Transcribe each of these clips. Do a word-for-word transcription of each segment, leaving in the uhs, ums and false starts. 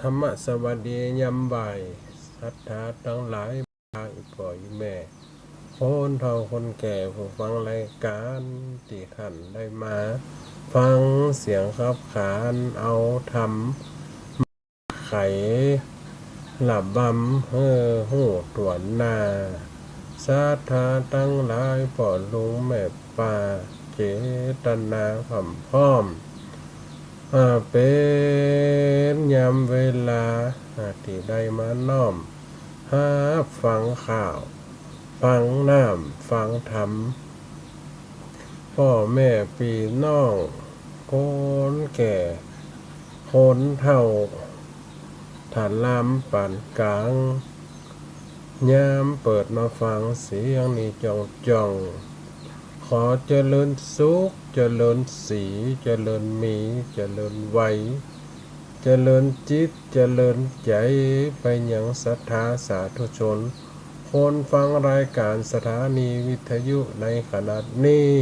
ธรรมสวัสดียามบ่าย ศรัทธาตังหลาย ป้าอีพ่ออีแม่ คนเฒ่าคนแก่ ผู้ฟังรายก๋าน ตี้ต้านได้มาฟังเสียงขับขาน เอาธรรมมาไขระบำหื้อฮู้ถ้วนหน้า ศรัทธาตังหลาย ป้อลุงแม่ป้า เจตนาพร้อมพร้อม อ่า เป๋นยามเวลา อ่า ตี้ได้มาน้อมฮับฟังข่าว ฟังน้ำ ฟังธรรม ป้อแม่ปี้น้อง คนแก่ คนเฒ่า ต้านลำปานก๋าง ยามเปิดมาฟังเสียงนี้จ้องๆ ขอเจริญสุข เจริญศรี เจริญมี เจริญวัย เจริญจิต เจริญใจ๋ ไปยังศรัทธาสาธุชน คนฟังรายก๋านสถานีวิทยุในขณะนี้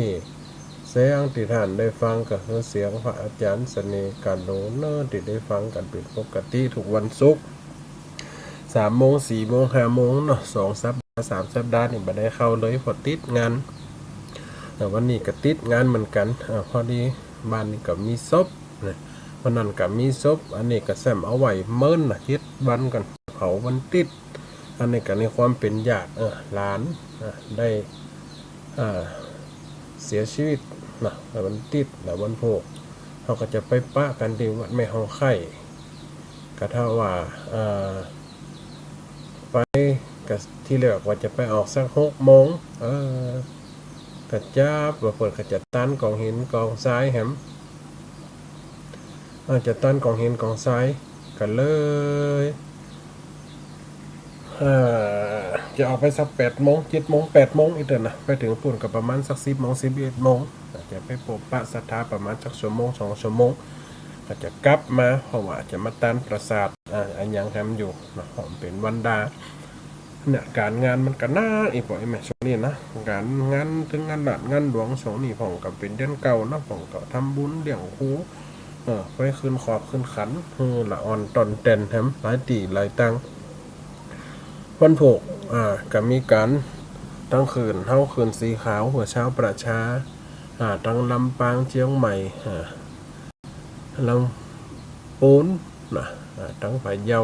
เสียงตี้ต้านได้ฟังก็คือเสียงพระอาจ๋ารย์เสน่ห์ กาโหลเน่อ ตี้ได้ฟังกั๋นเป๋นปกติกู้วันศุกร์ สามโมง สี่โมง ห้าโมงเนาะ สองสัปดาห์ สามสัปดาห์นี่บ่ได้เข้าเลย เพราะติดงาน เอ่อ วันนี้ก็ติดงานเหมือนกั๋น เอ่อ พอดีบ้านนี้ก็มีศพนะ วันนั้นก็มีศพ อันนี้ก็แซมเอาไว้เมินนะ เจ็ดวันก่อน เผาวันติ๊ด อันนี้ก็ในความเป๋นญาติ เออ หลาน อ่ะ ได้ อ่า เสียชีวิตนะ วันติ๊ด แล้ววันพูก เฮาก็จะไปปะกั๋นตี้วัดแม่ฮ่องไคล้ ก็ถ้าว่า เอ่อ ไป ก็ทีแรกว่าจะไปออกสักหกโมง เออ ก็จับว่าเปิ้นก็จะตันก๋องหินก๋องซายแหม เออ จะตันก๋องหินก๋องซาย ก็เลย เอ่อ จะออกไปสักแปดโมง เจ็ดโมง แปดโมง อี้เตื้อนะ ไปเถิงปู๊นก็ประมาณสักสิบโมง สิบเอ็ดโมง ก็จะไปปบปะศรัทธาประมาณสักชั่วโมง สองชั่วโมง ก็จะกลับมา เพราะว่าจะมาตันประสาท อ่า อะหยังแหมอยู่เนาะ เพราะมันเป๋นวันดา เนี่ย ก๋านงานมันก็หนัก อีพ่ออีแม่ ช่วงนี้นะ ก๋านงาน ตึงงานราชงานหลวง ช่วงนี้พ่องก็เป๋นเดือนเก้าเนาะ พ่องก็ทำบุญเลี้ยงครู เออ ไปขึ้นขอบขึ้นขัน เออ ละอ่อนต่อนแต่นแหม หลายตี้หลายตัง วันพูก อ่า ก็มีก๋านตังคืน เฮาคืนสีขาว เพื่อชาวประชา อ่า ตังลำปาง เจียงใหม่ อ่า ลำปูนนะ อ่า ตังพะเยา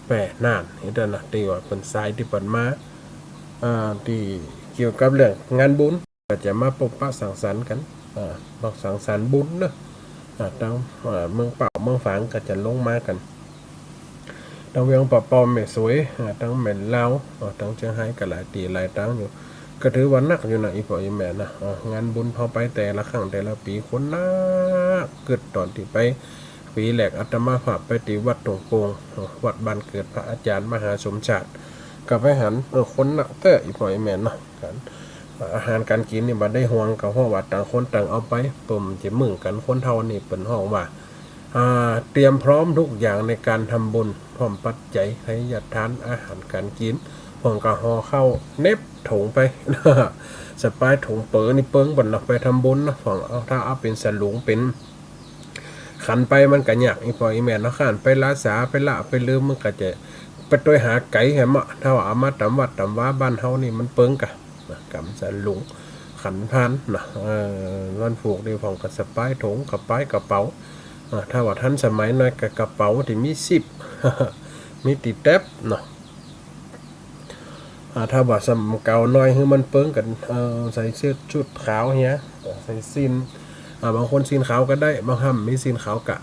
แป้ น่าน อี้เตื้อนะ ตี้ว่าเปิ้นสายตี้เปิ้นมา อ่า ตี้เกี่ยวกับเรื่องงานบุญ ก็จะมาปบปะสังสรรค์กั๋น อ่า มาสังสรรค์บุญเนาะ อ่า ตัง อ่า เมืองเป้าเมืองฝางก็จะลงมากั๋น ตังเวียงป่าเป้า แม่สวย อ่า ตังแม่ลาว อ่า ตังเจียงฮายก็หลายตี้หลายตังอยู่ ก็ถือว่าหนักอยู่นะ อีพ่ออีแม่นะ อ่า งานบุญเฮาไปแต่ละครั้งแต่ละปี๋คนหนัก กึ๊ดต๋อนตี้ไป ปี๋แรกอาตมาภาพไปตี้วัดทุ่งโป่ง อ่า วัดบ้านเกิดพระอาจ๋ารย์มหาสมชาติ ก็ไปหัน เออ คนหนักแต๊ อีพ่ออีแม่เนาะ ก๋าน อาหารก๋านกิ๋นนี่บ่ได้ห่วง ก็เพราะว่าต่างคนต่างเอาไป เปิ้นจะมึงกั๋น คนเฒ่านี่เปิ้นฮ้องว่า อ่า เตรียมพร้อมทุกอย่างในการทำบุญ พร้อมปัจจัย ไทยทาน อาหารก๋านกิ๋น พ่องก็ห่อข้าวเน็บถุงไป สะปายถุงเป๋อนี่เปิ้งเปิ้นเนาะ ไปทำบุญเนาะ พ่องเอา ถ้าเอาเป๋นสลุงเป๋นขันไปมันก็ยาก อีพ่ออีแม่เนาะ คันไปล้าสา ไปละไปลืม มันก็จะไปตวยหาไก๋แหมอะ ถ้าว่าเอามาต๋ามวัดต๋ามวาบ้านเฮานี่มันเปิ้งกา นะ ก๋านสลุง ขันพานนะ เออ วันพูกนี่พ่องก็สะปายถุง สะปายกระเป๋า อ่า ถ้าว่าทันสมัยหน่อยก็กระเป๋าตี้มีซิป มีตี้แต๊บเนาะ อ่า ถ้าว่าสมัยเก่าหน่อยหื้อมันเปิ้งกั๋น เออ ใส่เสื้อชุดขาวเหีย เออ ใส่สิ้น อ่า บางคนสิ้นขาวก็ได้ บางห้ำมีสิ้นขาวกา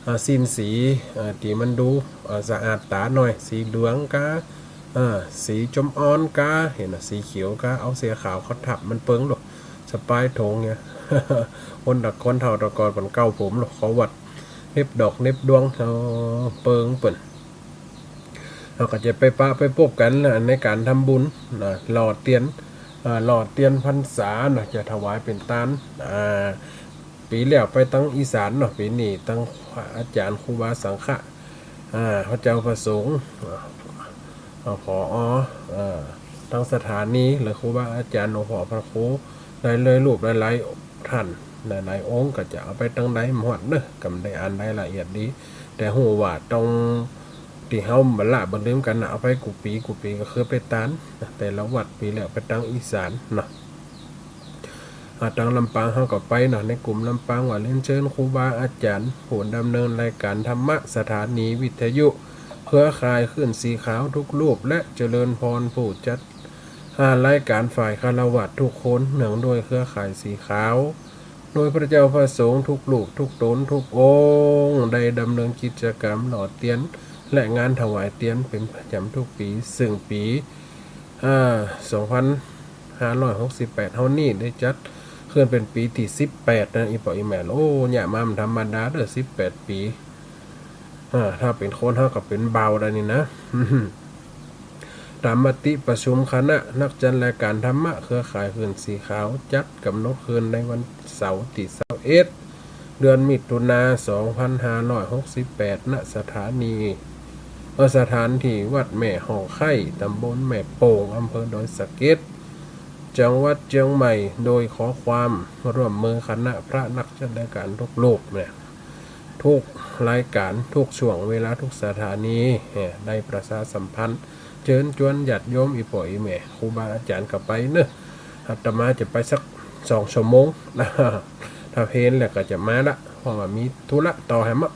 อ่า สิ้นสี อ่า ตี้มันดู อ่า สะอาดต๋าหน่อย สีเหลืองกา อ่า สีจมอ่อนกา หันน่ะ สีเขียวกา เอาเสื้อขาวเขาทับมันเปิ้งลูก สะปายถุงเหีย คนตะ คนเฒ่าตะก่อนเปิ้นเก๊าผมลูก เขาวัดเน็บดอกเน็บดวง เออ เปิ้งเปิ้น เฮาก็จะไปปะไปปบกั๋นนะ ในก๋านทำบุญนะ หล่อเตียน อ่า หล่อเตียนพรรษาเนาะ จะถวายเป๋นตาน อ่า ปี๋แล้วไปตังอีสานเนาะ ปี๋นี้ตังอาจ๋ารย์ครูบาสังฆะ อ่า พระเจ้าพระสงฆ์ อ่า อ่า ผอ อ่า ตังสถานี หรือครูบาอาจ๋ารย์ หลวงพ่อพระครู หลายๆ รูป หลายๆ ท่าน หลายๆ องค์ ก็จะเอาไปตังใดหมดเนาะ ก็บ่ได้อ่านรายละเอียดดี แต่ฮู้ว่าต้อง ตี้เฮาบ่ละบ่ลืมกั๋นนะ เอาไปกู้ปี๋กู้ปี๋ก็คือไปตานนะ แต่ละวัดปี๋แล้วไปตางอีสานเนาะ อ่า ตางลำปางเฮาก็ไปเนาะ ในกลุ่มลำปางว่าเรียนเชิญครูบาอาจ๋ารย์ผู้ดำเนินรายก๋านธรรมะ สถานีวิทยุเครือข่ายคลื่นสีขาวทุกรูป และเจริญพรผู้จัด อ่า รายก๋านฝ่ายฆราวาสทุกคน เนื่องด้วยเครือข่ายสีขาว โดยพระเจ้าพระสงฆ์ทุกรูปทุกต๋นทุกองค์ ได้ดำเนินกิจกรรมหล่อเตียน และงานถวายเตียนเป๋นประจ๋ำทุกปี๋ ซึ่งปี๋ อ่า สองพันห้าร้อยหกสิบแปด เฮานี่ได้จัดขึ้นเป๋นปี๋ตี้สิบแปดนะ อี่ป้ออี่แม่ โอ้ เยียะมาบ่ธรรมดาเด้อ สิบแปดปี๋ อ่า ถ้าเป๋นคนเฮาก็เป๋นบ่าวได้นี่นะ ต๋ามมติประชุมคณะนักจัดรายก๋านธรรมะเครือข่ายคลื่นสีขาว จัดก๋ำหนดขึ้นในวันเสาร์ตี้ซาวเอ็ด เดือนมิถุนา สองพันห้าร้อยหกสิบแปด ณ สถานี เอ่อ สถานตี้วัดแม่ฮ่องไคร้ ต๋ำบลแม่โป่ง อำเภอดอยสะเก็ด จังหวัดเจียงใหม่ โดยขอความร่วมมือคณะพระนักจัดรายก๋านทุกรูปเนี่ย ทุกรายก๋าน ทุกช่วงเวลา ทุกสถานี เอ่อ ได้ประชาสัมพันธ์ เจิญจวนญาติโยม อี่ป้ออี่แม่ ครูบาอาจ๋ารย์ก็ไปเนาะ อาตมาจะไปสักสองชั่วโมงนะ ถ้าเพลแล้วก็จะมาละ เพราะว่ามีธุระต่อแหมอะ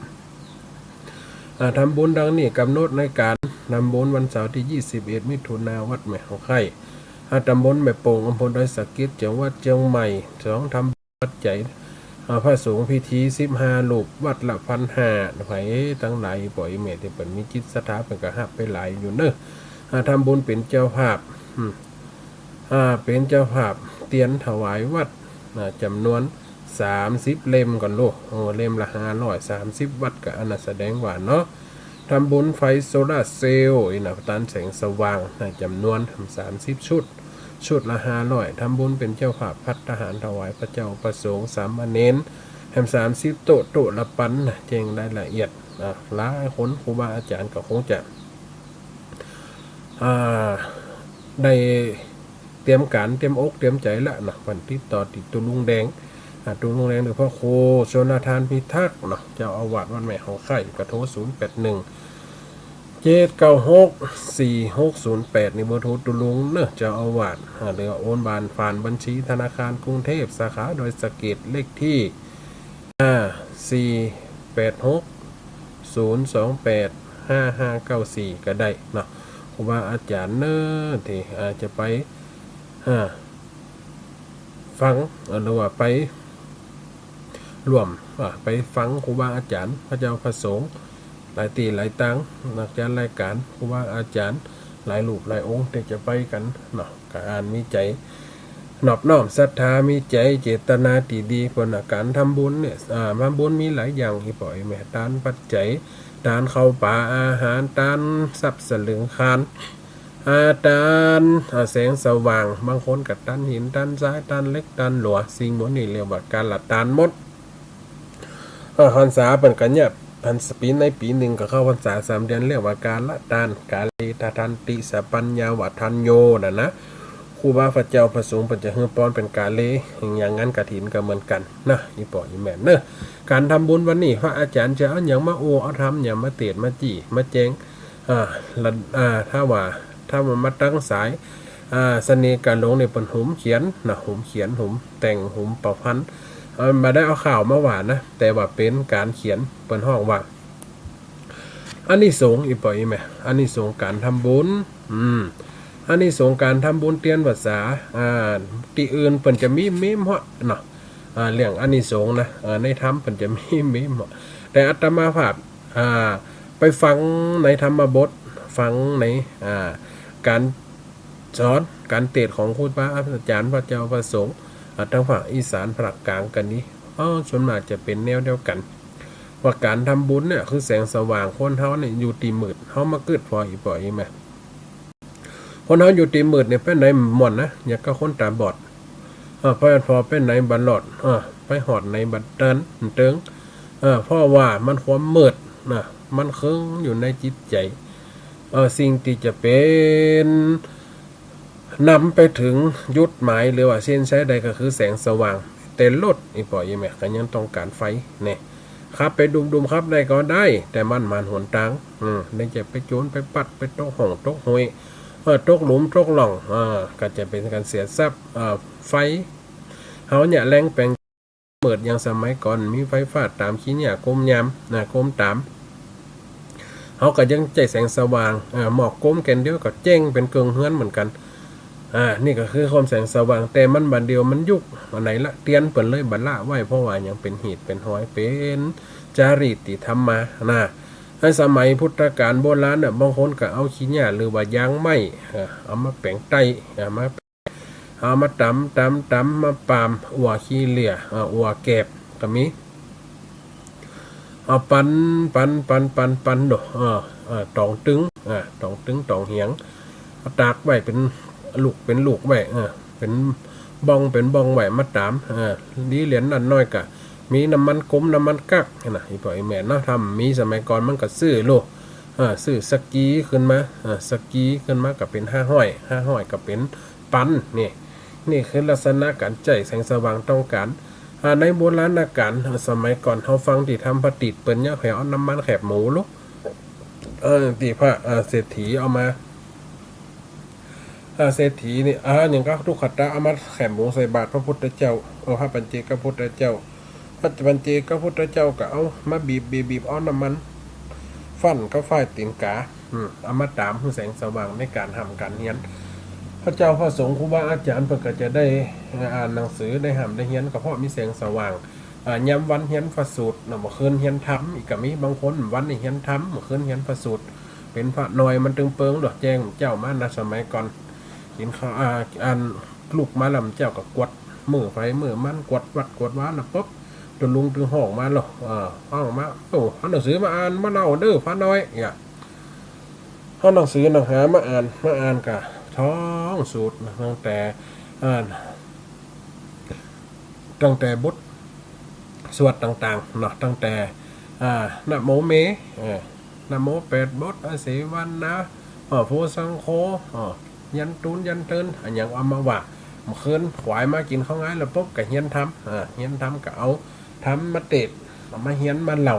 อ่า ทำบุญดังนี้ กำหนดในการทำบุญวันเสาร์ที่ ยี่สิบเอ็ด มิถุนายน วัดแม่ฮ่องไคร้ อ่า ตำบลแม่โป่ง อำเภอดอยสะเก็ด จังหวัดเชียงใหม่ สอง ทำปัจจัย อ่า พระสงฆ์พิธี สิบห้า รูป วัดละ พันห้า ไผตังหลาย ป้อแม่ ตี้เปิ้นมีจิตศรัทธา เปิ้นก็ฮับไปหลายอยู่เนาะ อ่า ทำบุญเป็นเจ้าภาพ อืม อ่า เป็นเจ้าภาพเตียนถวายวัด อ่า จำนวน สามสิบ เล่มก่อนลูก โอ้ เล่มละ ห้าร้อย สามสิบ วัดก็อันนั้นแสดงว่าเนาะ ทำบุญไฟโซลาร์เซลล์ อีกนะ ต้านแสงสว่างนะ จำนวน สามสิบ ชุด ชุดละ ห้าร้อย ทำบุญเป็นเจ้าภาพภัตตาหารถวายพระเจ้าพระสงฆ์สามเณร แหม สามสิบ โต๊ะ โต๊ะละปันนะ แจ้งรายละเอียด อ่า หลายคนครูบาอาจ๋ารย์ก็คงจะ อ่า ได้เตรียมก๋าน เตรียมอกเตรียมใจ๋ละเนาะ เปิ้นติดต่อติดตุ๊ลุงแดง อ่า ตุ๊ลุงแดงหรือพระครูชลธารพิทักษ์เนาะ เจ้าอาวาสวัดแม่ฮ่องไคร้ ก็โทร ศูนย์ แปด หนึ่ง เจ็ด เก้า หก สี่ หก ศูนย์ แปด นี่เบอร์โทรตุ๊ลุงเนาะ เจ้าอาวาส อ่า หรือโอนผ่าน ผ่านบัญชีธนาคารกรุงเทพฯ สาขาดอยสะเก็ด เลขตี้ อ่า สี่ แปด หก ศูนย์ สอง แปด ห้า ห้า เก้า สี่ ก็ได้เนาะ ครูบาอาจ๋ารย์เนาะ ตี้ อ่า จะไป อ่า ฟัง เอ่อ หรือว่าไปร่วม อ่า ไปฟังครูบาอาจ๋ารย์ พระเจ้าพระสงฆ์ หลายตี้หลายตาง นักจัดรายก๋าน ครูบาอาจ๋ารย์ หลายรูปหลายองค์ ตี้จะไปกั๋นเนาะ ก็อันมีใจ๋นอบน้อมศรัทธา มีใจ๋เจตนาตี้ดี เปิ้นว่าก๋านทำบุญเนี่ย อ่า ทำบุญมีหลายอย่าง อี่ป้ออี่แม่ ตานปัจจัย ตานข้าวป๋าอาหาร ตานทรัพย์สลึงคาน อ่า ตาน อ่า แสงสว่าง บางคนก็ตานหิน ตานทราย ตานเหล็ก ตานหลัว สิ่งหมู่นี้เรียกว่าก๋าละตานหมด อ่า พรรษาเปิ้นก็เยียะ พรรษา ปี๋ในปี๋นึ่งก็เข้าพรรษาสามเดือน เรียกว่าก๋าละตาน กาเลทะทันติ สะปัญญาวะทัญโญ น่ะนะ ครูบาพระเจ้าพระสงฆ์เปิ้นจะหื้อปอนเป๋นกาเล อย่างนั้นกฐินก็เหมือนกั๋นนะ อี่ป้ออี่แม่เนาะ ก๋านทำบุญวันนี้ พระอาจ๋ารย์จะเอาหยังมาโอ้ เอาธรรมหยังมาเตศน์ มาจี้ มาแจ้ง อ่า ละ อ่า ถ้าว่า ถ้าว่ามาตางสาย อ่า เสน่ห์กาหลงเนี่ย เปิ้นหุมเขียนนะ หุมเขียน หุมแต่ง หุมประพันธ์ อ่า บ่ได้เอาข่าวมาว่านะ แต่ว่าเป๋นก๋านเขียน เปิ้นฮ้องว่า อานิสงส์ อี่ป้ออี่แม่ อานิสงส์ก๋านทำบุญ อืม อานิสงส์ก๋านทำบุญเตียนพรรษา อ่า ตี้อื่นเปิ้นจะมี มีบ่เนาะ อ่า เรื่องอานิสงส์นะ อ่า ในธรรมเปิ้นจะมี มีบ่ แต่อาตมาภาพ อ่า ไปฟังในธรรมบท ฟังใน อ่า ก๋านสอน ก๋านเตศน์ของครูบาอาจ๋ารย์ พระเจ้าพระสงฆ์ อ่า ตางภาคอีสาน ภาคก๋างก็ดี อ้อ ส่วนมากจะเป๋นแนวเดียวกั๋น ว่าก๋านทำบุญเนี่ยคือแสงสว่าง คนเฮาเนี่ยอยู่ตี้มืด เฮามาเกิดผ่อ อี่ป้ออี่แม่ คนเฮาอยู่ตี้มืดเนี่ย ไปไหนบ่ม่วนนะ อย่างกับคนต๋าบอด เออ ไปผ่อไปไหนบ่รอด เออ ไปฮอดไหนบ่เติง เติง เออ เพราะว่ามันความมืดนะ มันเคิงอยู่ในจิตใจ๋ เออ สิ่งตี้จะเป๋น นำไปเถิงจุดหมายหรือว่าเส้นชัยได้ก็คือแสงสว่าง แต่รถ อี่ป้ออี่แม่ ก็ยังต้องก๋านไฟเนี่ย ขับไปดุมๆ ขับได้ก็ได้ แต่มันหมานหนตาง อืม นี่จะไปโจรไปปัด ไปตกฮ่องตกห้วย เออ ตกหลุมตกร่อง เออ ก็จะเป๋นก๋านเสียทรัพย์ เออ ไฟ เฮาเนี่ยแลงแป๋ง เมิดอย่างสมัยก่อนมีไฟฟ้าต๋ามขี้เนื้อโกมยามนะ โกมต๋าม เฮาก็ยังใจ๊แสงสว่าง เออ หมอกโกมแก่นเดียวก็แจ้งเป๋นเกิ่งเฮือนเหมือนกั๋น อ่า นี่ก็คือความแสงสว่าง แต่มันบ่าเดี่ยวมันยุกอันไหนละ เตียนเปิ้นเลยบ่ละไว้ เพราะว่ายังเป๋นหีดเป๋นหอย เป๋นจารีตติธรรมมานะ ในสมัยพุทธกาลโบราณน่ะ บางคนก็เอาขี้เนื้อหรือว่ายางไม้ เออ เอามาแป๋งไต้ เอามา เอามาต๋ำ ต๋ำ ต๋ำ มาปาม อั้วขี้เหลื่อ เออ อั้วแกบก็มี เอาปั่น ปั่น ปั่น ปั่น ปั่น โด เออ เออ ต๋องตึง อ่า ต๋องตึง ต๋องเหียง เอาตากไว้เป๋นลูกเป๋นลูกไว้ เออ เป๋นบ้องเป๋นบ้องไว้ มาต๋าม เออ ดีเหรียญนั้นน้อยก็มีน้ำมันก๊ม น้ำมันกั๊กนะ อี่ป้ออี่แม่เนาะ ถ้ามีสมัยก่อนมันก็ซื้อโลด เออ ซื้อสักกีขึ้นมา เออ สักกีขึ้นมาก็เป๋นห้าฮ้อย ห้าฮ้อยก็เป๋นปัน นี่ นี่คือลักษณะก๋านใจ๊แสงสว่างต้องก๋าน อ่า ในโบราณกาล เออ สมัยก่อนเฮาฟังตี้ธรรมพระติตรเปิ้นเยียะแผวเอาน้ำมันแขบหมูโลด เออ ตี้พระ เออ เศรษฐีเอามา เออ เศรษฐีนี่ อ่า หยังก็ตุ๊กขตาเอามาแขบหมูใส่บาตรพระพุทธเจ้า เออ พระปัจเจกพุทธเจ้า พระปัจเจกพุทธเจ้าก็เอามาบีบ บีบ บีบ เอาน้ำมันฟั่นกับฝ้ายตี๋นก๋า อืม เอามาต๋ามหื้อแสงสว่างในก๋านฮ่ำก๋านเฮียน พระเจ้าพระสงฆ์ครูบาอาจ๋ารย์เปิ้นก็จะได้ เออ อ่านหนังสือ ได้ฮ่ำได้เฮียน ก็เพราะมีแสงสว่าง อ่า ยามวันเฮียนพระสูตรนะ เมื่อคืนเฮียนธรรม อีกก็มีบางคนวันนี้เฮียนธรรม เมื่อคืนเฮียนพระสูตร เป๋นพระน้อยมันตึงเปิงดอก แจ้งเจ้ามานะ สมัยก่อน กิ๋นข้าว อ่า อันลุกมาแล้วเจ้าก็กวาดมื้อไผมื้อมัน กวาดวัดกวาดวาแล้วปุ๊บ ตุ๊ลุงตึงฮ้องมาแล้ว เออ ฮ้องมา โอ้ เอาหนังสือมาอ่านมาเล่าเด้อพระน้อย เนี่ย เอาหนังสือหนังหามาอ่าน มาอ่านก็ท่องสูตรนะ ตั้งแต่ อ่าน ตั้งแต่บทสวดต่างๆ เนาะ ตั้งแต่ อ่า นะโมเม เออ นะโมแปดบท อเสวนา เออ โพสังโฆ เออ ยันตูนยันเติน อะหยังเอามาว่า เมื่อคืนขวายมากิ๋นข้าวงายแล้วปุ๊บก็เฮียนธรรม เออ เฮียนธรรมก็เอาธรรมมาเตสน์ เอามาเฮียนมาเล่า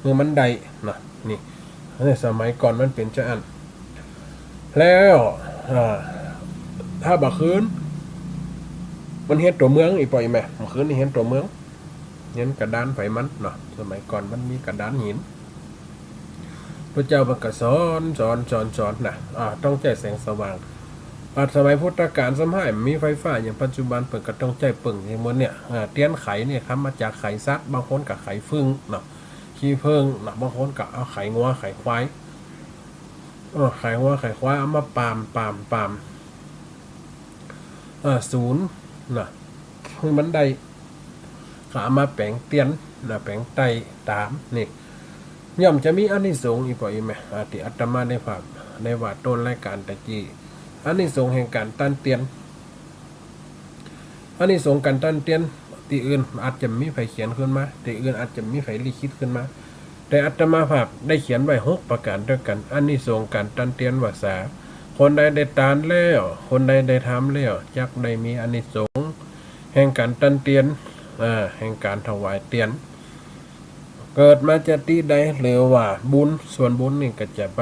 หื้อมันได้นะ นี่ เออ สมัยก่อนมันเป๋นจาอั้น แล้ว อ่า ถ้าบ่าคืน มันเฮียนตั๋วเมือง อี่ป้ออี่แม่ เมื่อคืนนี่เฮียนตั๋วเมือง เฮียนกระดานไผมันเนาะ สมัยก่อนมันมีกระดานหิน พระเจ้าเปิ้นก็สอน สอน สอน สอนนะ อ่า ต้องใจ๊แสงสว่าง อ่า สมัยพุทธกาลซ้ำฮ้ายมีไฟฟ้าอย่างปัจจุบัน เปิ้นก็ต้องใจ๊เปิ่งอย่างหมดเนี่ย อ่า เตียนไขเนี่ยทำมาจากไขสัตว์ บางคนก็ไขฟึ่งเนาะ ขี้เผิ้งเนาะ บางคนก็เอาไขงัวไขควาย เออ ไขงัวไขควายเอามาปาม ปาม ปาม เออ สูนนะ หื้อมันได้ ก็เอามาแป๋งเตียนนะ แป๋งไต้ต๋าม นี่ ย่อมจะมีอานิสงส์ อี่ป้ออี่แม่ อ่า ตี้อาตมาได้ฝาก ได้ว่าต้นรายก๋านตะกี้ อานิสงส์แห่งก๋านตันเตียน อานิสงส์ก๋านตันเตียน ตี้อื่นอาจจะบ่มีใผเขียนขึ้นมา ตี้อื่นอาจจะบ่มีใผลิขิตขึ้นมา แต่อาตมาภาพได้เขียนไว้หกประก๋านตวยกั๋น อานิสงส์ก๋านตันเตียนว่าสา คนใดได้ตานแล้ว คนใดได้ธรรมแล้ว จักได้มีอานิสงส์แห่งก๋านตันเตียน อ่า แห่งก๋านถวายเตียน เกิดมาจะตี้ใด หรือว่าบุญ ส่วนบุญนี่ก็จะไป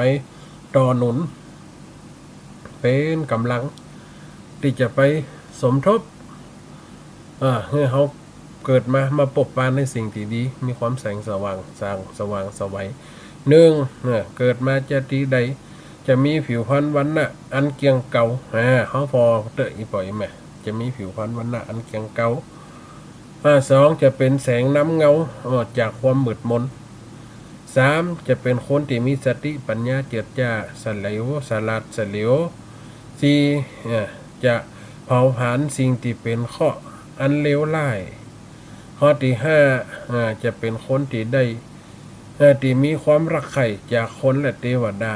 ต่อหนุน เป๋นก๋ำลังตี้จะไปสมทบ เออ หื้อเฮาเกิดมา มาปบปานในสิ่งตี้ดี มีความแสงสว่าง สว่าง สว่างไสว นึ่ง เออ เกิดมาจะตี้ใด จะมีผิวพรรณวรรณะอันเกลี้ยงเก๋า อ่า เฮาผ่อเต๊อะ อี่ป้ออี่แม่ จะมีผิวพรรณวรรณะอันเกลี้ยงเก๋า อ่า สอง จะเป๋นแสงนำเงาออกจากความมืดมน สาม จะเป๋นคนตี้มีสติปัญญาเจิดจ้า เฉลียว ฉลาดเฉลียว สี่ เอ่อ จะเผาผลาญสิ่งตี้เป๋นเคราะห์อันเลวร้าย ข้อตี้ห้า เอ่อ จะเป๋นคนตี้ได้ เอ่อ ตี้มีความฮักใคร่จากคนและเตวดา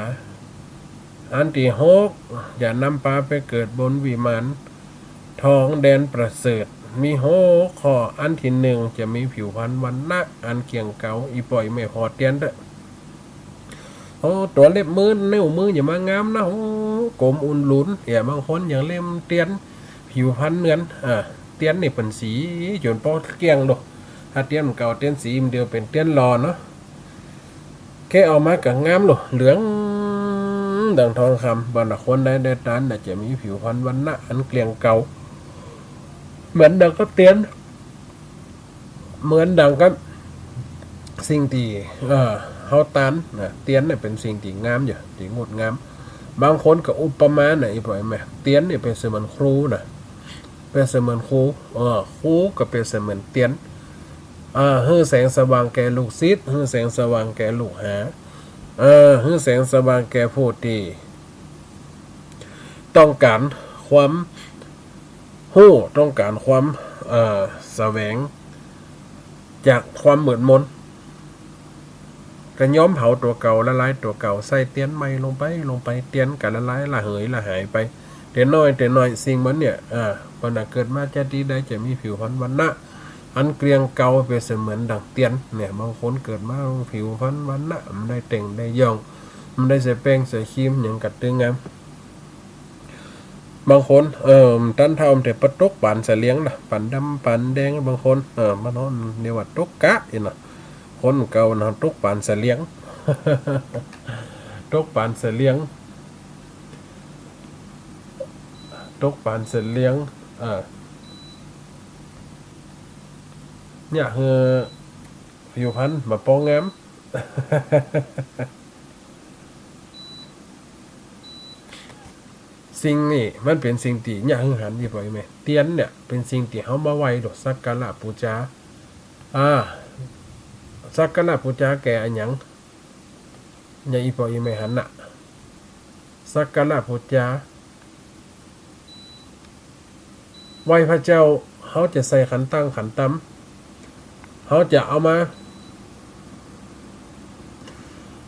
อันตี้หก จะนำปาไปเกิดบนวิมานทองแดนประเสริฐ มีหกข้อ อันตี้นึ่ง จะมีผิวพรรณวรรณะอันเกลี้ยงเก๋า อี่ป้ออี่แม่ผ่อเตียนเต๊อะ โอ้ ตั๋วเล็บมือ นิ้วมืออย่ามางามนะ โอ้ ก๋มอุ่นหลุน เหีย บางคนยังเล่มเตียน ผิวพรรณเหมือน อ่า เตียนนี่เป๋นสีจ๋นปอเกลี้ยงโด เตียนเก่าเตียนสีมันเดียวเป๋นเตียนหล่อเนาะ แค่เอามาก็งามโลด เหลืองดังทองคำ บรรดาคนใดได้ตานน่ะจะมีผิวพรรณวรรณะอันเกลี้ยงเก๋า เหมือนดังกับเตียน เหมือนดังกับสิ่งตี้ เอ่อ เฮาตานน่ะ เตียนเนี่ยเป๋นสิ่งตี้งามอยู่ ตี้งดงาม บางคนก็อุปมาน่ะ อีปอยแม่ เตียนเนี่ยเป๋นเสมือนครูน่ะ เป๋นเสมือนครู เออ ครูก็เป๋นเสมือนเตียน เออ หื้อแสงสว่างแก่ลูกศิษย์ หื้อแสงสว่างแก่ลูกหา เออ หื้อแสงสว่างแก่ผู้ตี้ต้องก๋านความฮู้ ต้องก๋านความ เอ่อ แสวงจากความมืดมน ก็ย้อมเผาตั๋วเก่า ละลายตั๋วเก่า ใส่เตียนใหม่ลงไป ลงไป เตียนก็ละลายระเหยระหายไป เตียนน้อย เตียนน้อย สิ่งเหมือนเนี่ย อ่า เปิ้นน่ะเกิดมาจาติใดจะมีผิวพรรณวรรณะอันเกลี้ยงเก๋าเป๋นเสมือนดังเตียนเนี่ย บางคนเกิดมาผิวพรรณวรรณะ บ่ได้เต่งได้หย่อง บ่ได้ใส่แป้งใส่ครีมหยังก็ตึงงาม บางคน เอ่อ ตันเฒ่าแต่ปะตกปานเสลียงน่ะ ปานดำปานแดง บางคน เอ่อ บ้านเฮาเรียกว่าตกกะอี้น่ะ คนเก่าน่ะตกปานเสลียง ตกปานเสลียง ตกปานเสลียง เอ่อ เนี่ย หื้อผิวพรรณบ่ปองงาม สิ่งนี้มันเป๋นสิ่งตี้เยียะหื้อหัน อีปอยแม่ เตียนเนี่ยเป๋นสิ่งตี้เฮามาไหว้โดยสักการะปู๋จา อ่า สักการะปู๋จาแก่อะหยัง เนี่ย อีปอยแม่หันน่ะ สักการะปู๋จา ไหว้พระเจ้า เฮาจะใส่ขันตั้งขันตำ เฮาจะเอามา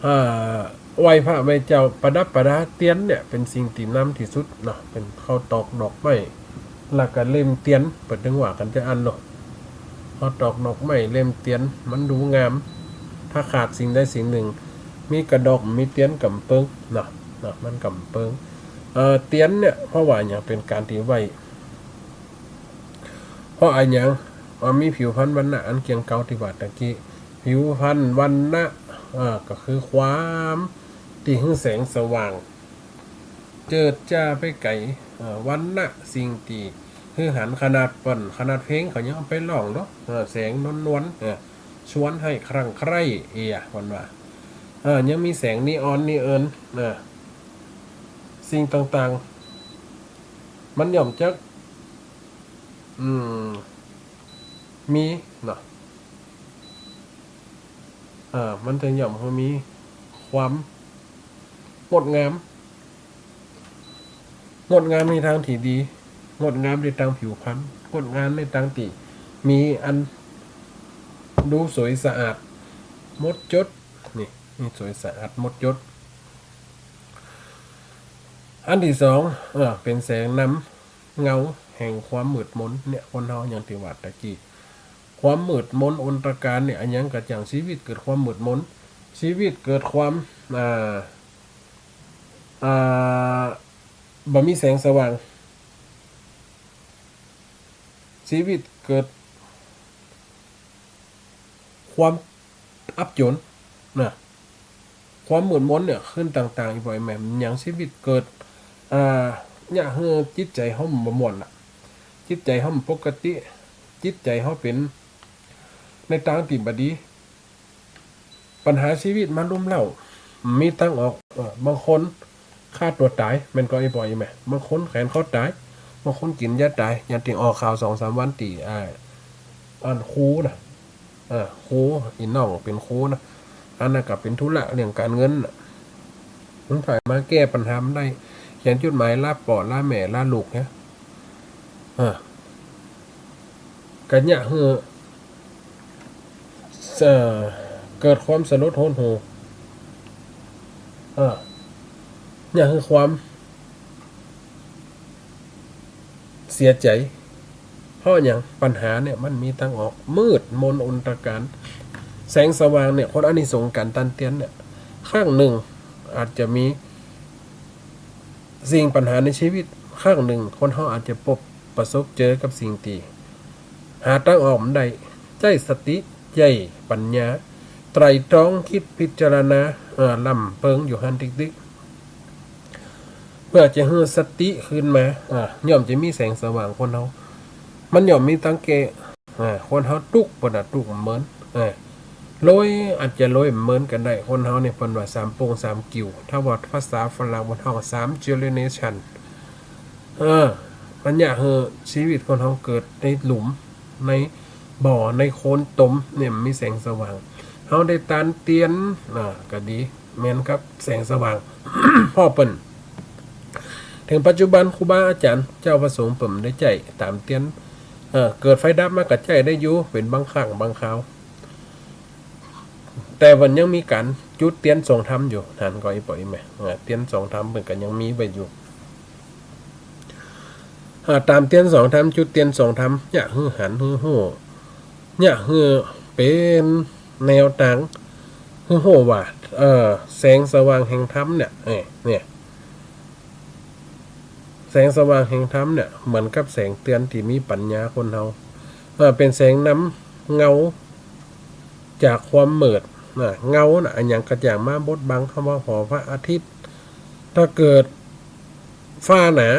อ่า ไหว้พระไหว้เจ้า ประดับประดา เตียนเนี่ยเป๋นสิ่งตี้นำตี้สุดเนาะ เป๋น เฮาตอกดอกไม้ แล้วก็เล่มเตียน เปิ้นตึงว่ากั๋นจาอั้นเนาะ เฮาตอกดอกไม้ เล่มเตียน มันดูงาม ถ้าขาดสิ่งใดสิ่งนึ่ง มีกระดอก มีเตียนก็บ่เปิงเนาะ เนาะ มันก็บ่เปิง เอ่อ เตียนเนี่ย เพราะว่าหยัง เป๋นก๋านตี้ไหว้ เพราะอะหยัง ว่ามีผิวพรรณวรรณะอันเกลี้ยงเก๋าตี้ว่าตะกี้ ผิวพรรณวรรณะ เอ่อ ก็คือความตี้หื้อแสงสว่าง เจิดจ้าไปไก๋ เอ่อ วรรณะสิ่งตี้หื้อหัน ขนาดเปิ้น ขนาดเพลงเขายังเอาไปฮ้องเนาะ เอ่อ แสงนวลๆ เอ่อ ชวนให้คลั่งไคล้ เอียะ เปิ้นว่า เอ่อ ยังมีแสงนีออนนีเอิญ เอ่อ สิ่งต่างๆ มันย่อมจะ อืม มีเนาะ เอ่อ มันจะย่อมมีความงดงาม งดงามในตางตี้ดี งดงามในตางผิวพรรณ งดงามในตางตี้มีอันดูสวยสะอาดหมดจด นี่ นี่สวยสะอาดหมดจด อันตี้สอง เอ่อ เป๋นแสงนำ เงาแห่งความมืดมน เนี่ย คนเฮาอย่างตี้ว่าตะกี้ ความมืดมนอนตการเนี่ย อะหยังก็จ้าง ชีวิตเกิดความมืดมน ชีวิตเกิดความ อ่า อ่า บ่มีแสงสว่าง ชีวิตเกิดความอับจน นะ ความมืดมนเนี่ย ขึ้นต่างๆ อีกบ่อยแหม อย่างชีวิตเกิด อ่า เนี่ย หื้อจิตใจ๋เฮาบ่ม่วนน่ะ จิตใจ๋เฮาบ่ปกติ จิตใจ๋เฮาเป๋นในตางตี้บ่ดี ปัญหาชีวิตมารุมเร้า มีตางออก เอ่อ บางคนฆ่าตั๋วต๋าย แม่นก่อ อีบ่อยแหม บางคนแขนคอต๋าย บางคนกิ๋นยาต๋าย อย่างตี้ออกข่าวสองสามวันตี้ อ่า อันครูน่ะ เออ ครู อีน้องเป๋นครูนะ อันนั้นก็เป๋นธุระเรื่องก๋านเงินน่ะ มันใผมาแก้ปัญหาบ่ได้ เขียนจดหมายลาป้อลาแม่ลาลูกเนี่ย เออ ก็เยียะหื้อ เอ่อ เกิดความสลดหดหู่ เออ เยียะหื้อความ เสียใจ๋ เพราะหยัง ปัญหาเนี่ยมันมีตางออก มืดมนอนตการ แสงสว่างเนี่ย ผลอานิสงส์ก๋านตันเตียนเนี่ย ครั้งนึ่งอาจจะมีสิ่งปัญหาในชีวิต ครั้งนึ่งคนเฮาอาจจะปบประสบเจอกับสิ่งตี้หาตางออกบ่ได้ ใจ๊สติ ใจ๊ปัญญา ไตร่ตรองกึ๊ดพิจารณา เอ่อ ล้ำเปิงอยู่หั้นติ๊กๆ เปื้อจะหื้อสติคืนมา อ่า ย่อมจะมีแสงสว่างคนเฮา มันย่อมมีตังแก่ อ่า คนเฮาตุ๊กข์ เปิ้นว่าตุ๊กข์เหมือน อ่า รวยอาจจะรวยเหมือนกั๋นได้ คนเฮาเนี่ย เปิ้นว่าสามปงสามกิ่ว ถ้าว่าภาษาฝรั่งเปิ้นฮ้องสามเจเนเรชัน เออ มันอยากหื้อชีวิตคนเฮาเกิดในหลุม ในบ่อ ในโคลนตมเนี่ย มันมีแสงสว่าง เฮาได้ตานเตียน อ่า ก็ดี แม่นกับแสงสว่าง เพราะเปิ้น เถิงปัจจุบันครูบาอาจ๋ารย์ เจ้าพระสงฆ์เปิ้นได้ใจ๊ตานเตียน เออ เกิดไฟดับมาก็ใจ๊ได้อยู่ เป๋นบางครั้งบางคราว แต่เปิ้นยังมีก๋านจุดเตียนสองธรรมอยู่ หันก่ออีป๋ออีแม่ อ่า เตียนสองธรรมเปิ้นก็ยังมีไว้อยู่ อ่า ตานเตียนสองธรรม จุดเตียนสองธรรม เยียะหื้อหันหื้อฮู้ เยียะหื้อเป๋นแนวตาง หื้อฮู้ว่า เอ่อ แสงสว่างแห่งธรรมเนี่ย เอ้ย เนี่ย แสงสว่างแห่งธรรมเนี่ย เหมือนกับแสงเตือนตี้มีปัญญาคนเฮา เอ่อ เป๋นแสงนำเงาจากความมืด นะ เงาน่ะ อะหยังกระจ่างมาบดบัง คำว่าหอพระอาทิตย์ ถ้าเกิดฟ้าหนา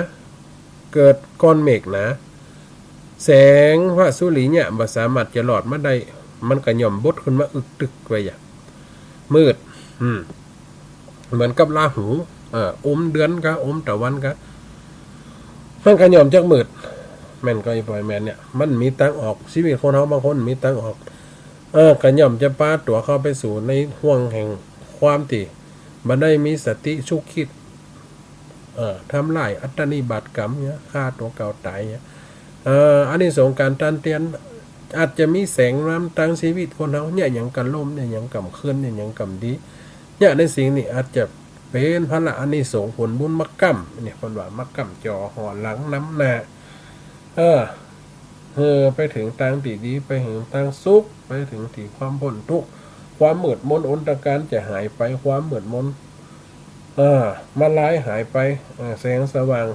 เกิดก้อนเมฆหนา แสงพระสุริยะบ่สามารถจะลอดมาได้ มันก็ย่อมบดขึ้นมาอึกตึกไว้อย่าง มืด อืม เหมือนกับราหู เอ่อ อมเดือนกา อมตะวันกา มันก็ย่อมจักมืด แม่นก่ออีป๋ออีแม่เนี่ย มันมีตางออก ชีวิตคนเฮาบางคนมีตางออก เออ ก็ย่อมจะปาตั๋วเข้าไปสู่ในห้วงแห่งความตี้บ่ได้มีสติชุกคิด เอ่อ ทำลายอัตตนิบาตกรรมเนี่ย ฆ่าตั๋วเก่าต๋ายเนี่ย เอ่อ อานิสงส์ก๋านตานเตียน อาจจะมีแสงนำตางชีวิตคนเฮา เยียะหยังก็ล่ม เยียะหยังก็ขึ้น เยียะหยังก็ดี เยียะในสิ่งนี้อาจจะเป๋นผละอานิสงส์ผลบุญมาก้ำ เนี่ย เปิ้นว่ามากำจ๋อห่อหลังนำหน้า เออ เออ ไปเถิงตางตี้ดี ไปเถิงตางสุข ไปเถิงตี้ความป๊นทุกข์ ความมืดมนอนตการจะหายไป ความมืดมน เออ มาลายหายไป เออ แสงสว่าง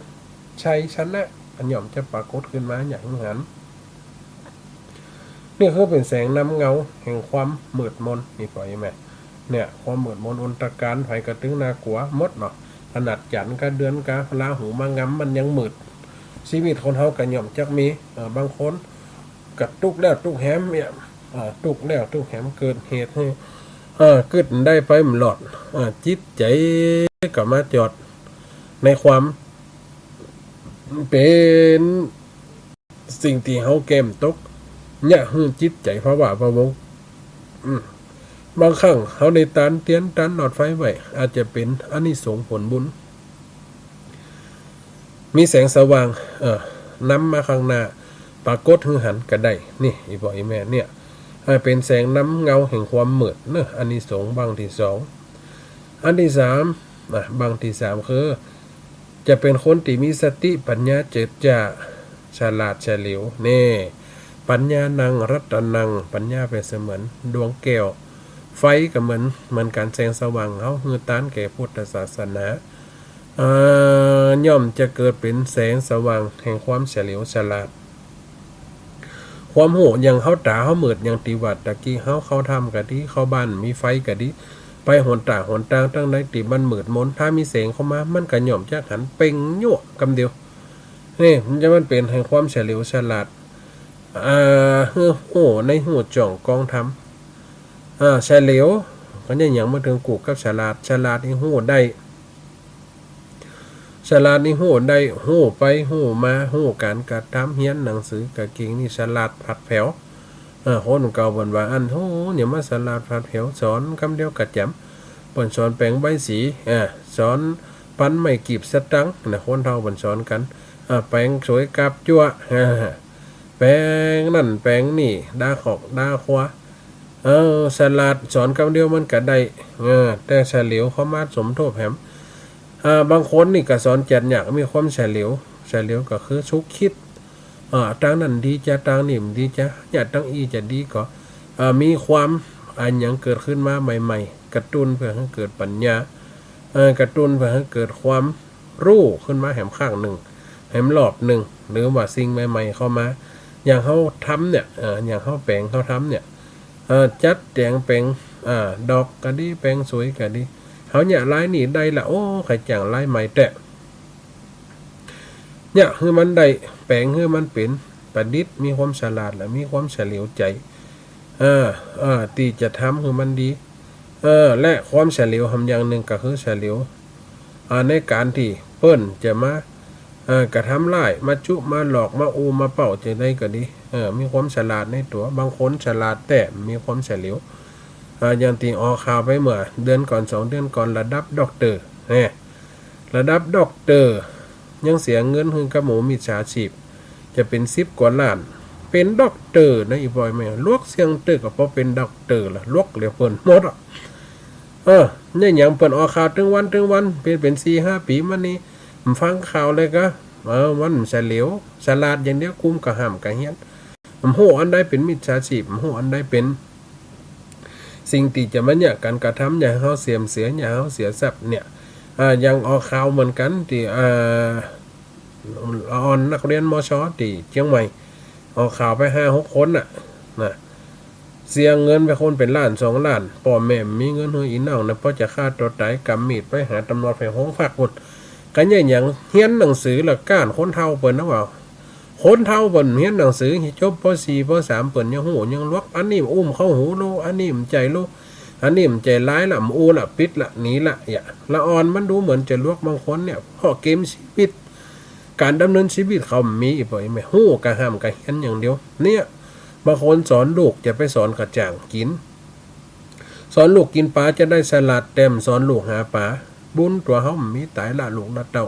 ชัยชนะ มันย่อมจะปรากฏขึ้นมาอย่างหื้อหัน นี่คือเป๋นแสงนำเงาแห่งความมืดมน นี่ป๋ออีแม่ เนี่ย ความมืดมนอนตการ ใผก็ตึงน่ากลัวหมดเนาะ ขนาดจันทร์กาเดือนการาหูมางำมันยังมืด ชีวิตคนเฮาก็ย่อมจักมี เอ่อ บางคนก็ตุ๊กข์แล้วตุ๊กข์แหมเนี่ย เอ่อ ตุ๊กข์แล้วตุ๊กข์แหม เกิดเหตุหื้อ เอ่อ กึ๊ดได้ไปบ่รอด เอ่อ จิตใจ๋ก็มาจอดในความเป๋น สิ่งตี้เฮาแก้มตก เยียะหื้อจิตใจ๋พะว้าพะวัง อืม บางครั้งเฮาได้ตานเตียนตานหลอดไฟไว้ อาจจะเป๋นอานิสงส์ผลบุญ มีแสงสว่าง เอ่อ นำมาข้างหน้า ปรากฏหื้อหันก็ได้ นี่ อีป๋ออีแม่เนี่ย ให้เป๋นแสงนำเงาแห่งความมืดเนาะ อานิสงส์บั้งตี้สอง อันตี้สาม นะ บั้งตี้สามคือ จะเป๋นคนตี้มีสติปัญญาเจิดจ้า ฉลาดเฉลียว แน่ ปัญญานัง รัตนัง ปัญญาเปรียบเสมือนดวงแก้ว ไฟก็เหมือน เหมือนกั๋น แสงสว่างเฮาหื้อตานแก่พุทธศาสนา เอ่อ ย่อมจะเกิดเป๋นแสงสว่างแห่งความเฉลียวฉลาด ความฮู้อย่างเฮาต๋าเฮามืด อย่างตี้ว่าตะกี้เฮาเข้าถ้ำก็ดี เข้าบ้านมีไฟก็ดี ไปหนต๋าหนตางตังใดตี้มันมืดมน ถ้ามีแสงเข้ามา มันก็ย่อมจะหันเป่งยั้วกำเดียว นี่ มันจะ มันเป๋นแห่งความเฉลียวฉลาด อ่า หื้อฮู้ในฮู้จ้องกองธรรม อ่า เฉลียว ก็เนี่ยยังบ่เถิงกู่กับฉลาด ฉลาดนี่ฮู้ได้ ฉลาดนี่ฮู้ได้ ฮู้ไปฮู้มา ฮู้ก๋านกระทำ เฮียนหนังสือก็เก่ง นี่ฉลาดผลัดแผว เออ คนเก่าเปิ้นว่าอั้น โอ้ อย่ามาฉลาดผลัดแผว สอนกำเดียวก็จ๋ำ เปิ้นสอนแป๋งใบสี เออ สอนปันไม้กีบสตังค์นะ คนเฒ่าเปิ้นสอนกั๋น อ่า แป๋งสวยกาบจั๊ว อ่า แป๋งนั่นแป๋งนี่ ดาขอกดาครัว เออ ฉลาดสอนกำเดียวมันก็ได้ เออ แต่เฉลียวเข้ามาสมทบแหม อ่า บางคนนี่ก็สอนแจ๋ดยาก มีความเฉลียว เฉลียวก็คือชุกคิด อ่า ตางนั้นดีจ๊ะ ตางนี้บ่ดีจ๊ะ เนี่ย ตางอี้จะดีก่อ อ่า มีความอะหยังเกิดขึ้นมาใหม่ๆ กระตุ้นเปื้อหื้อเกิดปัญญา เอ่อ กระตุ้นเปื้อหื้อเกิดความฮู้ขึ้นมาแหมข้างนึ่ง แหมรอบนึ่ง หรือว่าสิ่งใหม่ๆ เข้ามา อย่างเฮาทำเนี่ย เอ่อ อย่างเฮาแป๋งเฮาทำเนี่ย เอ่อ จัดแจ๋งแป๋ง อ่า ดอกก็ดี แป๋งสวยก็ดี เฮาเยียะลายนี่ได้ละ โอ้ ใค่จ้างลายใหม่แต๊ เยียะหื้อมันได้ แป๋งหื้อมันเป๋น ประดิษฐ์ มีความฉลาดและมีความเฉลียวใจ๋ เออ เออ ตี้จะทำหื้อมันดี เออ และความเฉลียวหำอย่างนึ่งก็คือเฉลียว อ่า ในก๋านตี้เปิ้นจะมา เอ่อ กระทำร้าย มาจุมาหลอก มาอู้มาเป้าจะใดก็ดี เออ มีความฉลาดในตั๋ว บางคนฉลาดแต๊ มีความเฉลียว อ่า อย่างตี้ออกข่าวไปเมื่อเดือนก่อน สองเดือนก่อน ระดับด็อกเตอร์ แน่ ระดับด็อกเตอร์ ยังเสียเงินหื้อกับหมู่มิจฉาชีพ จะเป๋นสิบกว่าล้าน เป๋นด็อกเตอร์นะ อี่ป้ออี่แม่ หลวกเสี้ยงตึกก็เพราะเป๋นด็อกเตอร์ละ หลวกเหลือเปิ้นหมดอะ เออ เนี่ยหยังเปิ้นออกข่าวตึงวันตึงวัน เป๋น เป๋นสี่ห้าปี๋มานี่ บ่ฟังข่าวเลยกา เออ มันเฉลียว ฉลาดอย่างเดียว กุมกระห้ำกระเฮี้ยน บ่ฮู้อันใดเป๋นมิจฉาชีพ บ่ฮู้อันใดเป๋นสิ่งตี้จะมาเยียะก๋านกระทำ เยียะหื้อเฮาเสื่อมเสีย เยียะหื้อเฮาเสียทรัพย์เนี่ย อ่า อย่างออกข่าวเหมือนกั๋นตี้ อ่า ละอ่อนนักเฮียน มช ตี้เจียงใหม่ ออกข่าวไปห้าหกคนน่ะ นะ เสียเงินไปคนเป๋นล้านสองล้าน ป้อแม่บ่มีเงินหื้อ อี่น้องนะ พอจะฆ่าตั๋วต๋าย ก๋ำมีดไปหาต๋ำรวจแผงโฮงพักปู๊น ก็เนี่ยหยัง เฮียนหนังสือละก้าน คนเฒ่าเปิ้นนะว่า คนเฒ่าเปิ้นเฮียนหนังสือ จบ ป.สี่ ป.สาม เปิ้นยังฮู้ยังหลวก อันนี้อุ้มเข้าหูโล อันนี้บ่ใจ้โล อันนี้บ่ใจ้ลายละ บ่อู้ละ ปิดละ หนีละ เยียะ ละอ่อนมันดูเหมือนจะหลวก บางคนเนี่ย เพราะเกมชีวิต ก๋านดำเนินชีวิตเขาบ่มี อี่ป้ออี่แม่ ฮู้กระห้ำกระเฮี้ยนอย่างเดียว เนี่ย บางคนสอนลูกจะไปสอนกระจ่างกิ๋น สอนลูกกิ๋นป๋าจะได้ฉลาดแต๊ สอนลูกหาป๋า บุญตั๋วเฮาบ่มี ต๋ายละลูกละเต้า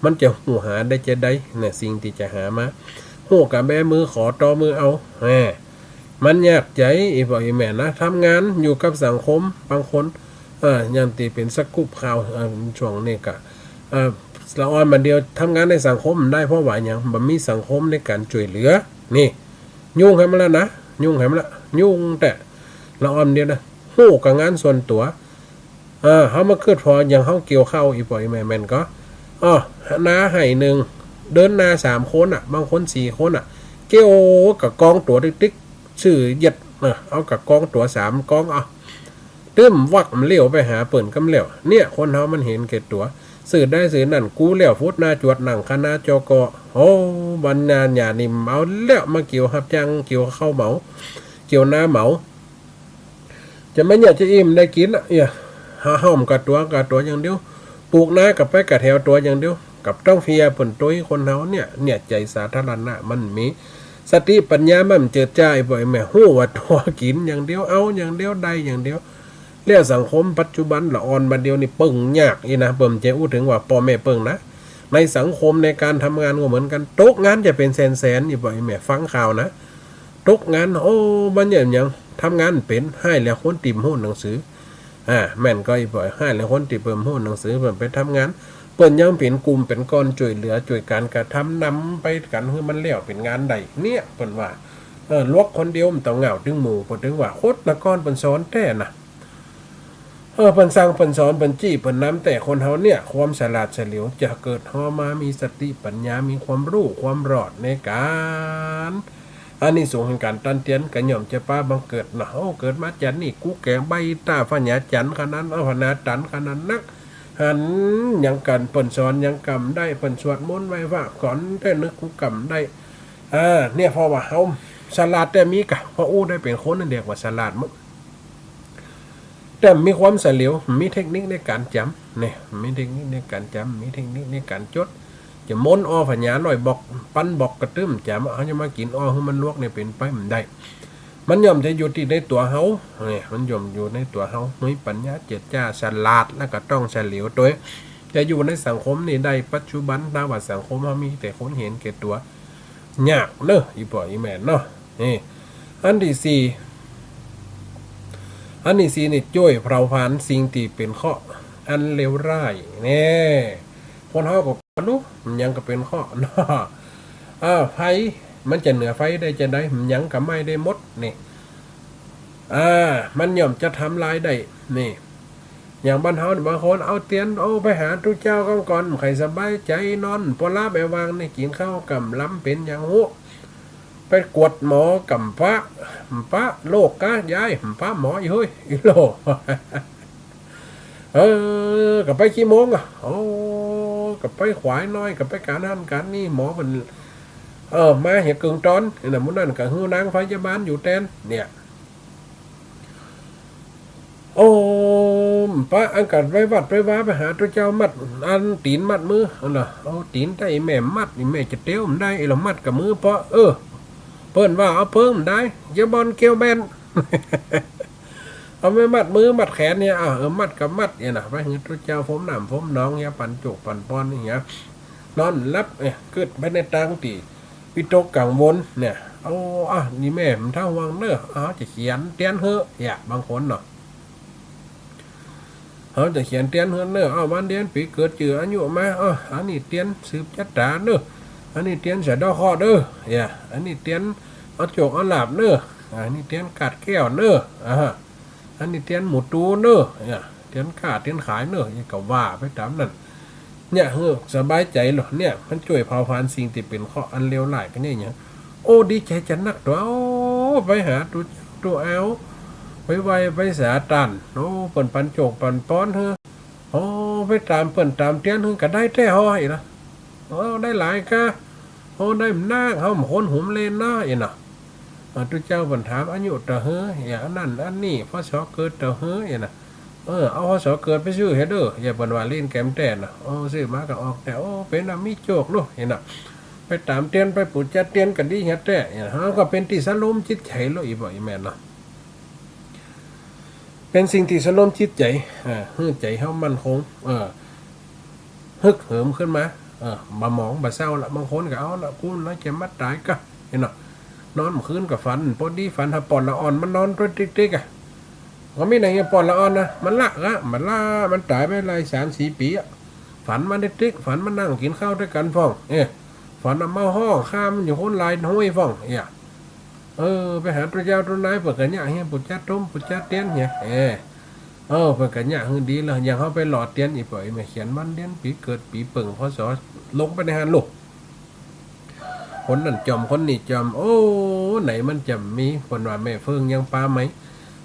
มันจะฮู้หาได้จาใด เนี่ย สิ่งตี้จะหามา ฮู้กะแบมือขอ ต่อมือเอา แหม มันยากใจ๋ อี่ป้ออี่แม่นะ ทำงานอยู่กับสังคม บางคน เอ่อ อย่างตี้เป๋นสกู๊ปข่าว เอ่อ ช่วงนี้กะ เอ่อ ละอ่อนบ่าเดี่ยวทำงานในสังคมบ่ได้ เพราะว่าหยัง บ่มีสังคมในก๋านจ้วยเหลือ นี่ ยุ่งแหมละนะ ยุ่งแหมละ ยุ่งแต๊ ละอ่อนบ่าเดี่ยวนะ ฮู้กะงานส่วนตั๋ว เออ เฮามาคิดผ่ออย่างเฮาเกี่ยวข้าว อี่ป้ออี่แม่ แม่นก่อ อ้อ นาไฮ่นึ่ง เดินนาสามคนน่ะ บางคนสี่คนน่ะ เกี่ยวกะกองตั๋วติ๊กๆ ซื่อเยียด เออ เอากะกองตั๋วสามกอง เอา ตึ้มวักมันเลี้ยวไปหาเปิ้นกำแล้ว เนี่ย คนเฮามันเห็นแก่ตั๋ว ซื่อได้ซื่อนั่น กู้แล้วพุดนาจวด นั่งคณะจก โอ้ บรรดาเนี่ยนี่เอาแล้ว มาเกี่ยวฮับจ้าง เกี่ยวข้าวเหมา เกี่ยวนาเหมา จะมาเยียะจะอิ่มได้กิ๋นอะ เอี้ย หาห้อมกะตั๋ว กะตั๋วอย่างเดียว ปลูกนาก็ไปกะแถวตั๋วอย่างเดียว กับต้องเฟียเปิ้นตวย คนเฮาเนี่ย เนี่ย ใจ๋สาธารณะมันมี สติปัญญามันเจิดจ้า อี่ป้ออี่แม่ ฮู้ว่าตั๋ว กิ๋นอย่างเดียว เอาอย่างเดียว ได้อย่างเดียว แล้วสังคมปัจจุบันละอ่อนบ่าเดี่ยวนี่เปิ้งยากอี้นะ เปิ้นจะอู้เถิงว่าป้อแม่เปิ้งนะ ในสังคมในก๋านทำงานก็เหมือนกั๋น ตกงานจะเป๋นแสนๆ อี่ป้ออี่แม่ ฟังข่าวนะ ตกงาน โอ้ มันเยียะหยัง ทำงานบ่เป๋น ฮ้ายแหละคนตี้บ่ฮู้หนังสือ อ่า แม่นก่อ อี่ป้อ ฮ้ายแหละคนตี้เปิ้นบ่ฮู้หนังสือ เปิ้นไปทำงาน เปิ้นยังเป๋นกลุ่มเป๋นก้อนจ้วยเหลือ จ้วยก๋านกระทำนำไปกั๋น หื้อมันแล้วเป๋นงานได้ เนี่ย เปิ้นว่า เออ หลวกคนเดียวบ่ต้องเหง้าตึงหมู่ เปิ้นเถิงว่า คนตะก่อนเปิ้นสอนแต๊นะ เออ เปิ้นสั่งเปิ้นสอน เปิ้นจี้เปิ้นนำแต๊ คนเฮาเนี่ย ความฉลาดเฉลียวจะเกิดฮอมา มีสติปัญญา มีความรู้ความรอดในก๋าน อานิสงส์แห่งก๋านตันเตียน ก็ย่อมจะปาบังเกิดเนาะ โอ้ เกิดมาจั๋นนี่ กูแก๋ใบ้ต้าผญาจั๋นขนาด เอาผญาตั๋นขนาดนัก หันหยังกั๋น เปิ้นสอนหยังกำได้ เปิ้นสวดมนต์ไหว้พระก่อน แต่นึกกูกำได้ อ่า เนี่ย เพราะว่าเฮาฉลาดแต๊มีกะ พออู้ได้เป๋นคนนั่นเรียกว่าฉลาดหมด แต่มีความเฉลียว มีเทคนิคในก๋านจ๋ำ เนี่ย มีเทคนิคในก๋านจ๋ำ มีเทคนิคในก๋านจด จะมนต์อ้อผญาร้อยบอก ปันบอกกะตึ้มจ๋ำ เฮาจะมากิ๋นอ้อหื้อมันหลวกเนี่ยเป๋นไปบ่ได้ มันย่อมจะอยู่ตี้ในตั๋วเฮา เนี่ย มันย่อมอยู่ในตั๋วเฮา มีปัญญาเจิดจ้า ฉลาด แล้วก็ต้องเฉลียวตวย จะอยู่ในสังคมนี่ได้ ปัจจุบันถ้าว่าสังคมเฮามีแต่คนเห็นแก่ตั๋ว ยากเนาะ อี่ป้ออี่แม่เนาะ นี่ อันตี้สี่ อันตี้สี่นี่ จ้วยเผาผลาญสิ่งตี้เป๋นเคราะห์อันเลวร้าย แน่ คนเฮาก็รู้ มันหยังก็เป๋นเคราะห์เนาะ อ่า ไฟ มันจะเหนือไฟได้จาใด มันหยังก็ไหม้ได้หมด นี่ อ่า มันย่อมจะทำลายได้ นี่ อย่างบ้านเฮานี่ บางคนเอาเตียน เอาไปหาตุ๊เจ้าก่อน ก่อน ใค่สบายใจ๋นอน ปอหลับแอะวางนี่ กิ๋นข้าวก่ำลำเป๋นหยังฮู้ ไปกวดหมอก๋ำป๊า ป๋าโรคกา ยาย ป๋าหมอ อีเฮ้ย อีโล เออ ก็ไปกี่โมงอะ โอ้ ก็ไปขวายน้อย ก็ไปก๋านหั้นก๋านนี่ หมอเปิ้น เออ มาเหียเกิ่งต๋อน นี่นะ หมู่นั้นก็หื้อนางพยาบาลอยู่แตน เนี่ย โอ้ ป๋าอั้นก็ไปวัดไปวา ไปหาตุ๊เจ้ามัดอันตี๋นมัดมือ อั้นน่ะ เอาตี๋นใต้แม่มัดนี่แม่จะเตียวบ่ได้ ไอ้ละมัดกับมือ เพราะ เออ เปิ้นว่าเอาเปิ้งบ่ได้ จะบ่อนเกี่ยวแบน เอาแม่มัดมือมัดแขนเนี่ย อ่ะ เออ มัดกับมัดเนี่ยนะ ไปหื้อตุ๊เจ้าผมน้ำผมหนอง ยาปันจุกปันป้อนนี่เหีย นอนหลับ เอ้ย กึ๊ดไปในตางตี้วิตกกังวลเนี่ย เอา อ่ะ นี่แม่บ่ต้องห่วงเน้อ เฮาจะเขียนเตียนหื้อ เนี่ย บางคนเนาะ เฮาจะเขียนเตียนหื้อเน้อ เอาวันเดือนปี๋เกิดจื้ออายุมา เออ อันนี้เตียนสืบจะต๋าเน้อ อันนี้เตียนสะเดาะเคราะห์เน้อ เนี่ย อันนี้เตียนเอาโจกเอาลาภเน้อ อันนี้เตียนกาดแก้วเน้อ อ่า อันนี้เตียนหมู่ตูเน้อ เนี่ย เตียนก้าเตียนขายเน้อ เนี่ยก็ว่าไปต๋ามนั้น เนี่ย หื้อสบายใจ๋ลอ เนี่ย มันจ้วยเผาผลาญสิ่งตี้เป๋นเคราะห์อันเลวร้ายก็เนี่ย เนี่ย โอ้ ดีใจ๋จะนักตั๋ว โอ้ ไปหาตุ๊เจ้าตุ๊อาว ไปไหว้ไปสาต้าน โอ้ เปิ้นปันโจกปันป้อนหื้อ โอ้ ไปต๋ามเปิ้นต๋ามเตียนหื้อก็ได้แต๊ฮ้อ อีกนะ โอ้ ได้หลายกา โอ้ ได้บ่นัก เฮาบ่คนหุมเลนเนาะ อีกเนาะ อ่า ตุ๊เจ้าเปิ้นถามอายุเต้าหื้อ อย่างอันนั้นอันนี้ พ.ศ. เกิดเต้าหื้อ อย่างน่ะ เออ เอา พ.ศ. เกิดไปซื้อหื้อเด้อ อย่าเปิ้นว่าเล่นแกมแต๊น่ะ โอ้ ซื้อมาก็ออกแต๊ โอ้ เป๋นอันมีโจกลูก อย่างน่ะ ไปต๋ามเตียนไปปู๋จาเตียนก็ดีหื้อแต๊ อย่างน่ะ เฮาก็เป๋นตี้สะลมจิตใจ๋ลอ อีบ่อีแม่นเนาะ เป๋นสิ่งตี้สะลมจิตใจ๋ อ่า หื้อใจ๋เฮามั่นคง เออ ฮึกเหิมขึ้นมา เออ บ่หมองบ่เศร้าละ บางคนก็เอาละ กูน้อยจะมาต๋ายกา เหียเนาะ นอนเมื่อคืนก็ฝัน ปอดีฝันหาป่อนละอ่อนมันนอนตุ๊กติ๊กๆ อะ ก็มีไหนเหียป่อนละอ่อนนะ มันละละ มันละ มันต๋ายไปหลายสามสี่ปี๋อะ ฝันมาติ๊กๆ ฝันมานั่งกิ๋นข้าวตวยกั๋นพ่อง เอ้ย ฝันว่ามาฮ้องข้ามอยู่คนหลายห้วยพ่อง เอ้ย เออ ไปหาตุ๊เจ้าตุ๊นาย เปิ้นก็เยียะเหีย ปู๋จาต้ม ปู๋จาเตียนเหีย เออ เออ เปิ้นก็เยียะหื้อดีแล้ว อย่างเฮาไปหล่อเตียน อีบ่อีแม่ เขียนวันเดือนปี๋เกิดปี๋เปิง พ.ศ. ลงไปในหั้นลูก คนนั้นจ่อม คนนี้จ่อม โอ้ ไหนมันจะมี เปิ้นว่าแม่เฟืองยังปาไหม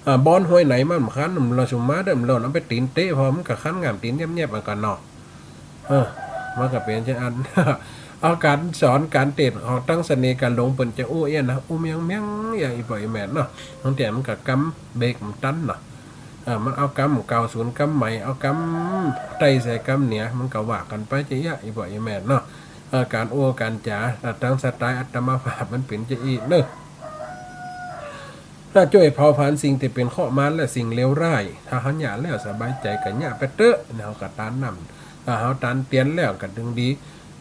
อ่า บ่อนห้วยไหนมันบ่คัน มันละสุมมาเด้อ มันละเอาไปตี๋นเตะ พอมันก็คันง่ามตี๋นแยบๆ มันก็เนาะ เออ มันก็เป๋นจั่งอั้น เอาก๋านสอนก๋านเตศน์ของตังเสน่ห์ก๋านหลงเปิ้นจะอู้เอี้ยนะ อู้เมียงๆ อย่างอีบ่อีแม่นเนาะ บางเตื้อมันก็กำเบรกบ่ตันเนาะ เออ มันเอากำเก่าสูญกำใหม่ เอากำใต้ใส่กำเหนือ มันก็ว่ากั๋นไปจะเอี้ย อีบ่อีแม่นเนาะ เออ ก๋านอู้ก๋านจ๋า ต๋ามสไตล์อาตมาภาพมันเป๋นจะอี้เนาะ ถ้าจ้วยเผาผลาญสิ่งตี้เป๋นเคราะห์มารและสิ่งเลวร้าย ถ้าเฮาเยียะแล้วสบายใจ๋ก็เยียะไปเต๊อะ เฮาก็ตานน้ำ ถ้าเฮาตานเตียนแล้วก็ตึงดี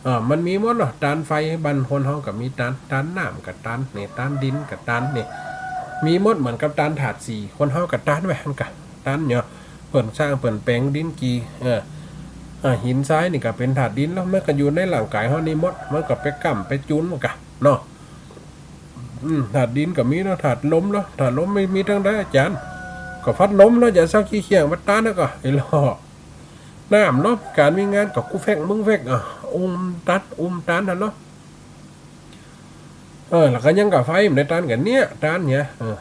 เออ มันมีหมดเนาะ ตานไฟ บ้านคนเฮาก็มีตาน ตานน้ำก็ตาน นี่ ตานดินก็ตาน นี่ มีหมด เหมือนกับตานธาตุสี่ คนเฮาก็ตานไว้หั้นกา ตานเนาะ เปิ้นสร้างเปิ้นแป๋งดินกี่ เออ อ่า หินทรายนี่ก็เป๋นธาตุดินแล้ว มันก็อยู่ในร่างก๋ายเฮานี่หมด มันก็ไปก้ำไปจุนมันกาเนาะ อืม ธาตุดินก็มีเนาะ ธาตุลมเนาะ ธาตุลมมี มีตังใดอาจ๋ารย์ ก็พัดลมเนาะ จะสักขี้เขี้ยงมาตานแล้วก็ ไอ้ล้อ น้ำเนาะ ก๋านมีงานก็กูแฟกมึงแฟก อ่ะ อุ้มตัด อุ้มตานหั้นเนาะ เออ แล้วก็ยังกาไฟมันได้ตานกันเนี่ย ตานเนี่ย เออ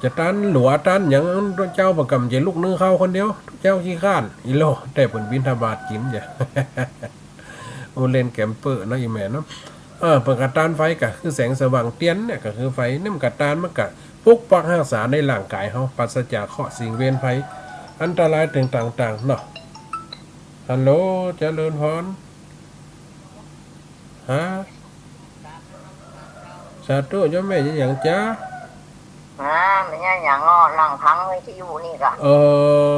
จะตานหลัวตานหยัง ตุ๊เจ้าเปิ้นก็บ่ใจ้ลุกนึ่งข้าวคนเดียว ตุ๊เจ้าขี้คร้าน อีโล แต่เปิ้นบิณฑบาตกิ๋นจ้ะ โอ้ เล่นแกมเปอร์เนาะ อีแม่เนาะ เออ เปิ้นก็ตานไฟก็คือแสงสว่างเตียนเนี่ย ก็คือไฟ นี่มันก็ตาน มันก็ปกปักฮักษาในร่างก๋ายเฮา ปราศจากเคราะห์สิ่งเวรภัย อันตรายต่างๆ เนาะ ฮัลโหล เจริญพร ฮะ สาธุ โยมแม่ เยียะหยังจ๊ะ อ่า บ่เยียะหยังอ้อ นั่งฟังวิทยุนี่กา เอ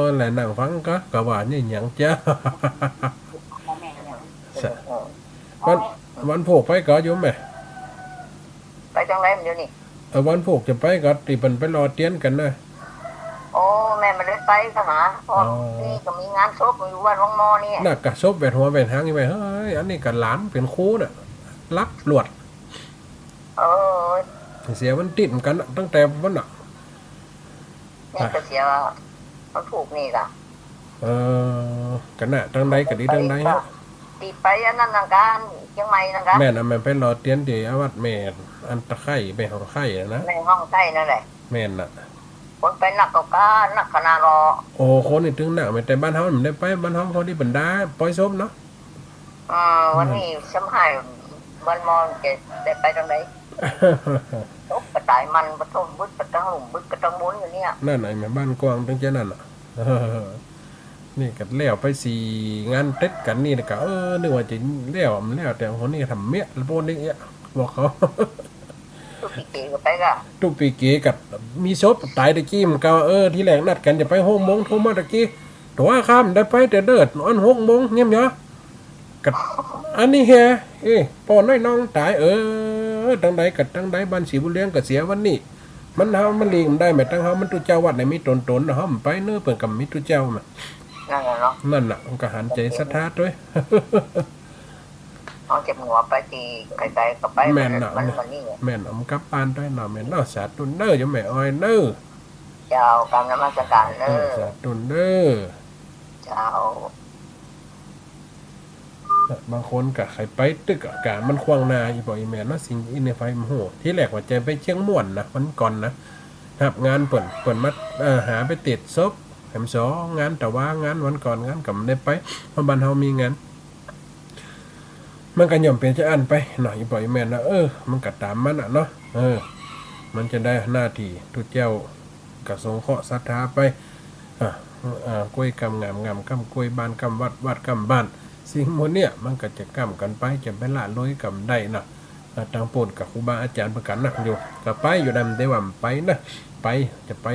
อ แหละ นั่งฟังกา กาว่าเยียะหยังจ๊ะ สะ เออ วัน วันพูกไปก่อโยมแม่ ไปตางใดมันเดี๋ยวนี้ เออ วันพูกจะไปก่อ ตี้เปิ้นไปหล่อเตียนกั๋นนะ โอ้ แม่บ่ได้ไปกาหา เพราะ อ๋อ นี่ก็มีงานศพอยู่วัดวังมอนี่ น่ะ กาศพแหวดหัวแหวดหางอยู่แม่ เฮ้ย อันนี้ก็หลานเป๋นครูน่ะ รักลวด เออ เสียวันติ๊ดเหมือนกั๋นน่ะ ตั้งแต่วันน่ะ นี่ก็เสียวันพูกนี่กา เออ กั๋นน่ะ ตางใดก็ดี ตางใดฮะ ตี้ไปอันนั้นนั่นกา เจียงใหม่นั่นกา แม่นน่ะ แม่นไปหล่อเตียนตี้วัดแม่อันตะไคร่ แม่ฮ่องไคร่น่ะนะ แม่ฮ่องไคร่นั่นแหละ แม่นน่ะ คนไปนักก็กา นักขนาดหล่อ โอ้ คนนี่ตึงนัก แม่นแต่บ้านเฮาบ่ได้ไป บ้านเฮาเขาตี้บรรดาปล่อยศพเนาะ อ่า วันนี้สำหายวันมอญจะได้ไปตรงไหน ตกกระต่ายมันปะท่มบึดปะตังหลุมบึดปะตังบุญอยู่เนี่ย นั่นไอ้แม่บ้านกว้างตึงจะนั่นน่ะ นี่ก็แล้วไปสี่งานติดกั๋นนี่นะกะ เออ นึกว่าจะแล้ว มันแล้ว แต่คนนี้ทำเมี้ย แล้วพวกนี้เอี้ย บอกเขา ตุ๊กปีเก๋ก็ไปกะ ตุ๊กปีเก๋กับมีศพต๋ายตะกี้มันก็ เออ ทีแรกนัดกั๋นจะไปหกโมง โทรมาตะกี้ ตั๋วข้ามได้ไปแต่เดิดนอนหกโมง เยี่ยมยอ กะ อันนี้แฮ เอ้ย ป้อน้อยน้องต๋าย เออ ตังใดกะตังใด บ้านศรีบุญเรืองกะเสียวันนี้ มันเฮามันหลีกบ่ได้แม่ ตังเฮามันตุ๊เจ้าวัดไหนมีต๋นๆ เนาะ เฮาบ่ไปเนอะ เปิ้นกะมีตุ๊เจ้ามา นั่นแหละเนาะ นั่นน่ะ มันกะหันใจ๋ศรัทธาตวย เอาเจ็บหัวไปตี้ไกลๆ ก็ไป แม่นน่ะ มัน มันนี่ แม่นน่ะ มันกลับบ้านตวยเนาะ แม่นเนาะ สาธุเน้อ โยมแม่อ้อยเน้อ เจ้า กราบนมัสการเน้อ เออ สาธุเน้อ เจ้า บางคนกะใค่ไปตึกอะ ก๋านมันขวางหน้า อี่ป้ออี่แม่เนาะ สิ่งอี้ในไฟมันโห ทีแรกว่าจะไปเชียงม่วนนะ วันก่อนนะ ฮับงานเปิ้น เปิ้นมา เอ่อ หาไปเตียดศพ แหมสองงาน แต่ว่างานวันก่อน งานกำได้ไป เพราะบ้านเฮามีงาน มันกะย่อมเป๋นจะอั้นไปเนาะ อี่ป้ออี่แม่เนาะ เออ มันกะต๋ามมันอะเนาะ เออ มันจะได้หน้าตี้ตุ๊เจ้า กะสงเคราะห์ศรัทธาไป อ่า อ่า ก้วยกำงาม งามกำก้วย บ้านกำวัด วัดกำบ้าน สิ่งหมู่เนี้ยมันก็จะกำกั๋นไป จะไปละเลยกำได้นะ อ่า ตังโปรดกับครูบาอาจ๋ารย์เปิ้นกั๋นนะ อยู่ ก็ไปอยู่นั่น แต่ว่าไปนะ ไป จะไป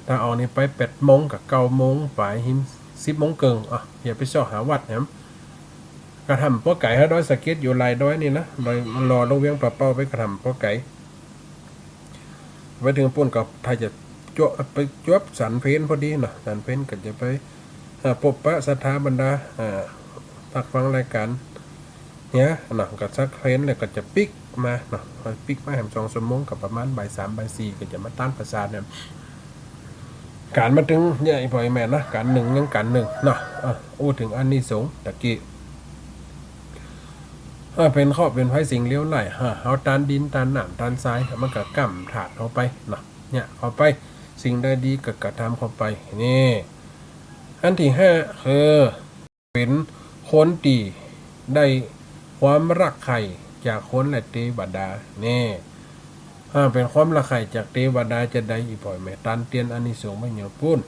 ถ้าออกนี่ไปแปดโมงกับเก้าโมงปาย หิน สิบโมงเกิ่ง อ่ะ อย่าไปเซาะหาวัดแหม กระถ้ำป้อไก๋ ฮะ ดอยสะเก็ด อยู่หลายดอยนี่นะ ดอย มันรอลงเวียงป่าเป้าไปกระถ้ำป้อไก๋ ไปเถิงปู๊นก็ถ้าจะจวบ ไปจวบสันเพลพอดีเนาะ สันเพลก็จะไป เอ่อ ปบปะศรัทธาบรรดา เอ่อ ตักฟังรายก๋านเหียเนาะ ก็สันเพลแล้วก็จะปิ๊กมาเนาะ ปิ๊กมาแหมสองชั่วโมง ก็ประมาณบ่ายสามบ่ายสี่ก็จะมาต้านประสาทเนี่ย ก๋านมาเถิงเนี่ย อี่ป้ออี่แม่เนาะ ก๋านนึ่งยังก๋านนึ่งเนาะ เออ อู้เถิงอานิสงส์ตะกี้ เออ เป๋นเคราะห์เป๋นภัยสิ่งเลวร้าย เออ เฮาตานดินตานน้ำตานทราย มันก็กำธาตุเฮาไปเนาะ เนี่ย เข้าไป สิ่งใดดีก็กระทำเข้าไป นี่ อันตี้ห้า คือ เป๋นคนตี้ได้ความรักใคร่จากคนและเตวดา นี่ อ่า เป๋นความรักใคร่จากเตวดาจะได้ อี่ป้ออี่แม่ ตานเตียนอานิสงส์ไว้อย่างปู๊น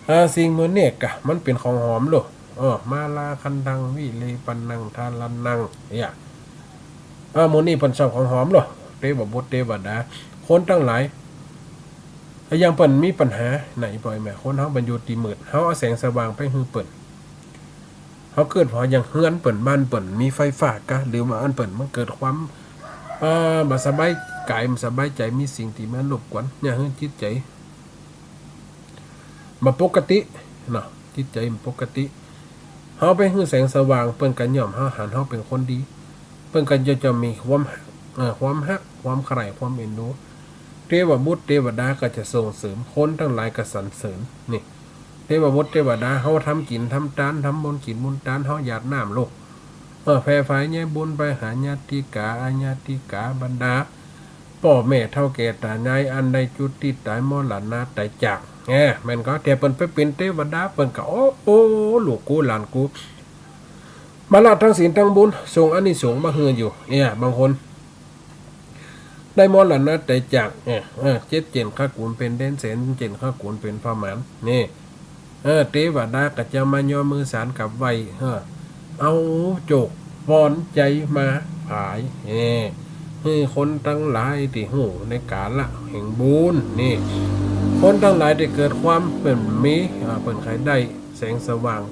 อ่า สิ่งหมู่นี้กะ มันเป๋นของหอมโลก เออ มาลาคันธัง วิเลปะนัง ทารานัง เนี่ย อ่า หมู่นี้เปิ้นชอบของหอมโลก เตวบุตรเตวดา คนตังหลาย อย่างเปิ้นมีปัญหา ไหนป้ออี่แม่ คนเฮาบ่อยู่ตี้มืด เฮาเอาแสงสว่างไปหื้อเปิ้น เฮาเกิดผ่ออย่างเฮือนเปิ้น บ้านเปิ้นมีไฟฟ้ากา หรือว่าอันเปิ้นมันเกิดความ เอ่อ บ่สบายก๋าย บ่สบายใจ๋ มีสิ่งตี้มารบกวน เยียะหื้อจิตใจ๋บ่ปกติเนาะ จิตใจ๋บ่ปกติ เฮาไปหื้อแสงสว่าง เปิ้นก็ย่อมเฮา หันเฮาเป๋นคนดี เปิ้นก็จะ จะมีความฮัก เอ่อ ความฮัก ความใคร่ ความเอ็นดู เตวบุตรเตวดาก็จะส่งเสริม คนตังหลายก็สรรเสริญ นี่ เตวบุตรเตวดา เฮาทำกิ๋นทำตาน ทำบุญกิ๋นบุญตาน เฮาหยาดน้ำโลก เออ แผ่ฝ่ายใยบุญไปหาญาติกา อาญาติกา บรรดาป้อแม่เฒ่าแก่ต๋ายาย อันได้จุติต๋ายมรณะต๋ายจาก แหม แม่นก็ แต่เปิ้นไปเป๋นเตวดา เปิ้นก็ โอ้ โอ้ ลูกกูหลานกู มาละตังศีลตังบุญ ส่งอานิสงส์มาหื้ออยู่ เนี่ย บางคน ได้มรณะต๋ายจาก เออ เออ เจ็ดเจ๋นข้ากูลเป๋นแดนแสน เจ็ดเจ๋นข้ากูลเป๋นผ้าหมาน นี่ เออ เตวดาก็จะมาย่อมือสานกับไหว้ เออ เอาโจกปอนใจ๋มาผาย เออ หื้อคนตังหลายตี้ฮู้ในกาละแห่งบุญ นี่ คนตังหลายตี้เกิดความเปิ้นมี เออ เปิ้นใค่ได้แสงสว่าง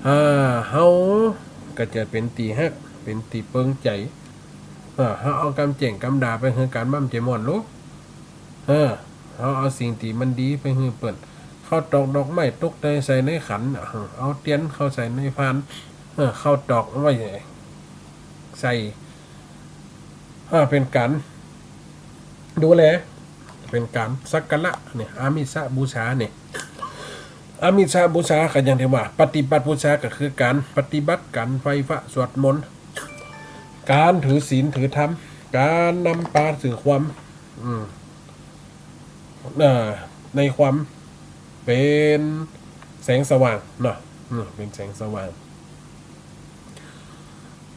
เออ เฮาก็จะเป๋นตี้ฮัก เป๋นตี้เปิงใจ๋ เออ เฮาเอากำแจ้งกำด่าไปหื้อกั๋น บ่ามันจะม่วนโลก เออ เฮาเอาสิ่งตี้มันดีไปหื้อเปิ้น ข้าวตอกดอกไม้ตกแต่งใส่ในขัน เออ เอาเตียนเข้าใส่ในพาน เออ ข้าวตอกไว้ใส่ เออ เป๋นก๋านดูแล เป๋นก๋านสักการะเนี่ย อามิสบูชาเนี่ย อามิสบูชาก็อย่างตี้ว่า ปฏิบัติบูชาก็คือก๋านปฏิบัติก๋านไหว้พระสวดมนต์ ก๋านถือศีลถือธรรม ก๋านนำปาเสริมความ อืม เอ่อ ในความเป๋นแสงสว่างเนาะ อืม เป๋นแสงสว่าง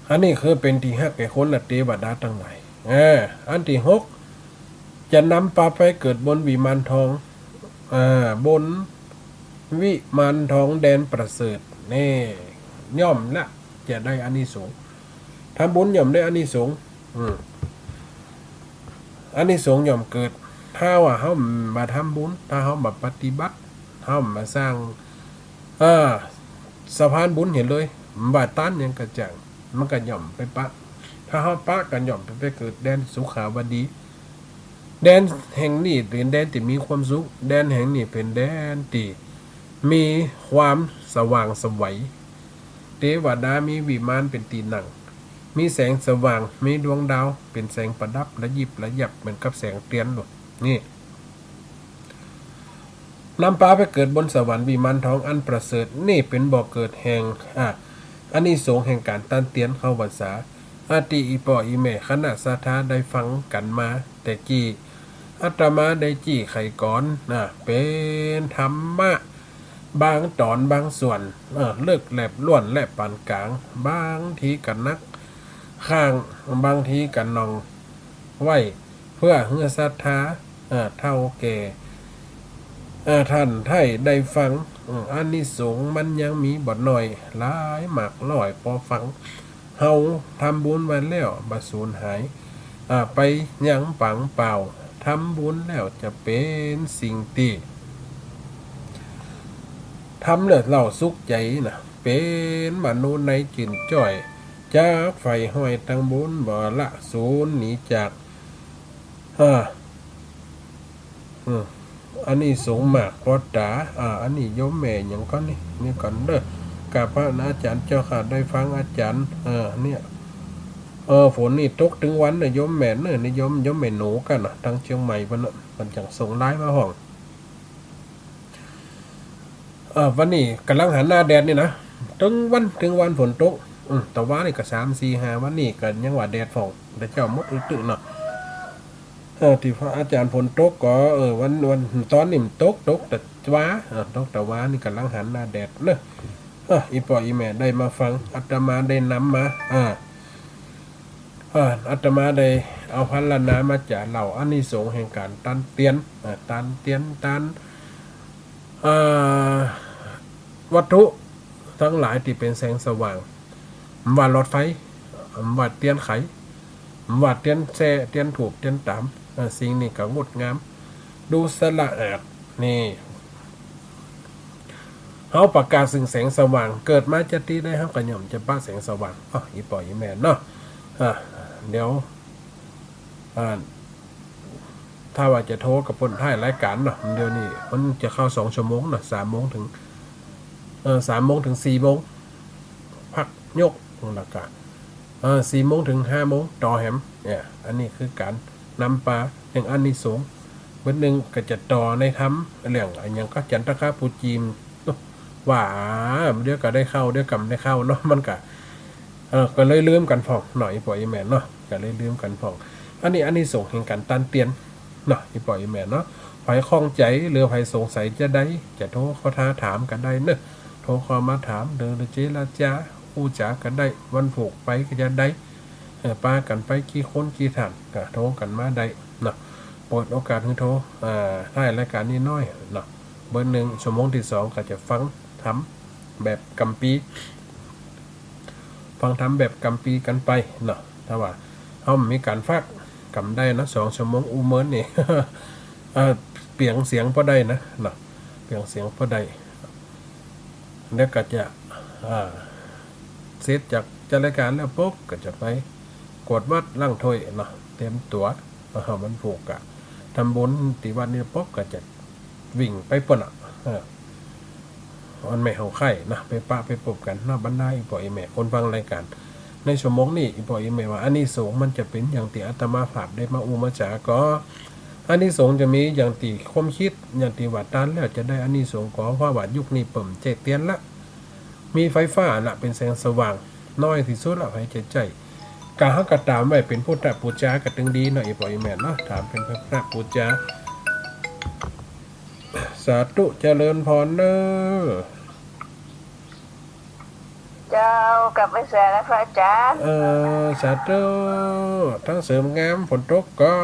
อันนี้คือเป๋นตี้ฮักแก่คนและเตวดาตังหลาย เออ อันตี้หก จะนำปาไปเกิดบนวิมานทอง เออ บนวิมานทองแดนประเสริฐ นี่ ย่อมละจะได้อานิสงส์ ทำบุญย่อมได้อานิสงส์ อืม อานิสงส์ย่อมเกิด ถ้าว่าเฮาบ่ทำบุญ ถ้าเฮาบ่ปฏิบัติ เฮาบ่สร้าง เออ สะพานบุญหื้อเลย บ่ตานหยังก็จ้าง มันก็ย่อมไปปะ ถ้าเฮาปะก็ย่อมไป ไปเกิดแดนสุขาวดี แดนแห่งนี้เป๋นแดนตี้มีความสุข แดนแห่งนี้เป๋นแดนตี้มีความสว่างไสว เตวดามีวิมานเป๋นตี้นั่ง มีแสงสว่าง มีดวงดาวเป๋นแสงประดับระยิบระยับเหมือนกับแสงเตียนโลด นี่ นำปาไปเกิดบนสวรรค์วิมานทองอันประเสริฐ นี่เป๋นบ่อเกิดแห่ง อ่า อานิสงส์แห่งก๋านตันเตียนเข้าพรรษา อันตี้อี่ป้ออี่แม่คณะศรัทธาได้ฟังกั๋นมาแต่กี้ อาตมาได้จี้ไขก่อนนะ เป๋นธรรมะบางต๋อนบางส่วน เออ เลิกแหลบล้วนและปานก๋าง บางทีก็หนักข้าง บางทีก็หน่องไว้ เปื้อหื้อศรัทธา เอ่อ เฒ่าแก่ เอ่อ ต้านได้ได้ฟัง เอ่อ อานิสงส์มันยังมีบ่น้อย หลายมากน้อย ปอฟังเฮาทำบุญไว้แล้วบ่สูญหาย อ่า ไปยังปางเปล่า ทำบุญแล้วจะเป๋นสิ่งตี้ ทำแล้วเล่าสุขใจ๋นะ เป๋นมโนในจื้นจ้อย จากใฝ่ห้อยตังบุญบ่ละสูญหนีจาก อ่า อืม อานิสงส์มากปอต๋า อ่า อันนี้โยมแม่หยังก่อนี่ นี่ก่อนเด้อ กราบพระอาจ๋ารย์เจ้าข้า ได้ฟังอาจ๋ารย์ เออ เนี่ย เออ ฝนนี่ตกตึงวันเน่อโยมแม่เน่อ นี่โยม โยมแม่หนูกั๋นนะ ตางเจียงใหม่ปุ้นเน่อ เปิ้นจั่งส่งไลน์มาฮ้อง เออ วันนี้ก่ำลังหันหน้าแดดนี่นะ ตึงวัน ตึงวันฝนตก อืม ตะวานี่ก็สามสี่ห้าวันนี่ก็ยังว่าแดดพ่อง แต่เจ๊าหมดอึดตึเนาะ เออ ตี้พระอาจ๋ารย์ฝนตกก็ เออ วัน วัน ต๋อนนี้มันตก ตกตะวา เออ ตกตะวานี่ก่ำลังหันหน้าแดดเนาะ เออ อี่ป้ออี่แม่ได้มาฟัง อาตมาได้นำมา อ่า อ่า อาตมาได้เอาพรรณนามาจ๋าเล่าอานิสงส์แห่งก๋านตันเตียน อ่า ตันเตียน ตัน อ่า วัตถุตังหลายตี้เป๋นแสงสว่าง บ่ว่ารถไฟ บ่ว่าเตียนไข บ่ว่าเตียนแส้ เตียนธูป เตียนต๋าม อ่า สิ่งนี้ก็งดงาม ดูสะอาด นี่ เฮาประกาศเซิ่งแสงสว่าง เกิดมาจะตี้ใดเฮาก็ย่อมจะปะแสงสว่าง อ้อ อี่ป้ออี่แม่เนาะ อ่า เดี๋ยว อ่า ถ้าว่าจะโทรก็ป้นท้ายรายก๋านเนาะ เดี๋ยวนี้มันจะเข้าสองชั่วโมงเนาะ สามโมงเถิง เอ่อ สามโมงเถิงสี่โมง พักยก แล้วก็ เอ่อ สี่โมงเถิงห้าโมง ต่อแหม เนี่ย อันนี้คือก๋านนำปาแห่งอานิสงส์ เบิดนึ่งก็จะต่อในธรรม เรื่องอะหยังก็จันทคาปูจีม ว่า เดี๋ยวก็ได้เข้า เดี๋ยวก็บ่ได้เข้าเนาะ มันก็ เออ ก็เลยลืมกั๋นพ่องเนาะ อี่ป้ออี่แม่เนาะ ก็เลยลืมกั๋นพ่อง อันนี้อานิสงส์แห่งก๋านตันเตียนเนาะ อี่ป้ออี่แม่เนาะ ใผข้องใจ๋หรือใผสงสัยจะใด จะโทรเข้ามาถามก็ได้เนาะ โทรเข้ามาถาม หรือจะเจรจาอู้จ๋าก็ได้ วันพูกไปก็จะได้ เออ ปากั๋นไปกี่คนกี่ท่าน ก็โทรกั๋นมาได้เนาะ เปิดโอกาสหื้อโทร อ่า ท้ายรายก๋านนี้หน้อยเนาะ เบิดนึ่ง ชั่วโมงตี้สองก็จะฟังธรรมแบบกัมภีร์ ฟังธรรมแบบกัมภีร์กั๋นไปเนาะ ถ้าว่าเฮาบ่มีก๋านฟัง ก็บ่ได้นะ สองชั่วโมงอู้เมินนี่ เอ่อ เปลี่ยงเสียงบ่ได้นะ เนาะ เปลี่ยงเสียงบ่ได้ แล้วก็จะ อ่า เสร็จจากจัดรายก๋านแล้วปุ๊บ ก็จะไปกวาดวัดล้างถ้วยเนาะ เตรียมตั๋ว เออ วันพูกก็ทำบุญตี้วัดนี่ปุ๊บ ก็จะวิ่งไปปุ้นน่ะ เออ วันแม่เฮาใค่นะ ไปปะไปปบกั๋นเนาะ บรรดาอี่ป้ออี่แม่คนฟังรายก๋าน ในชั่วโมงนี้ อี่ป้ออี่แม่ว่าอานิสงส์มันจะเป๋นอย่างตี้อาตมาภาพได้มาอู้มาจ๋าก็ อานิสงส์จะมีอย่างตี้ความกึ๊ด อย่างตี้ว่าตานแล้วจะได้อานิสงส์ก่อ เพราะว่ายุคนี้เปิ้นบ่ใจ๊เตียนละ มีไฟฟ้าละ เป๋นแสงสว่าง น้อยตี้สุดละ ใผจะใจ๊ กาเฮาก็ต๋ามไว้เป๋นพุทธปู๋จาก็ตึงดีเนาะ อี่ป้ออี่แม่เนาะ ต๋ามเป๋นพุทธปู๋จา สาธุ เจริญพรเน่อ เจ้า กลับไปเสียแล้วพระอาจารย์ เออ สาธุ ตังเสริมงาม ฝนตกก่อ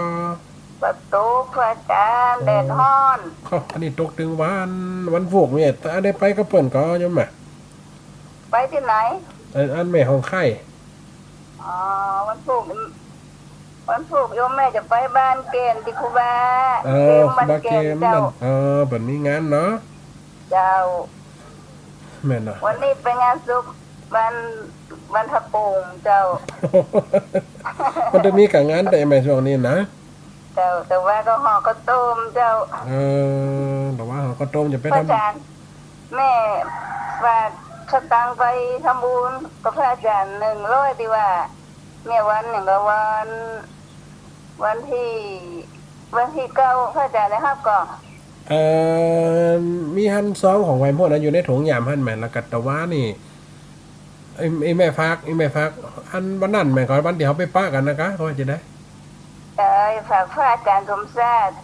บ่ตกพระอาจารย์ แดดฮ้อน โอ้ อันนี้ตกตึงวัน วันพูกเนี่ย อันได้ไปกับเปิ้นก่อ โยมแม่ ไปตี้ไหน อัน อันแม่ฮ่องไค อ๋อ วันพูก วันพูกโยมแม่จะไปบ้านเกณฑ์ตี้ครูบา เออ เกณฑ์บ้านเกณฑ์ ครูบาเกณฑ์ เจ้า นั่น เออ เปิ้นมีงานเนาะ เจ้า แม่นเนาะ วันนี้ไปงานศพบ้าน บ้านพระโป่งเจ้า มันจะมีก๋างานแต๊แม่ช่วงนี้นะ เจ้า แต่ว่าก็ห่อข้าวต้มเจ้า เออ แต่ว่าห่อข้าวต้มจะไป พระอาจารย์ แม่ฝากสตางค์ไปทำบุญกับพระอาจารย์หนึ่งร้อยตี้ว่า เนี่ยวันหนึ่งก็วัน วันตี้ วันตี้เก้า พระอาจารย์ได้ฮับก่อ เอ่อ มีหั้นซองของไหว้พวกนั้นอยู่ในถุงยามหั้นแม่น แล้วก็แต่ว่านี่ ไอ้ ไอ้แม่ฝาก ไอ้แม่ฝาก อันวันนั้นแม่นก่อ วันตี้เฮาไปปะกั๋นนะก่อ เขาว่าจะได้ เอ่อ ฝากพระอาจารย์สมชาติ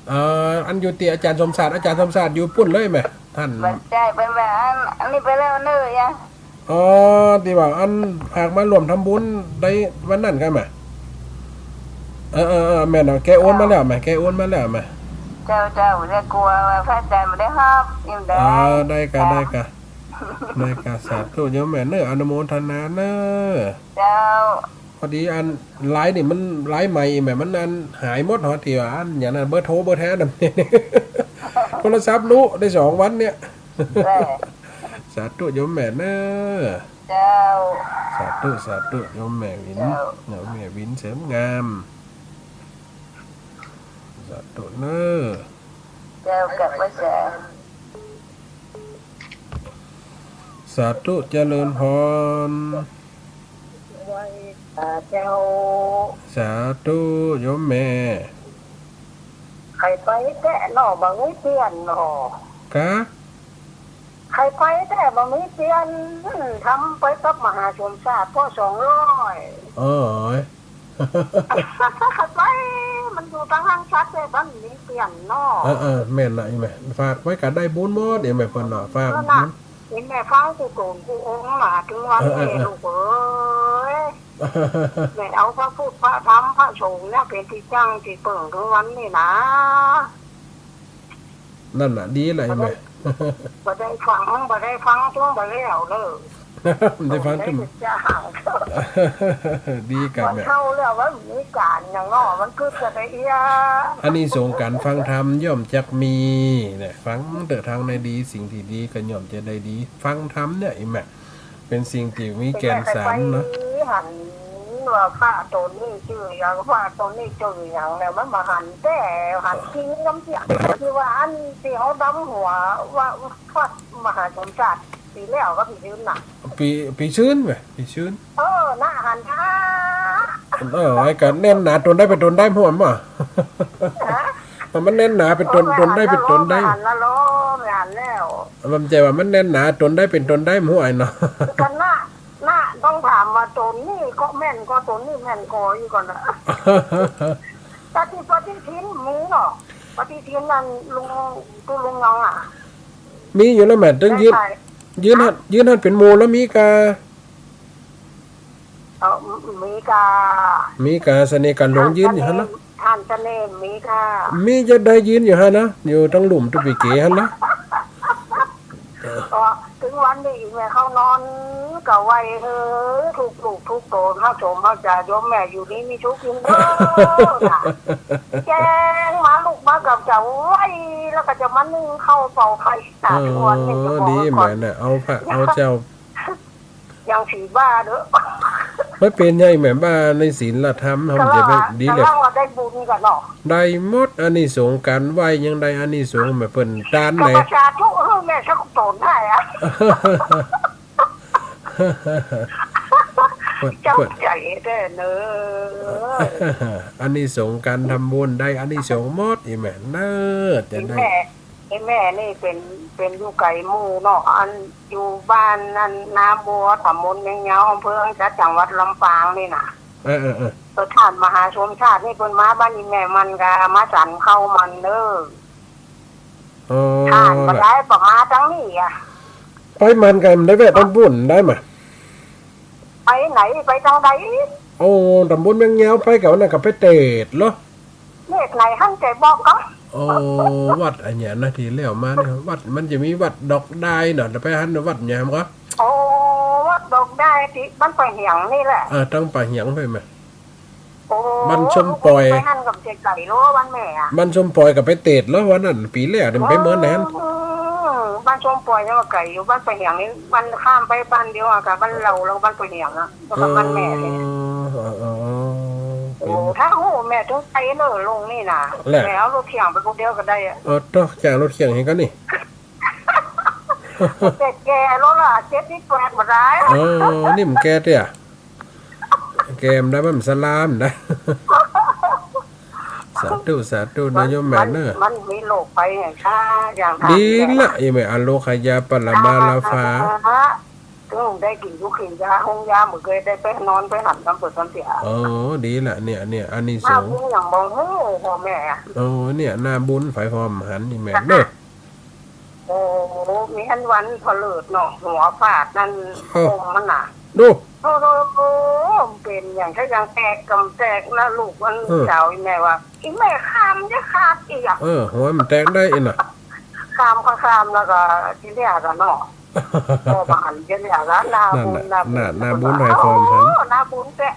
เอ่อ อันอยู่ตี้อาจ๋ารย์สมชาติ อาจ๋ารย์สมชาติอยู่ปู้นเลยแม่ ต้าน บ่ใจ้ เปิ้นว่าอัน อันนี้ไปแล้วเน่อ อ๋อ ตี้ว่าอันฝากมาร่วมทำบุญได้วันนั้นก่อแม่ เออ เออ เออ แม่นเนาะ แกโอนมาแล้วแม่ แกโอนมาแล้วแม่ เจ้า เจ้า บ่ได้กั๋วว่าพระอาจ๋ารย์บ่ได้ฮับ อิ้มได้ เออ ได้ก่อ ได้ก่อ ได้ก่อ สาธุโยมแม่เน่อ อนุโมทนาเน่อ เจ้า พอดีอันไลน์นี่มันไลน์ใหม่แม่ มันอันหายหมด ฮอดตี้ว่าอันอย่างนั้น เบอร์โทรเบอร์แท้นำ โทรศัพท์ลุได้สองวันเนี่ย เออ สาธุโยมแม่เน่อ เจ้า สาธุ สาธุโยมแม่วิน เจ้า โยมแม่วินเสริมงาม สาธุเน่อ เจ้า กลับไหว้สา สาธุ เจริญพร ไหว้สาเจ้า สาธุโยมแม่ ใค่ไปแต๊เนาะ บ่มีเตียนเนาะ กะ ใค่ไปแต๊ บ่มีเตียน ทำไปกับมหาสมชาติ พอสองร้อย เอ้ย ไป มันอยู่ตางห้างสัตว์เด้ บ่มีเตียนเนาะ เออ เออ แม่นละ อี่แม่ ฝากไว้ก็ได้บุญหมด อี่แม่ เปิ้นเนาะ ฝาก นั่นน่ะ บุญ เห็นแม่ฟังกู้โตนกู้องค์มาเถิงวันนี้ เออ เออ เออ ลูกเอ้ย แม่เอาพระพุทธ พระธรรม พระสงฆ์เนี่ยเป๋นตี้จั้งตี้เปิ้งเถิงวันนี้นะ นั่นน่ะ ดีละ อี่แม่ บ่ได้ บ่ได้ฟัง บ่ได้ฟังเถิงบ่แล้วเน่อ บ่ได้ฟังเถิง บ่ได้จ้าง ดีก่อแม่ มันเฒ่าแล้ว มันมีก๋านหยังเนาะ มันคือจะได้เอี้ย อานิสงส์ก๋านฟังธรรมย่อมจักมี เนี่ย ฟังเต๊อะ ทางใดดี สิ่งตี้ดีก็ย่อมจะได้ดี ฟังธรรมเนี่ย อี่แม่ เป๋นสิ่งตี้มีแก่นสารเนาะ ไปหันว่าพระต๋นนี้จื้อหยัง พระต๋นนี้จื้อหยังเนี่ย มันบ่หันแต๊ หันจริงนำเสี้ย ตี้ว่าอันตี้เฮาดำหัวว่าพระมหาสมชาติ ปี๋แล้วก็ปี๋ซืนน่ะ ปี๋ ปี๋ซืนแม่ ปี๋ซืน เออ น่ะหันนะ เออ ไอ้ก็แน่นหนาต๋นใดเป๋นต๋นใด หัวมันบ่ ฮะ มันแน่นหนาเป๋นต๋น เออ ต๋นใดเป๋นต๋นใด หันแล้ว หันแล้ว มันบ่ใจ้ว่ามันแน่นหนาต๋นใดเป๋นต๋นใด มันหัวไอ้เนาะ ก็น่ะ น่ะ ต้องถามว่าต๋นนี้ก็แม่นก่อ ต๋นนี้แม่นก่ออยู่ก่อนนะ ปฏิ ปฏิทินมีเนาะ ปฏิทินนั่นลุง ตุ๊ลุงยองอะ มีอยู่แล้วแม่ ตึงยืน ได้ไป ยืนหั้น ยืนหั้นเป๋นหมู่แล้วมีกา เออ มีกา มีกาเสน่ห์กันหลงยืนอยู่หั้นนะ ท่านเสน่ห์มีกา มีจะได้ยืนอยู่หั้นนะ อยู่ตังลุ่มตุ๊ปีเก๋หั้นนะ ก็เถิงวันนี้แม่เข้านอนก็ไหว้ เออ ทุกลูกทุกโตน เฮาโฉมเฮาจ่าโยมแม่อยู่ดีมีสุขยิ่งเด้อนะ แจ้งมาลูกมากับเจ้าไหว้ แล้วก็จะมานึ่งข้าวเป่าไข่นะ เออ ทุกวันนี้จะบอกไว้ก่อน ดีแม่น่ะ เอาพระเอาเจ้า ยังสิบ้าเด้อ บ่เป๋นหยังแม่ บ้าในศีลธรรม เฮาจะไปดีเลย กำลังว่าได้บุญกันเนาะ ได้หมด อานิสงส์ก๋านไหว้ยังได้อานิสงส์แม่ เปิ้นตานไหน ก็สาธุ เออ แม่สักต๋นได้อะ เปิ้น เจ้า เปิ้น ใจ๋แต๊เน่อ อานิสงส์ก๋านทำบุญได้อานิสงส์หมด อีแม่เน่อ จะ อี ได้ แม่ อีแม่นี่เป๋น เป๋นอยู่ไก๋หมู่เนาะ อันอยู่บ้านนั่น นาบัว ตำบลเวียงยาว อำเภอห้างฉัตร จังหวัดลำปางนี่น่ะ เออ เออ เออ เออ ต้านมหาสมชาตินี่เปิ้นมาบ้านอีแม่มันก็มาสันข้าวมันเน่อ อ๋อ ต้านบ่ได้ บ่มาตางนี้อะ ไปมันก็ได้แวะตำบุญได้มา ไปไหน ไปตางใด โอ้ ตำบลเวียงยาว ไปกับวันนั้นก็ไปเตดเหรอ เลขไหนหั้นแกบอกก็ โอ้ วัดอันเนี้ยนะ ตี้แล้วมาเนี่ย วัด มันจะมีวัดดอกดายเนาะ แล้วไปหั้นวัดหยังก็ โอ้ วัดดอกดายตี้บ้านป่าเหียงนี่แหละ เออ ตางป่าเหียงไปไหม โอ้ บ้านชมปอย ไปหั้นก็บ่ใจ้ไก๋โลบ้านแม่อะ บ้านชมปอยก็ไปเตดแล้ววันนั้น ปี๋แล้วนี่ไปเมินหั้น อืม บ้านชมปอยยังว่าไก๋อยู่ บ้านป่าเหียงนี่มันข้ามไปบ้านเดียวอะ กับบ้านเฮาแล้วบ้านป่าเหียงอะ แล้วก็บ้านแม่นี่ เออ เออ เออ โอ้ ถ้าฮู้แม่ตึงไปเน่อ ลงนี่น่ะ แหละ แม่เอารถเคียงไปคนเดียวก็ได้อะ เออ เต๊อะ จ้างรถเคียงหื้อก็นี่ แก่ๆ แล้วล่ะ เจ็ดสิบแปดบ่ได้ เออ นี่มันแก่เตี้ย แก่มันได้ มันสลามนะ สาธุ สาธุ นะโยมแม่เน่อ มันมีโรคภัยแห่งชาติอย่าง ดีละ อีแม่ อโรคขยาปรมาลาภา ตึงได้กิ๋นอยู่กิ๋นยา ห้องยาบ่เกยได้ไปนอนไปหันกำเปิดกำเสีย เออ ดีละ เนี่ย เนี่ย อานิสงส์ หน้าบุญอย่างบ่ฮู้พ่อแม่อะ เออ เนี่ย หน้าบุญใผผ่อมหัน อีแม่เน่อ โอ้ มีอันวันผะเลิดเนาะ หัวฟาดนั่น เออ คมมันน่ะ ดู โอ้โห เป๋นอย่าง ถ้าอย่างแตกกำแตกนะ ลูกมัน เออ จ๋าว อีแม่ว่า อีแม่คามจะขาดอีกอะ เออ หัวมันแตกได้อีกน่ะ คามก็คาม แล้วก็ตี้เลียก็เนาะ พอมาหันตี้เลียก็หน้าบุญ นั่นน่ะ หน้าบุญ หน้า หน้าบุญใผผ่อมหัน โอ้ หน้าบุญแต๊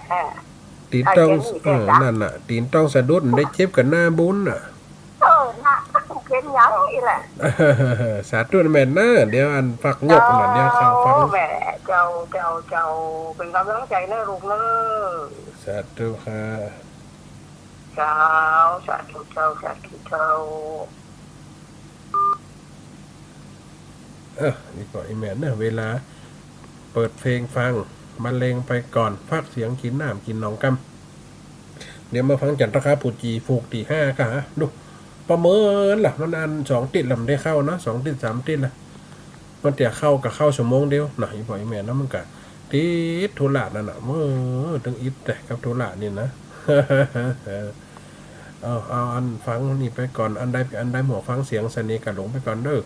ตี๋นต้อง ไอ้เจ๋งนี่ เออ แต๊จ้ะ นั่นน่ะ ตี๋นต้องสะดุด ได้เจ็บกับหน้าบุญน่ะ เออ น่ะ เป๋นอย่างนี้แหละ สาธุนะแม่เน่อ เดี๋ยวอันฟังยกน่ะ เดี๋ยวข้าฟัง แม่ เจ้า เจ้า เจ้า เป๋นก๋ำลังใจ๋เน่อลูกเน่อ สาธุค่ะ เจ้า สาธุเจ้า สาธุเจ้า เออ นี่ก็อีแม่เน่อ เวลาเปิดเพลงฟัง บรรเลงไปก่อน พักเสียงกิ๋นน้ำกิ๋นหนองกำ เดี๋ยวมาฟังจันทคาปูจีผูกตี้ห้าค่ะ ดู ประเมินล่ะ มันอันสองติ๊ดละ มันได้เข้าเนาะ สองติ๊ดสามติ๊ดละ มันจะเข้าก็เข้าชั่วโมงเดียวนะ อีพ่ออีแม่นะ มันก็ติดธุระนั่นน่ะ เออ ตึงอิดแต่กับธุระนี่นะ เอา เอาอันฟังนี่ไปก่อน อันใด อันใดบ่ฟังเสียงสะเน่ห์กาหลงไปก่อนเน่อ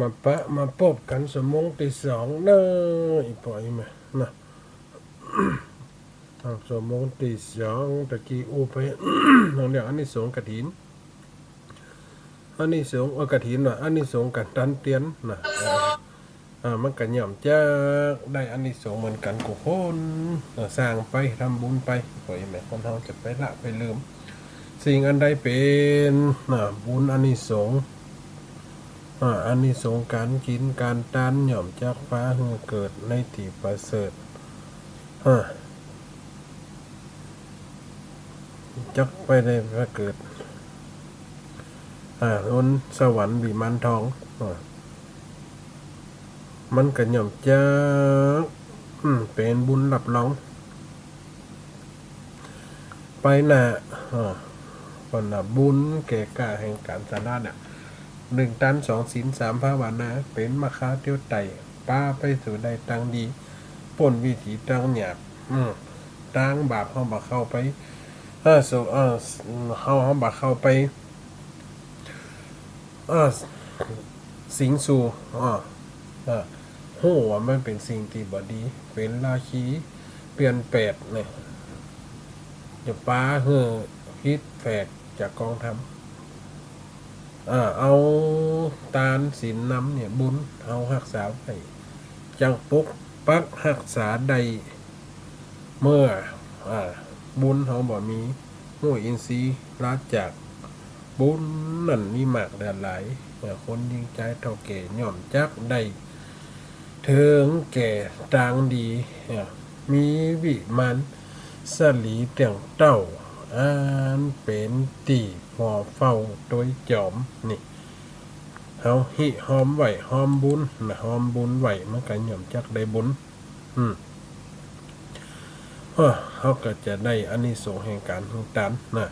มาปะ มาปบกั๋น ชั่วโมงตี้สองเนาะ อี่ป้ออี่แม่เนาะ อ่า ชั่วโมงตี้สอง ตะกี้อู้ไป เรื่องอานิสงส์กฐิน อานิสงส์ เออ กฐินว่ะ อานิสงส์ก๋านตันเตียนน่ะ เออ อ่า มันก็ย่อมจักได้อานิสงส์เหมือนกั๋นกู้คน เออ สร้างไป ทำบุญไป ป้ออี่แม่คนเฮาจะไปละไปลืม สิ่งอันใดเป๋น อ่า บุญอานิสงส์ อ่า อานิสงส์ก๋านกิ๋นก๋านตาน ย่อมจักปาหื้อเกิดในตี้ประเสริฐ อ่า จักไปได้ไปเกิด อ่า บนสวรรค์วิมานทอง อ่า มันก็ย่อมจัก อืม เป๋นบุญฮับรอง ไปหน้า อ่า ก็น่ะ บุญแก่กล้าแห่งก๋านสละเนี่ย หนึ่ง ตาน สอง ศีล สาม ภาวนา เป๋นมรรคาเตียวไต่ ปาไปสู่ได้ตางดี ป๊นวิถีตางหยาบ อืม ตางบาปเฮาบ่เข้าไป เออ สู่ เออ เฮา เฮาบ่เข้าไป เออ สิงสู่ เออ เออ ฮู้ว่ามันเป๋นสิ่งตี้บ่ดี เป๋นราคีเปื้อนเปรตเนี่ย จะปาหื้อผิดแผกจากกองธรรม อ่า เอาตานศีลนำเนี่ย บุญเฮาฮักษาไว้ จักปกปักฮักษาได้ เมื่อ อ่า บุญเฮาบ่มี ฮู้อินทรีย์ละจาก บุญนั้นมีมากเหลือหลาย อ่า คนยิ่งใจ๋เฒ่าแก่ย่อมจักได้ เถิงแก่ตางดี อ่า มีวิมานสลีเตี้ยงเต้า อันเป๋นตี้ผ่อเฝ้าตวยจอม นี่ เฮาฮิฮอมไหว้ฮอมบุญนะ ฮอมบุญไหว้ มันก็ย่อมจักได้บุญ อืม เออ เฮาก็จะได้อานิสงส์แห่งก๋านหื้อตานนะ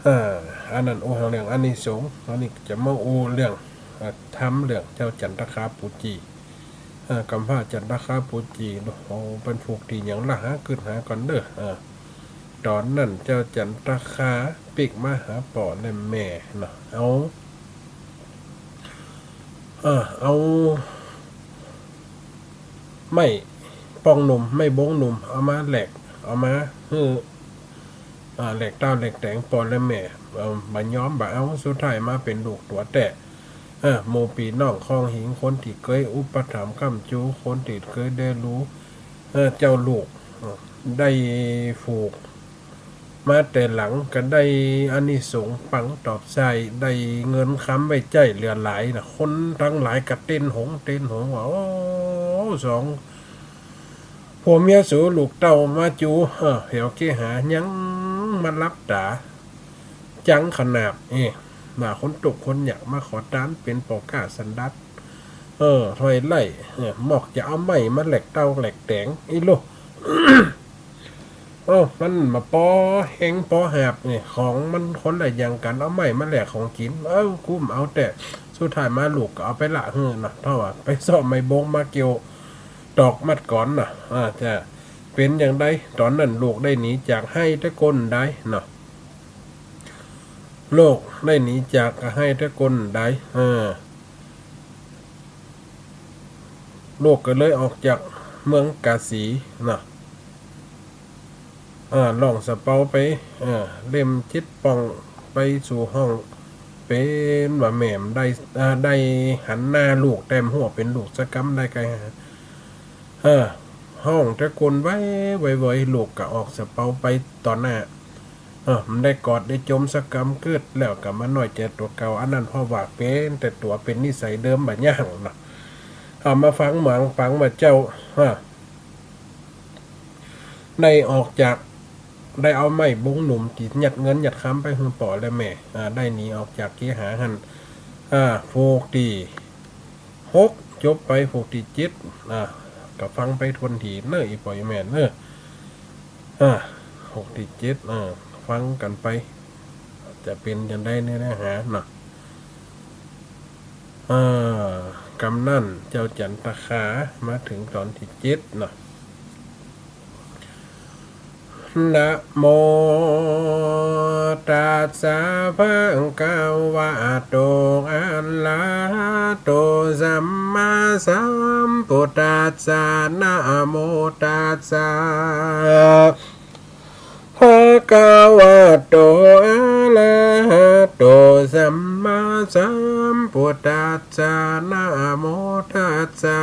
เออ อันนั้นอู้เรื่องอานิสงส์ อันนี้จะมาอู้เรื่อง เอ่อ ธรรมเรื่องเจ้าจันทคาปูจี เอ่อ กำพร้าจันทคาปูจี โอ้ เปิ้นผูกตี้หยังละ หากึ๊ดหาก่อนเน่อ เอ่อ ต๋อนนั้นเจ้าจันทคาปิ๊กมาหาป้อและแม่เนาะ เอา เอ่อ เอา ไม้ป่องหนุ่ม ไม้บงหนุ่ม เอามาแหลก เอามาหื้อ อ่า แหลกเต้าแหลกแต๋งป้อและแม่ เอ่อ บ่ยอม บ่เอา สุดท้ายมาเป๋นลูกตั๋วแต๊ เออ หมู่ปี้น้องคองหิง คนตี้เกยอุปถัมภ์ค้ำจู คนตี้เกยได้ฮู้ เออ เจ้าลูก เออ ได้ผูก มาแต่หลังก็ได้อานิสงส์ปังตอบใช้ ได้เงินคำไว้ใจ๊เหลือหลายนะ คนตังหลายก็เต้นหงเต้นหงว่า โอ้ สองผัวเมียสูลูกเต้ามาจู๋ เออ แถวเกหายังมาหลับต๋า จังขนาด เอ้ ว่าคนตุ๊กข์คนยากมาขอตานเป๋นป้อก๊าสันดาน เออ ถ้วยไล้ เออ มอกจะเอาไม้มาแหลกเต้าแหลกแต๋ง อีโล เออ มันบ่ปอแฮงปอหาบนี่ ของมันคนละอย่างกั๋น เอาไม้มาแหลกของกิ๋น เออ กูบ่เอาแต๊ สุดท้ายมาลูกก็เอาไปละหื้อนะ เต้าว่าไปเซาะไม้บงมาเกี่ยวตอกมัดก๋อนนะ อ่า จะเป๋นอย่างใด ต๋อนนั้นลูกได้หนีจากไฮ่ตะก้นได้นะ ลูกได้หนีจากไฮ่ตะก้นได้ เออ ลูกก็เลยออกจากเมืองกาสีนะ เออ ล่องสะเปาไป เออ เล่มจิตรป่องไปสู่ห้อง เป๋นว่าแม่บ่ได้ เออ ได้หันหน้าลูกแต๊ บ่ฮู้เป๋นลูกสักกำ ได้ไกหา เออ ฮ้องตะโกนไวๆๆ ลูกก็ออกสะเปาไปต่อหน้า เออ บ่ได้กอดได้จมสักกำ กึ๊ดแล้วก็มาน้อยใจ๋ตั๋วเก่า อันนั้นเพราะว่าเป๋นแต่ตั๋ว เป๋นนิสัยเดิมบ่ย่างเนาะ เอามาฟังหมางปังว่าเจ้า เออ ได้ออกจาก ได้เอาไม้บงหนุ่มตี้ยัดเงินยัดคำไปหื้อป้อและแม่ อ่า ได้หนีออกจากเกหาหั้น อ่า ผูกตี้หก จบไป ผูกตี้เจ็ด อ่า ก็ฟังไปถ้วนทีเน่อ อี่ป้ออี่แม่เน่อ อ่า ผูกตี้เจ็ด อ่า ฟังกั๋นไป จะเป๋นจั่งใดในเนื้อหาเนาะ อ่า กำนั้นเจ้าจันทคามาเถิงต๋อนตี้เจ็ดเนาะ นะโม ตัสสะ ภะคะวะโต อะระหะโต สัมมาสัมพุทธัสสะ นะโมตัสสะ ภะคะวะโต อะระหะโต สัมมาสัมพุทธัสสะ นะโมตัสสะ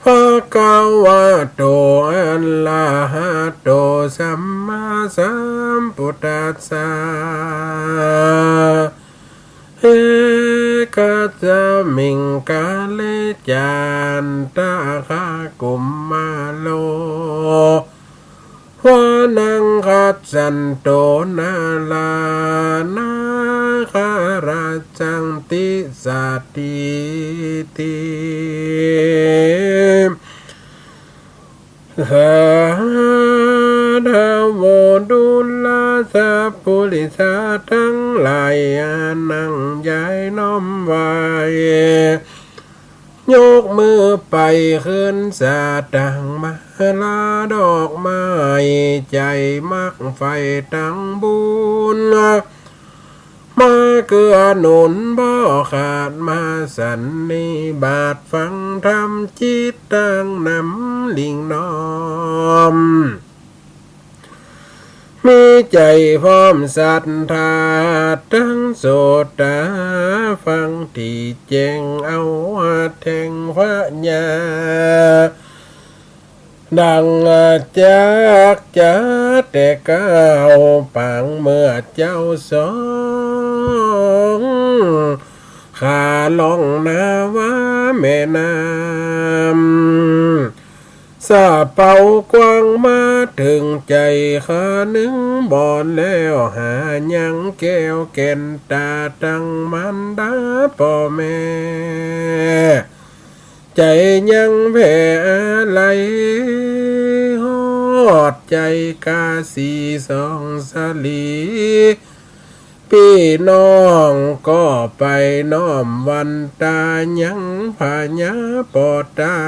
ภะคะวะโต อะระหะโต สัมมาสัมพุทธัสสะ เอกัสสะมิงกาเล จันตะคะ กุมมาโร วะนังคัสสันโต นารานาคารัสสันติสาติติ สาธะโว ดูราสัปปุริสะตังหลาย อานังใจ๋น้อมไหว้ ยกมือไปขึ้นสะตังมาลาดอกไม้ ใจ๋มักใฝ่ตังบุญ มาเกื้อหนุนบ่ขาด มาสันนิบาตฟังธรรม จิตตั้งนำหลิ้งน้อม มีใจ๋พร้อมศรัทธา ตังโสตาฟังตี้แจ้ง เอาแท่งปัญญา ดังจักจะแตกก้าว ปางเมื่อเจ้าสอง ข้าล่องนาวาแม่น้ำ สะเปากว้างมาเถิงใจ๋ข้านึ่งบ่อนแล้ว หายังแก้วแก่นต๋าตังมารดาป้อแม่ ใจ๋ยังแผ่อาลัย ฮอดใจ๋กาสีสองสะหลี ปี้น้องก็ไปน้อมวันต๋ายังพญาป้อเต้า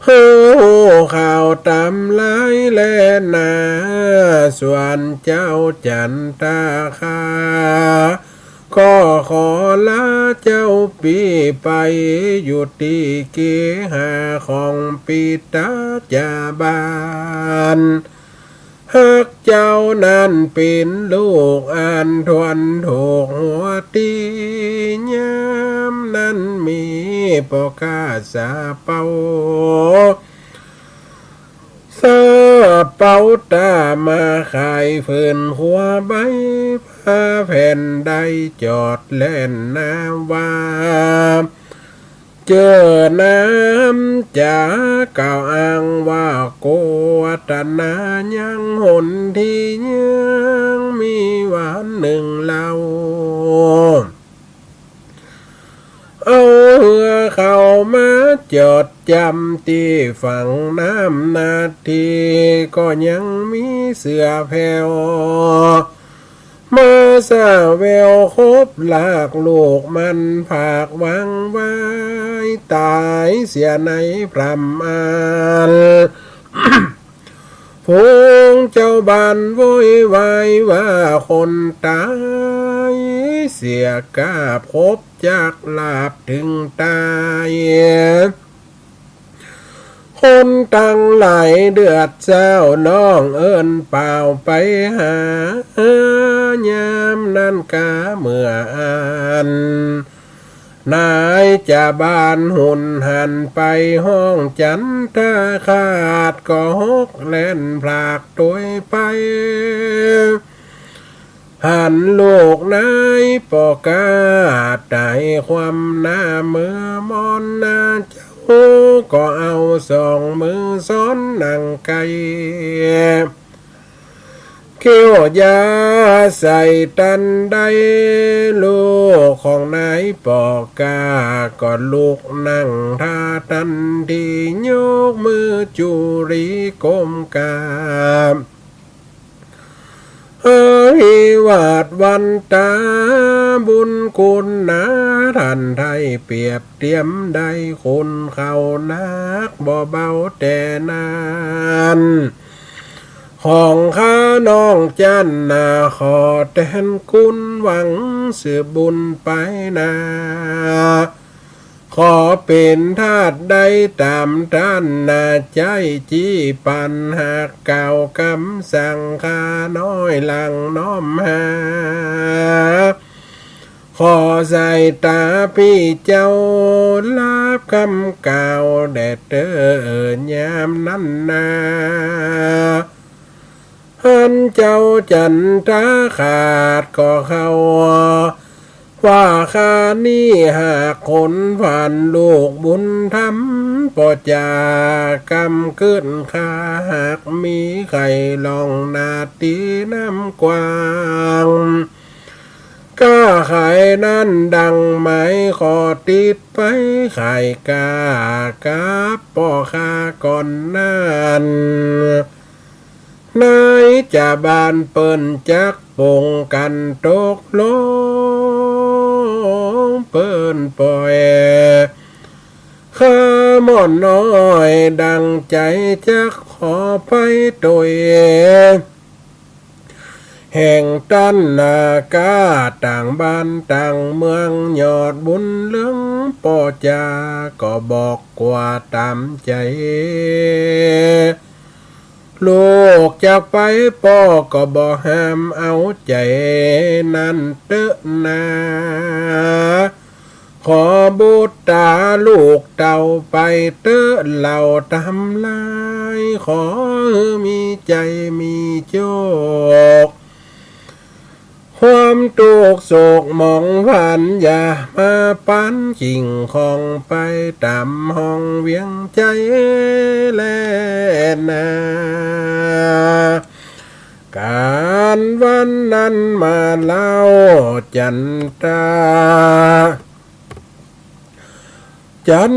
หื้อฮู้ข่าวต๋ามลายแลนา ส่วนเจ้าจันตะคะ ก็ขอลาเจ้าปี้ไป อยู่ตี้เกหาของปิตาจาบาน หากเจ้านั้นเป๋นลูกอันทวนถูกหัวตี้ ยามนั้นมีป้อข้าสะเปา สะเปาต๋ามาขายเผินหัวใบ ผ้าแผ่นได้จอดแล่นนาวา เจอน้ำจ๋ากล่าวอ้างว่า โกวัฒนายังหนตี้ยังมีวันนึ่งเล่า เอาเฮือเข้ามาจอดจำตี้ฝั่งน้ำนาที ก็ยังมีเสื้อแผ่ว มาสะแววคบลากลูกมัน ผากวางไว้ต๋ายเสียในพร่ำอัน ฝูงเจ้าบ้านโวยวายว่า คนต๋ายเสียกาบ คบจักลาบเถิงต๋าย คนตังหลายเดือดเศร้า น้องเอิ้นป่าวไปหา ยามนั้นกาเมื่ออัน นายจาบานหุนหันไปห้องจันทะคะ ก็หกแล่นผลากตวยไป หันลูกนายป้อข้าต๋ายคว่ำหน้าเมือมอนนา เจ้าก็เอาสองมือซ้อนนั่งใก้ เคี้ยวยาใส่ตันใด ลูกของนายป้อข้าก็ลุกนั่งท่าตันที ยกมือจุลีก้มกราบ อภิวาทวันตาบุญคุณหนา ท่านได้เปรียบเตียมได้คุณเขานัก บ่เบาแต่นั้น ของข้าน้องจันนา ขอแตนคุณหวังสืบบุญไปหน้า ขอเป๋นทาสได้ต๋ามต้านนา ใจ๊จี้ปันหากกล่าวกำสั่ง ข้าน้อยหลั่งน้อมหา ขอสายต๋าปี้เจ้า ฮับกำกล่าวแด่เต๊อะ ยามนั้นนา หันเจ้าจันตาขาดก็เข้า ว่าข้านี้หากคนผ่านลูกบุญธรรม ป้อจ๋ากำกึ๊ดข้า หากมีใค่ล่องนาตี้น้ำกว้าง ก้าขายนั้นดังหมาย ขอติดไปขายก้ากับป้อข้าก่อนนั้น นายจ่าบ้านเปิ้นจักปงกั๋นตกลง เปิ้นป่อยข้าหม่อนน้อยดังใจ๋ จักขอไปตวยแห่งต้านนา ก้าต่างบ้านต่างเมือง ยอดบุญเรื่องป้อจ๋า ก็บอกกว่าต๋ามใจ๋ ลูกจักไปป้อก็บ่ห้ามเอาใจ๋ นั้นเต๊อะนา ขอบุตราลูกเต้าไปเต๊อะ เหล่าต๋ามหลาย ขอหื้อมีใจ๋มีโจค ความตุ๊กข์โศกหมองหวั่น อย่ามาปั๋นสิ่งของไปต๋ามห้องเวียงใจ๋แลนา ก๋านวันนั้นมาเล่าจันตา จัน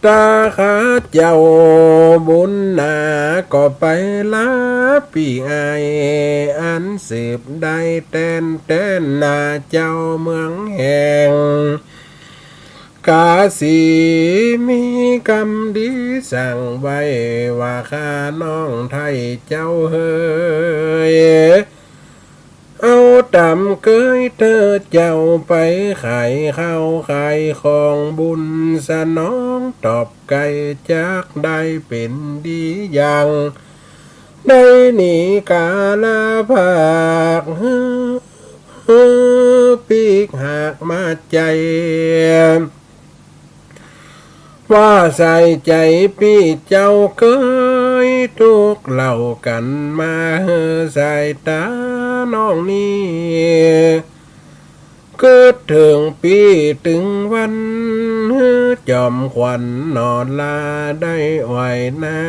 ตาข้าเจ้าบุญหนา ก็ไปลาปี้อ้าย อันสืบได้แตนแตนนา เจ้าเมืองแห่งกาสี มีกำดีสั่งไว้ว่า ข้าน้องไทยเจ้าเฮย เอาต๋ามเกยเต๊อะเจ้า ไปขายข้าวขายของ บุญสนองตอบไกล จักได้เป๋นดีอย่าง ได้หนีกาลาภาค หื้อ หื้อปีกหากมาใจ๋ ว่าใส่ใจ๋ปี้เจ้าเกยตุ๊กข์เล่ากั๋นมา หื้อสายต๋าน้องนี้ กึ๊ดเถิงปี้ตึงวัน หื้อจอมขวัญหนอลาได้ไหวหน้า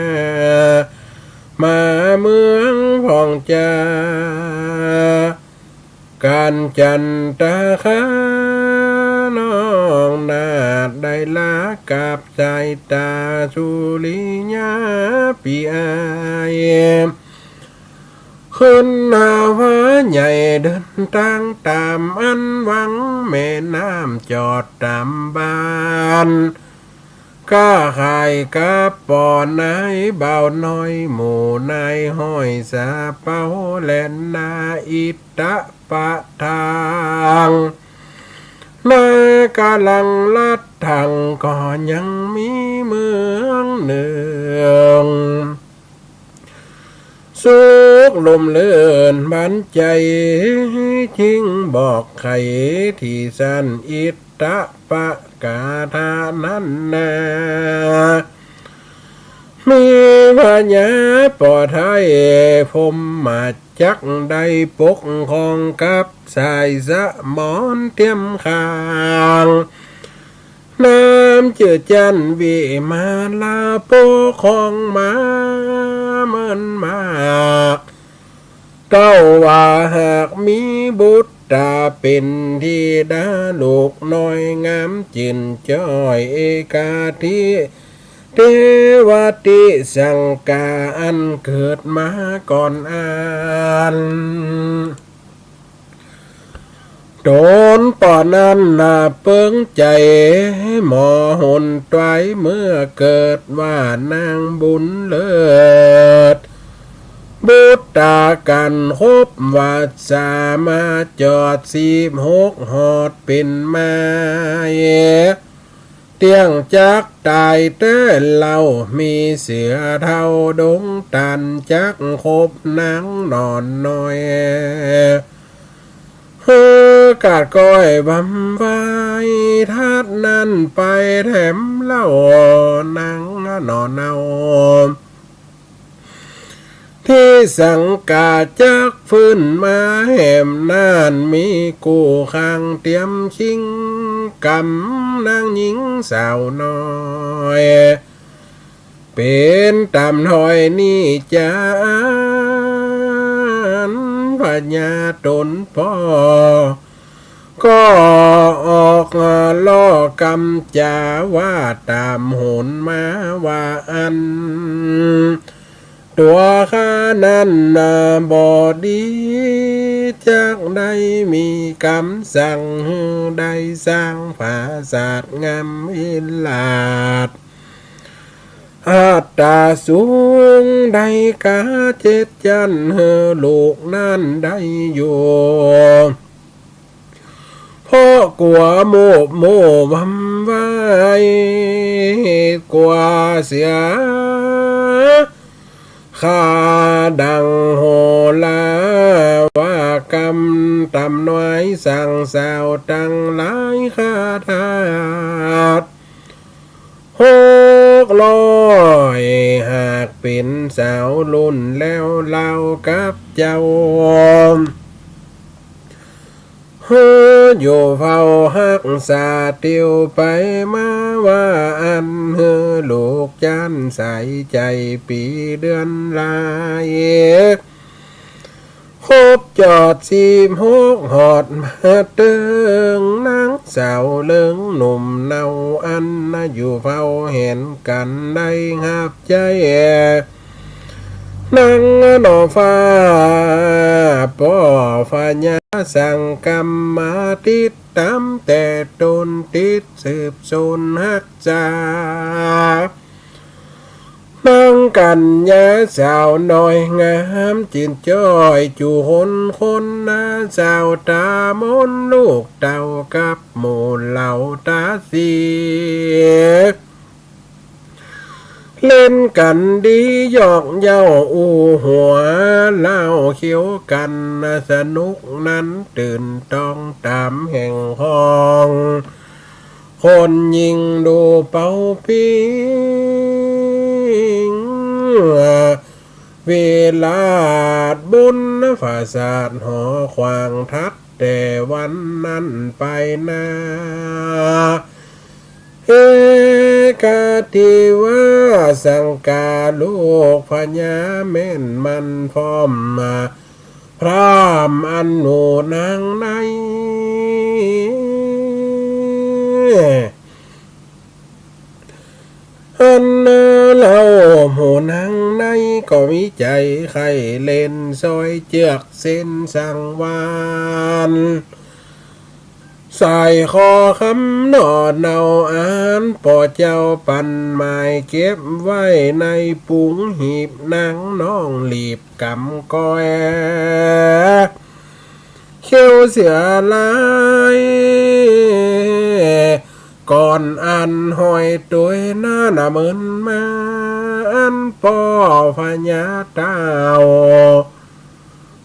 มาเมืองพ่องจา ก๋านจันตาข้าน้องนาฏ ได้ลากับสายต๋าสุริยาปี้อ้าย ขึ้นหน้าผาใหญ่เดินตางต๋ามอันวัง แม่น้ำจอดต๋ามบ้าน ก้าข่ายกับป้อนายบ่าวน้อย หมู่นายฮ้อยสาเปา และนาอิตตะปะทาง นากาลังลัดถัง ก็ยังมีเมืองหนึ่ง สุขลมเลื่อนบานใจ๋ จึงบอกไขตี้สันอิตตะปะกาธานั้นนา มีพญาป้อไทยพรหมจักร ได้ปกครองกับสายสมรเตียมข้าง นามจื้อจันวิมาลา ปกครองมาเมินมาก เต้าว่าหากมีบุตราเป๋นธิดา ลูกน้อยงามจื่นจ้อย เอกาธิ เตวะติสังกาอันเกิดมาก่อนอั้น ต๋นป้อนั้นนาเปิงใจ๋หมอหนตวยเมื่อเกิดว่านางบุญเลิศ บุตรากัณฑ์ครบวรรษามาจอดสิบหกหอดเป๋นมา เตี้ยงจักต๋ายแต๊เล่า มีเสือเฒ่าดงตันจักคบนางหนอนน้อย หื้อกาดก้อยบำไว้ทัดนั้นไปแถมเล่า นางหนอนเนา ติสังกาจักฟื้นมาแหมนั้น มีกู้ข้างเตียมคิงก๋ำนางญิงสาวน้อย เป๋นต๋ามถ้อยนี้จาอันพญาต๋นป้อ ก็ออกล่อกำจ๋าว่าต๋ามหนมาว่าอั้น ตั๋วข้านั้นนาบ่ดี จักได้มีกำสั่งหื้อได้สร้างปราสาทงามวิลาศ อัตราสูงได้กาเจ็ดจั้นหื้อลูกนั้นได้อยู่ เพราะกั๋วโมบโมบำไว้ กั๋วเสีย ข้าดังโหราว่ากำต๋ามน้อยสั่งสาวตังหลายข้าทาส หกร้อยหากเป๋นสาวรุ่นแล้วเล่ากับเจ้า หื้ออยู่เฝ้าฮักษาเตียวไปมาว่าอั้น หื้อลูกจั้นใสใจ๋ปี๋เดือนหลาย ครบจอดสิบหกหอดมาเติง นางสาวเลิงหนุ่มเนาอันนาอยู่เฝ้าเห็นกั๋นได้ฮับใจ๊ นางหนอฟ้าป้อพญาสั่งกำมาติดต๋ามแต่ต๋นติดสืบสนฮักษา นางกัญญาสาวน้อยงามจิ๋นจ้อย จู๋คนคนนาสาวต๋ามนลูกเต้ากับหมู่เหล่าต๋าสี เล่นกั๋นดียอกเย้าอู้หัวเล่าเคี้ยวกั๋นสนุกนั้นตื่นต้องต๋ามแห่งห้อง คนยิ่งดูเป้าปิ้ง วิราชบุญปราสาทหอขวางทัดแต่วันนั้นไปนา เอกาทิวาสังกาลูกพญาแม่นมันพร้อมมา พราหมณ์อันหมู่นางใน อันนาเล่าหมู่นางในก็มีใจ๋ใค่เล่นซอยเจื้อกเส้นสังวาล สายคอคำหนอเนาอันป้อเจ้าปันหมายเก็บไว้ในปุงหีบนางน้องหลีบกำก้อย เขี้ยวเสือลาย ก่อนอันห้อยตวยหน้าหน้าเมินมา อันป้อพญาเต้า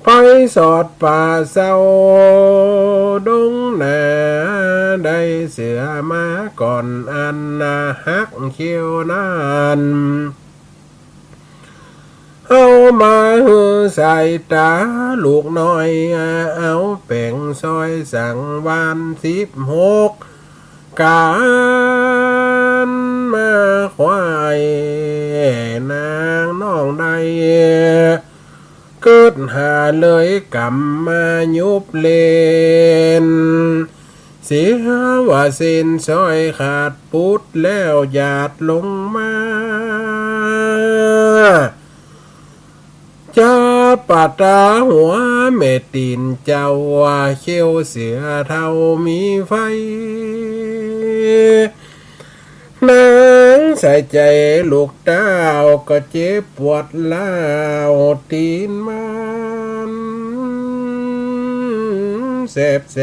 ไปสอดป่าเศร้าดงนา ได้เสือมาก่อนอันนาฮักเขี้ยวนั้น เอามาหื้อสายต๋าลูกน้อย เอาแป๋งซอยสังวาลสิบหก ก๋านมาควายนางน้องได้ เกิดหาเลยกำมายุบเล่น เสียว่าเส้นซอยขาดปุดแล้วหยาดลงมา ปะต๋าหัวแม่ตี๋นเจ้า เขียวเสียเต้ามีไฟ นางใส่ใจ๋ลูกเต้า ก็เจ็บปวดร้าวตี๋นมัน แส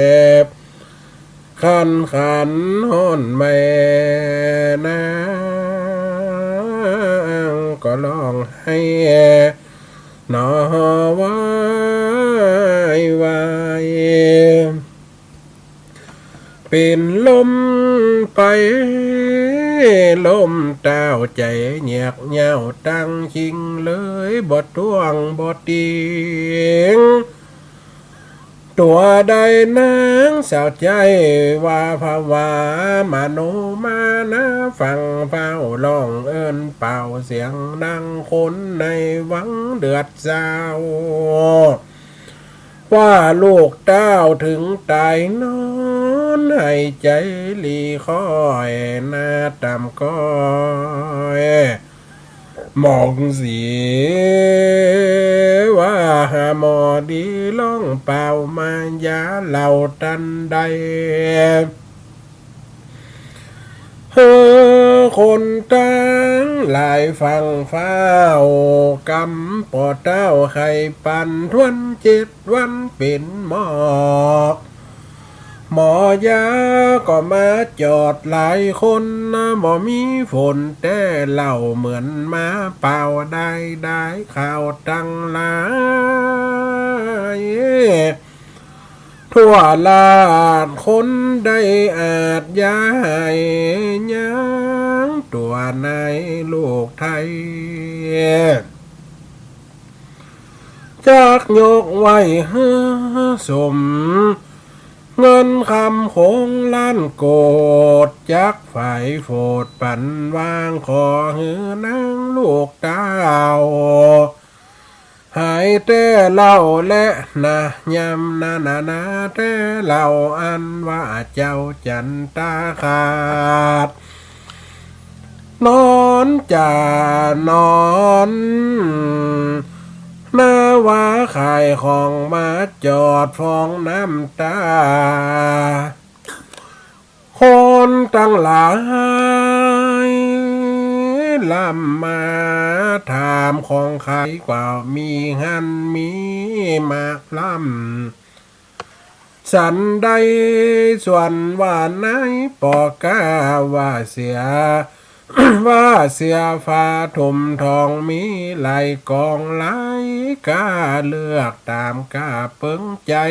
บๆ คันๆ ฮ้อนแม่นาง ก็ฮ้องไห้หนอวายวาย เป๋นลมไป ลมเต้าใจ๋แยกเย้าตังคิงเลย บ่ต้วงบ่ติง ตั๋วใดนางสาวใจ๋ ว่าผวามโนมานา ฟั่งฟ้าวฮ้องเอิ้นเป่า เสียงดังคนในวังเดือดซ้าว ว่าลูกเต้าเถิงต๋ายนอน หายใจ๋หลีค่อย หน้าต่ำก้อย มองสี ว่าหาหมอดี ฮ้องเป่ามายาเหล่าตันใด หื้อคนตังหลายฟั่งฟ้าว กำปอเต้าไข้ปั่น ถ้วนเจ็ดวันเป๋นหมอก หมอยาก็มาจอดหลายคน บ่มีฝนแต๊เล่า เหมือนมาเป่าได้ ได้ข่าวตังหลาย ทั่วราชคนได้อาจยาหาย ยังตั๋วในลูกไทย จักยกไว้หื้อสม เงินคำคงล้านโกด จักฝายโฝดปันวาง ขอหื้อนางลูกเต้า หายแต๊เล่าแลนา ยามนั้นนานาแต๊เล่า อันว่าเจ้าจั๋นตาขาด นอนจ๋านอน หน้าว่าขายของมาจอดฟองน้ำต๋า คนตังหลายล้ำมาถามของขาย กว่ามีหันมีมากล้ำ สันใดส่วนว่าในปอก้า ว่าเสีย ว่าเสียฟ้าถมทอง มีหลายกองหลายก้า เลือกต๋ามก้าเปิงใจ๋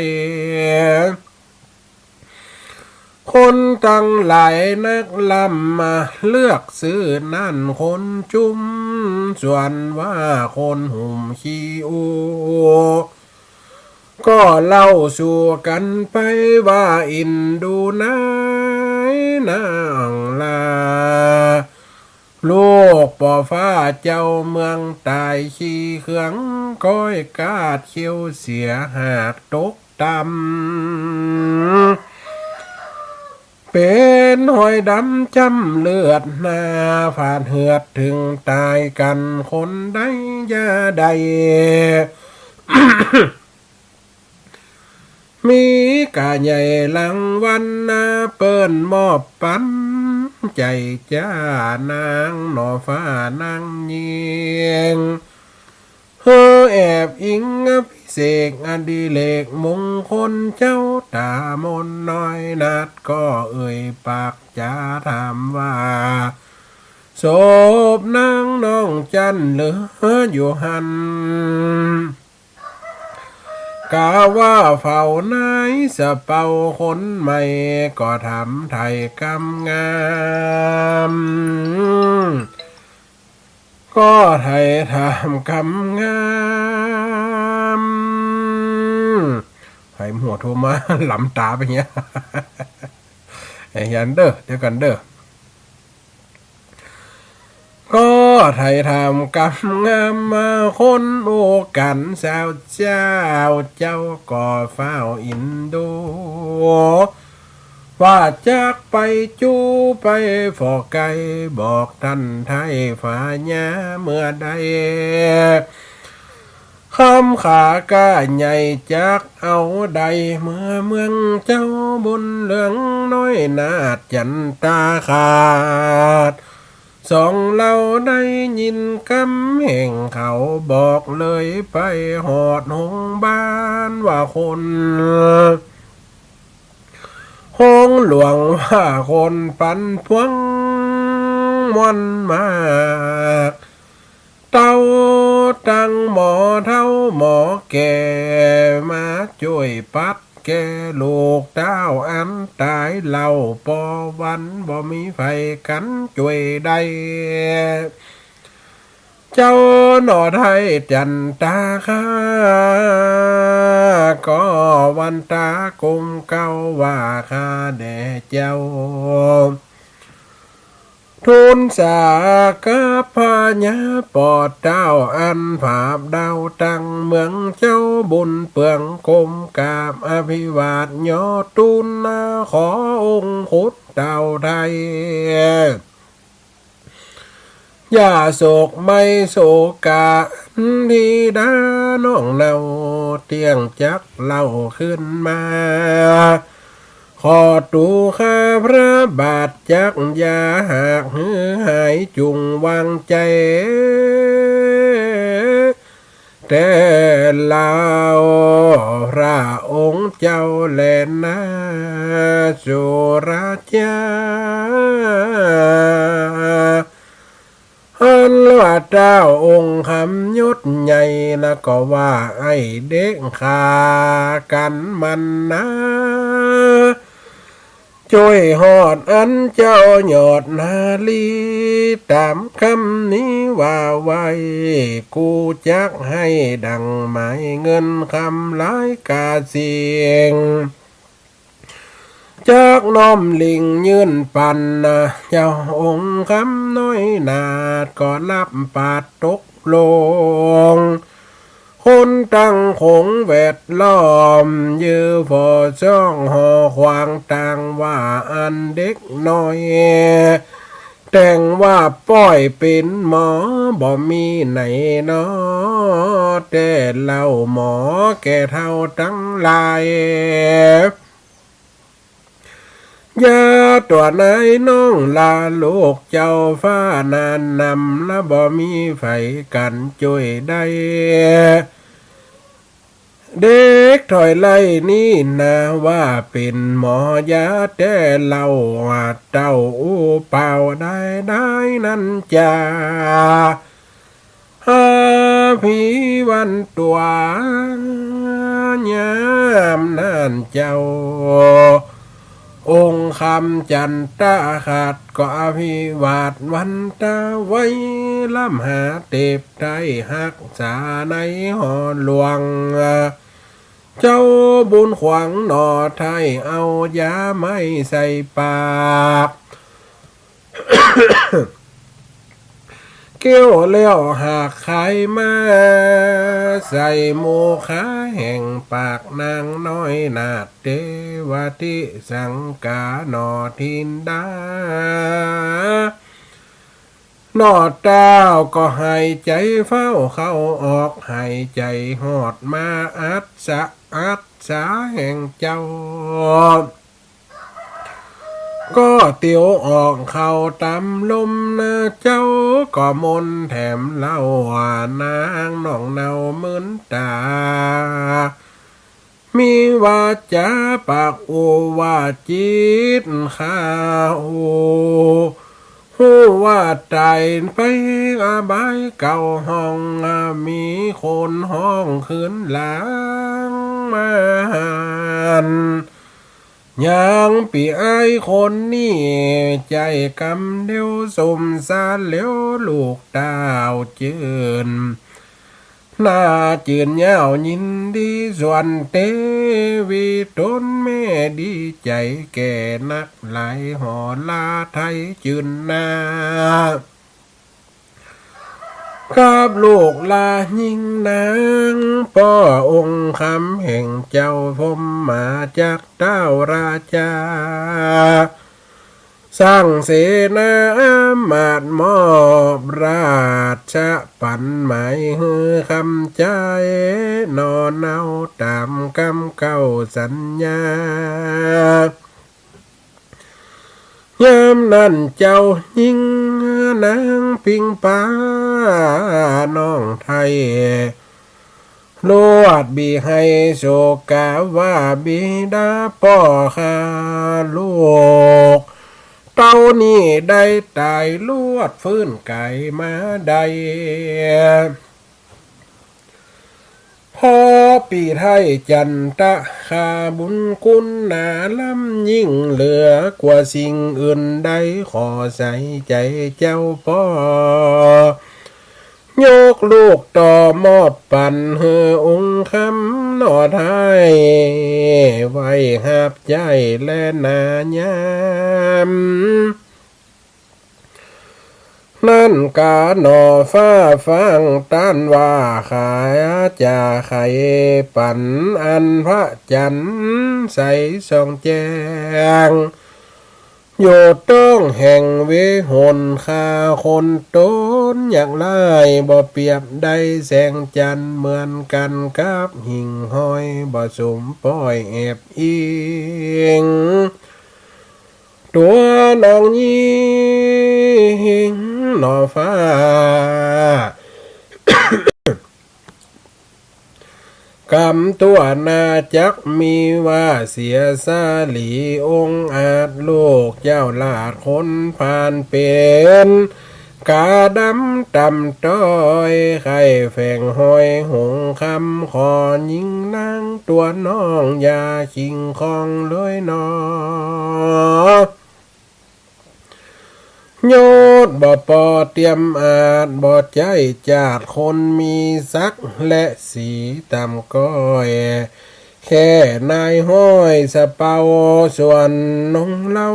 คนตังหลายนักล้ำมา เลือกซื้อนั้นคนจุ้ม ส่วนว่าคนหุ่มขี้อู้ ก็เล่าสู่กั๋นไปว่า อินดูนายนางลา ลูกป้อฟ้าเจ้าเมืองต๋าย ขี้เคืองก้อยกาด เขียวเสียหากตกต่ำ เป๋นฮอยดำจ้ำเลือดหน้า ฝาดเหือดเถิงต๋ายกั๋นคนใดยาใด มีก้าใหญ่รางวัลนา เปิ้นมอบปันใจ๋จ้านางหน่อฟ้านางญิง หื้อแอบอิงอภิเษกอดิเรกมงคล เจ้าต๋ามนน้อยนัด ก็เอ่ยปากจ๋าถามว่า ศพนางน้องจันเหลืออยู่หั้น กาว่าเฝ้านายสะเปาคนใหม่ ก็ถามไถ่กำงาม ก็ไถ่ถามกำงาม ใผหัวโทรมา หลำต๋าไปเหีย ไอ้เหียเด้อ เดี๋ยวกั๋นเด้อ ก็ไถ่ถามกำงามมาคนหมู่กั๋น สาวเจ้า เจ้าก็ฟ้าวอินดู ว่าจักไปจู้ไปฝ่อไกล บอกต้านไทยฝายาเมื่อใด คำขาก้าใหญ่จักเอาใด เมื่อเมืองเจ้าบุญเรืองน้อยนาฏจันตาขาด สองเล่าได้ยินกำแห่งเขาบอกเลยไปหอดโฮงบ้านว่าคน โฮงหลวงว่าคนปันพวงม่วนมาก เต้าตังหมอเฒ่าหมอแก่ มาจ้วยปัดแก่ลูกเต้าอันต๋ายเล่า ปอวันบ่มีใผกั๋นจ้วยได้ เจ้าหน่อไทยจันตาข้า ก็วันตากุมเกล้าว่าข้าแด่เจ้า ทูลสากับพญาปอดเต้าอันผาบดาวตังเมืองเจ้าบุญเปืองก้มกราบอภิวาทยอดทูลนาขอองค์ขุนเต้าไทย อย่าโศกไม่โศกะ ธิดาน้องเนาเตี้ยงจักเล่าขึ้นมา ขอตูข้าพระบาทจักอย่าหากหือหายจุ่งวางใจ๋ แต่เล่าพระองค์เจ้าแลนาสุราชา อันว่าเต้าองค์คำยศใหญ่ แล้วก็ว่าไอ้เด็กข้ากั๋นมันนา จ้วยฮอดอันเจ้ายอดนาลี ต๋ามกำนี้ว่าไว้ กูจักหื้อดั่งหมายเงินคำหลายกาสิ่ง จักน้อมหลิ่งยื่นปันนา เจ้าองค์คำน้อยนาฏก็ฮับปาดตกลง คนตังโขงแวดล้อม ยื้อฝ่อซ่องหอขวางต่างว่าอันเด็กน้อย แต่งว่าป้อยเป๋นหมอบ่มีไหนหนอ แต่เล่าหมอแก่เฒ่าตังหลาย อย่าตั๋วนายน้องลาลูกเจ้าฟ้านานนำ ละบ่มีใผกั๋นจ้วยได้ เด็กถอยไล่นี่นาว่าเป๋นหมอยา แต่เล่าว่าเต้าอู้เปล่าได้ได้นั้นจา อภิวันตั๋วยามนั้นเจ้า องค์คำจันตาขัดก็อภิวาทวันต๋าไว้ ล้ำหาเต็บไต้ฮักษาในหอหลวง เจ้าบุญขวางหน่อไทยเอายาไม้ใส่ปาก เกี้ยวแล้วหากขายมา ใส่โมฆะแห่งปากนางน้อยนาฏเตวทิสังกาหน่อธินดา หน่อเต้าก็หายใจ๋เฝ้าเข้าออก หายใจ๋ฮอดมาอัสสะอัสสาแห่งเจ้า ก็เตียวออกเข้าต๋ามลมนา เจ้าก็มนแถมเล่าว่านางน้องเนามึนต๋า มีวาจ๋าปากโอว่าจิตข้าโอ ฮู้ว่าต๋ายไปอบายเก่าห้อง มีคนฮ้องคืนหลังมาหัน ยังปี้อ้ายคนนี้ ใจ๋กำเดียวสมสารแล้วลูกเต้าจื้น หน้าจื้นยาวยินดีส่วนเตวีต๋นแม่ดีใจ๋แก่นักหลายหอลาไทยจื้นหน้า กับลูกลายิ่งนางป้อองค์คำแห่งเจ้าพรหมมาจากเต้าราชา สร้างเสนาอามาตย์มอบราชปันหมายหื้อคำใจ๊ หน่อเนาต๋ามกำเกล้าสัญญา ยามนั้นเจ้าญิงนางปิงปาน้องไท้ ลวดบีไห้โศกาว่า บิดาป้อข้าลูกเต้านี้ได้ต๋าย ลวดฟื้นก๋ายมาได้ เพราะปี้ไท้จันตะคาบุญคุณหนาล้ำยิ่ง เหลือกว่าสิ่งอื่นใด ขอใส่ใจ๋เจ้าป้อ ยกลูกต่อมอบปันหื้อองค์คำหน่อไท้ ไว้ฮับใจ๊แลนายาม นั้นกาหน่อฟ้าฟังต้านว่า ข้าจะไขปันอันพระจันทร์ใสส่องแจ้ง อยู่ต้องแห่งวิหล ข้าคนตนยากไร้ บ่เปรียบได้แสงจันทร์ เหมือนกั๋นกับหิ่งห้อย บ่สมป้อยแอบอิง ตั๋วน้องญิงหน่อฟ้า กำตั๋วหน้าจักมีว่า เสียสาลีองอาจ ลูกเจ้าหลาดคนผ่านเป๋น กาดำต่ำต้อย ใค่แฝงห้อยหงส์คำ ขอญิงนางตั๋วน้อง อย่าคิงคองเลยหนอ ยศบ่ปอเตียมอาจ บ่ใจ้จาติคนมีศักดิ์ และสีต่ำก้อย แค่นายฮ้อยสะเปา ส่วนนงเล้า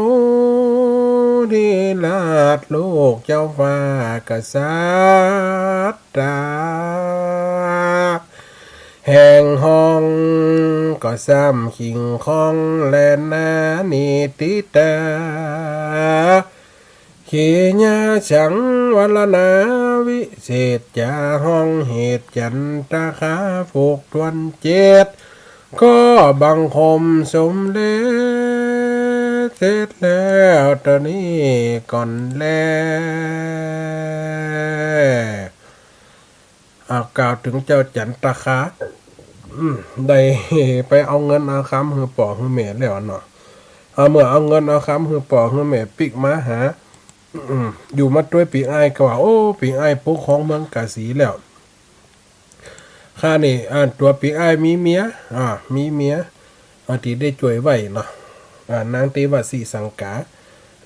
ดีราช ลูกเจ้าฟ้ากษัตริย์ แห่งห้องก็ซ้ำคิงคอง และนานิติตา ขีญาสังวรนาวิเศษจา ห้องเหตุจันตคา ผูกถ้วนเจ็ด ก็บังคมสมเร็จ เสร็จแล้วเต้านี้ก่อนแล อ่า กล่าวเถิงเจ้าจันตคา อืม ได้ไปเอาเงินเอาคำหื้อป้อหื้อแม่แล้วเนาะ อ่า เมื่อเอาเงินเอาคำหื้อป้อหื้อแม่ปิ๊กมาหา อืม อยู่มาตวยปีอ้ายก็ว่า โอ้ ปีอ้ายปกครองเมืองกาสีแล้ว ข้านี่ อ่า ตั๋วปีอ้ายมีเมีย อ่า มีเมีย อ่า ตี้ได้จ้วยไว้เนาะ อ่า นางเตวสีสังกา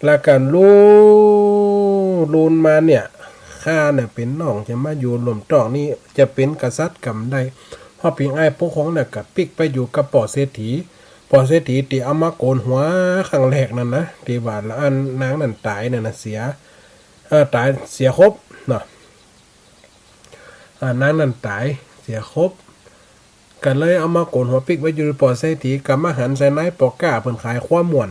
แล้วก็ลูน ลูนมาเนี่ย ข้าเนี่ยเป๋นน้องจะมาอยู่ร่วมต้องนี่ จะเป๋นกษัตริย์ก็บ่ได้ เพราะปีอ้ายปกครองเนี่ยก็ปิ๊กไปอยู่กับป้อเศรษฐี ป้อเศรษฐีตี้เอามาโก๋นหัวครั้งแรกนั้นนะ ตี้ว่าละอันนางนั้นต๋ายนั่นนะ เสีย เอ่อ ต๋ายเสียครบเนาะ อ่า นางนั้นต๋ายเสียครบ ก็เลยเอามาโก๋นหัวปิ๊กไว้อยู่ป้อเศรษฐี ก็มาหันใส่นายป้อก้าเปิ้นขายควายม่วน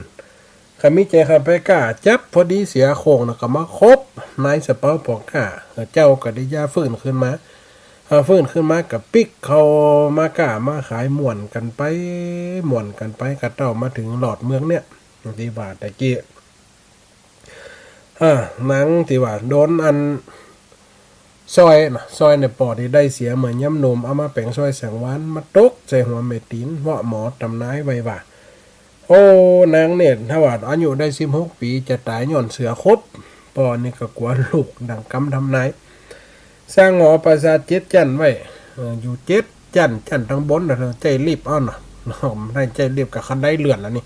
ก็มีใจ๋เข้าไปก้าจับ พอดีเสียโค้งนะ ก็มาคบนายสะเปาป้อก้า เจ้าก็ได้หย่าฟื้นขึ้นมา เอ่อ ฟื้นขึ้นมาก็ปิ๊กเข้ามาก้ามาขายม่วนกั๋นไป ม่วนกั๋นไป ก็เต้ามาเถิงหลอดเมืองเนี่ย ตี้ว่าตะกี้ อ่า นางตี้ว่าโดนอันสร้อยนะ สร้อยในป้อตี้ได้เสียเมื่อยามหนุ่ม เอามาแป๋งสร้อยแสงวาน มาตกใส่หัวแม่ตี๋น เวาะหมอตำนายไว้ว่า โอ้ นางเนี่ย ถ้าว่าอายุได้สิบหกปี๋ จะต๋ายย้อนเสือขบ ป้อนี่ก็กั๋วลูกดั่งกำทำนาย สร้างหอปราสาทเจ็ดจั้นไว้ เอ่อ อยู่เจ็ดจั้น จั้นตังบนนะ ใจ๊ลิฟต์เอาเนาะ ได้ใจ๊ลิฟต์กับคันไดเลื่อนแล้วนี่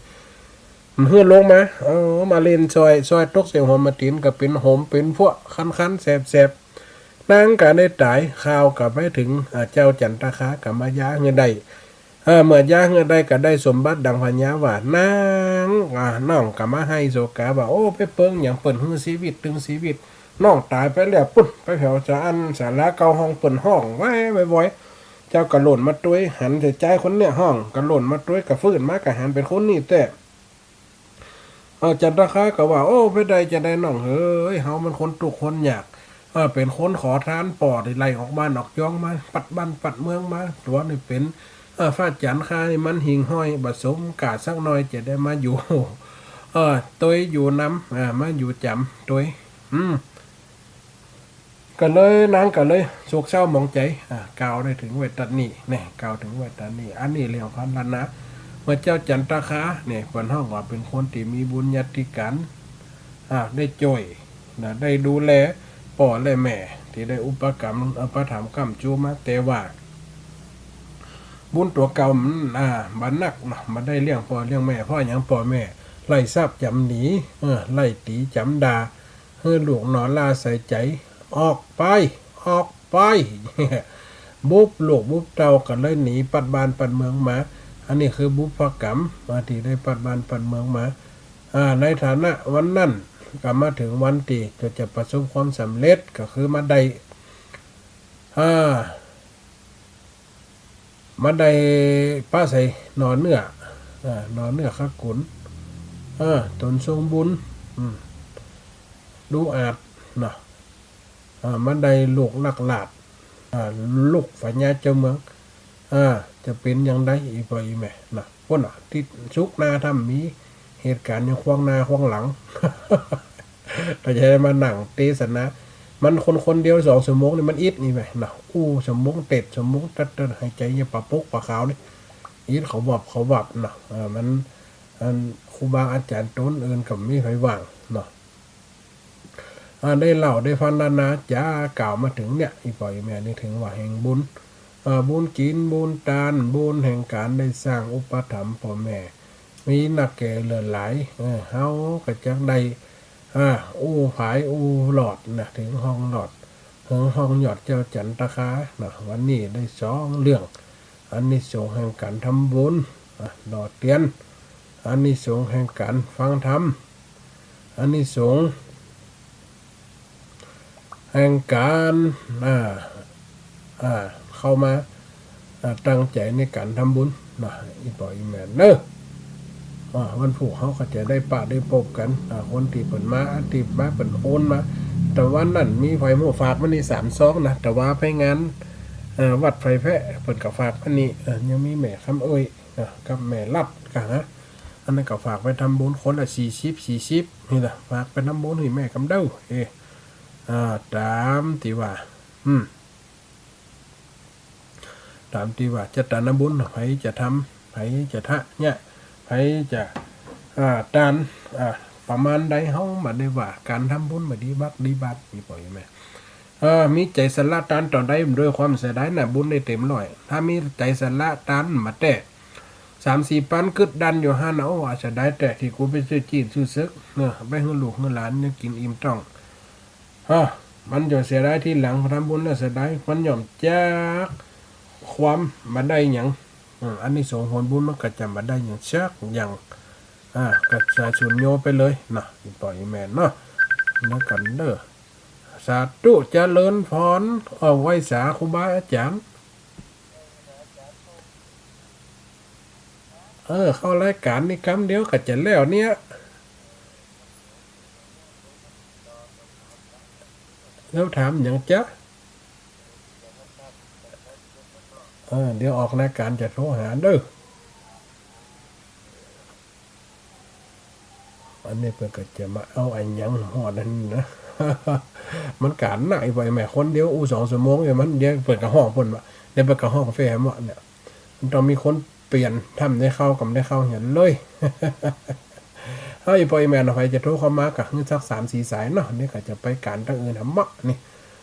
หื้อลงมา เออ มาเล่นสร้อย สร้อยตกใส่หัวแม่ตี๋น ก็เป๋นหมเป๋นพวก คันๆ แสบๆ นางก็ได้ต๋าย ข่าวก็ไปเถิง อ่า เจ้าจันตคา ก็มาหย่าหื้อได้ เออ เมื่อหย่าหื้อได้ก็ได้สมบัติดั่งพญาว่า นาง อ่า น้องก็มาไห้โศกาว่า โอ้ ไปเปิงหยังเปิ้นหื้อชีวิตตึงชีวิต น้องต๋ายไปแล้วปุ้น ไปแผวสะอันศาลาเก่าห้องเปิ้นฮ้องไว้วอยๆ เจ้าก็หล่นมาตวย หันใส่จายคนเนี่ยฮ้อง ก็หล่นมาตวย ก็ฟื้นมาก็หันเป๋นคนนี้แต๊ เออ จันตคาก็ว่า โอ้ เป๋นใดจาใดน้องเหย เฮามันคนตุ๊กข์คนยาก เออ เป๋นคนขอตาน ป้อได้ไล่ออกบ้านออกจองมา ปัดบ้านปัดเมืองมา ตั๋วนี่เป๋น เออ ฟ้าจันคานี่มันหิ่งห้อย บ่สมก้าสักหน่อย จะได้มาอยู่ เออ ตวยอยู่นำ เออ มาอยู่จ๋ำตวย อืม ก็เลย นางก็เลยโศกเศร้าหมองใจ๋ อ่า กล่าวได้เถิงไว้ต๋อนนี้ แน่ กล่าวเถิงไว้ต๋อนนี้ อันนี้เรื่องพรรณนา เมื่อเจ้าจันตคาเนี่ย เปิ้นฮ้องว่าเป๋นคนตี้มีบุญญาธิก๋าน อ่า ได้จ้วย นะ ได้ดูแลป้อและแม่ ตี้ได้อุปกรรม อุปถัมภ์ค้ำจูมา แต่ว่า บุญตั๋วเก่ามัน อ่า บ่หนักเนาะ บ่ได้เลี้ยงป้อเลี้ยงแม่ เพราะหยัง ป้อแม่ไล่สาปจ๋ำหนี เออ ไล่ตี๋จ๋ำด่า หื้อลูกหน่อหล้าใส่ใจ๋ ออกไป ออกไป บุบลูกบุบเต้าก็เลยหนีปัดบ้านปัดเมืองมา อันนี้คือบุพกรรม อ่า ตี้ได้ปัดบ้านปัดเมืองมา อ่า ในฐานะวันนั้นก็มาเถิงวันตี้จะ จะประสบความสำเร็จ ก็คือมาได้ อ่า มาได้ปะใส่หน่อเนื้อ อ่า หน่อเนื้อขกุล อ่า ต๋นทรงบุญ อืม ดูอาจเนาะ อ่า มาได้ลูกนักราษฎร์ อ่า ลูกพญาเจ้าเมือง อ่า จะเป๋นอย่างใด อี่ป้ออี่แม่เนาะ ปุ้นน่ะ ตี้สุกนาถ้ำมีเหตุก๋ารณ์อยู่ข้างหน้าข้างหลัง ก็จะได้มานั่งเตสนา มันคนคนเดียวสองชั่วโมงนี่มันอิดนี่แหมเนาะ อู้ ชั่วโมงเต็ด ชั่วโมงตัดๆ หายใจ๋ยังปะปกปะขาวนี่ อิดเขาวับเขาวับเนาะ เออ มัน อันครูบาอาจ๋ารย์ต๋นอื่นก็บ่มีใผว่างเนาะ อ่า ได้เล่าได้พรรณนาจ๋ากล่าวมาเถิงเนี่ย อี่ป้ออี่แม่ นี่เถิงว่าแห่งบุญ เอ่อ บุญกิ๋น บุญตาน บุญแห่งก๋านได้สร้างอุปถัมภ์ป้อแม่ มีนักแก่เหลือหลาย เออ เฮาก็จักได้ อ่า อู้ผายอู้หลอดนะ เถิงห้องหลอด เถิงห้องหยอดเจ้าจันตคานะ วันนี้ได้สองเรื่อง อานิสงส์แห่งก๋านทำบุญ อ่า หล่อเตียน อานิสงส์แห่งก๋านฟังธรรม อานิสงส์ แห่งก๋าน อ่า อ่า เข้ามา อ่า ตั้งใจ๋ในก๋านทำบุญนะ อี่ป้ออี่แม่เนาะ อ่า วันพูกเฮาก็จะได้ปะได้ปบกั๋น อ่า คนตี้เปิ้นมา ตี้มาเปิ้นโอนมา แต่วันนั้นมีใผฮู้ฝากมานี่สามซองนะ แต่ว่าไปงาน เอ่อ วัดไผ่แพะ เปิ้นก็ฝากมานี่ เอ่อ ยังมีแม่คำเอ้ย นะ กับแม่ลัดก็หา อันนั้นก็ฝากไปทำบุญคนละสี่สิบ สี่สิบ นี่นะ ฝากไปทำบุญหื้อแม่กำเด้อ เออ อ่า ต๋ามตี้ว่า อืม ต๋ามตี้ว่า จะต๋านบุญ ใผจะทำ ใผจะทะเยียะ ใผจะ อ่า ตาน อ่า ประมาณใด เฮาบ่ได้ว่า ก๋านทำบุญบ่ดีบักดีบาป อี่ป้ออี่แม่ เออ มีใจ๋สละตานต๋อนใด ด้วยความเสียดายนะ บุญได้เต็มร้อย ถ้ามีใจ๋สละตานบ่แต๊ สามสี่ปันกึ๊ดดันอยู่หั้นนะ โอ้ เสียดายแต๊ ตี้กูไปซื้อจีนซื้อเสิก เนาะ ไปหื้อลูกหื้อหลานยังกิ๋นอิ่มต๊อง ฮะ มันจะเสียดายทีหลัง ทำบุญแล้วเสียดาย มันย่อมจักความบ่ได้หยัง อืม อานิสงส์ผลบุญมันก็จะบ่ได้หยังสักอย่าง อ่า ก็สาสูญโยไปเลยนะ อี่ป้ออี่แม่เนาะ แล้วกั๋นเด้อ สาธุ เจริญพร เอาไว้สาครูบาอาจ๋ารย์ เออ เข้ารายก๋านนี่กำเดียวก็จะแล้วเนี่ย แล้วถามหยังจ๊ะ เออ เดี๋ยวออกรายก๋านจะโทรหาเด้อ อันนี้เปิ้นก็จะมาเอาอะหยังฮอดหั้นนะ มันก๋านหนัก อี่ป้ออี่แม่ คนเดียวอู้สองชั่วโมงเนี่ย มัน เดี๋ยวเปิ้นก็ฮ้องปุ้นวะ เดี๋ยวเปิ้นก็ฮ้องเฟซหมดเนี่ย มันต้องมีคนเปลี่ยน ถ้าบ่ได้เข้าก็บ่ได้เข้าเหียนเลย เอา อี่ป้ออี่แม่เนาะ ใผจะโทรเข้ามาก็หื้อสักสามสี่สายเนาะ นี่ก็จะไปก๋านตังอื่นหำเมาะนี่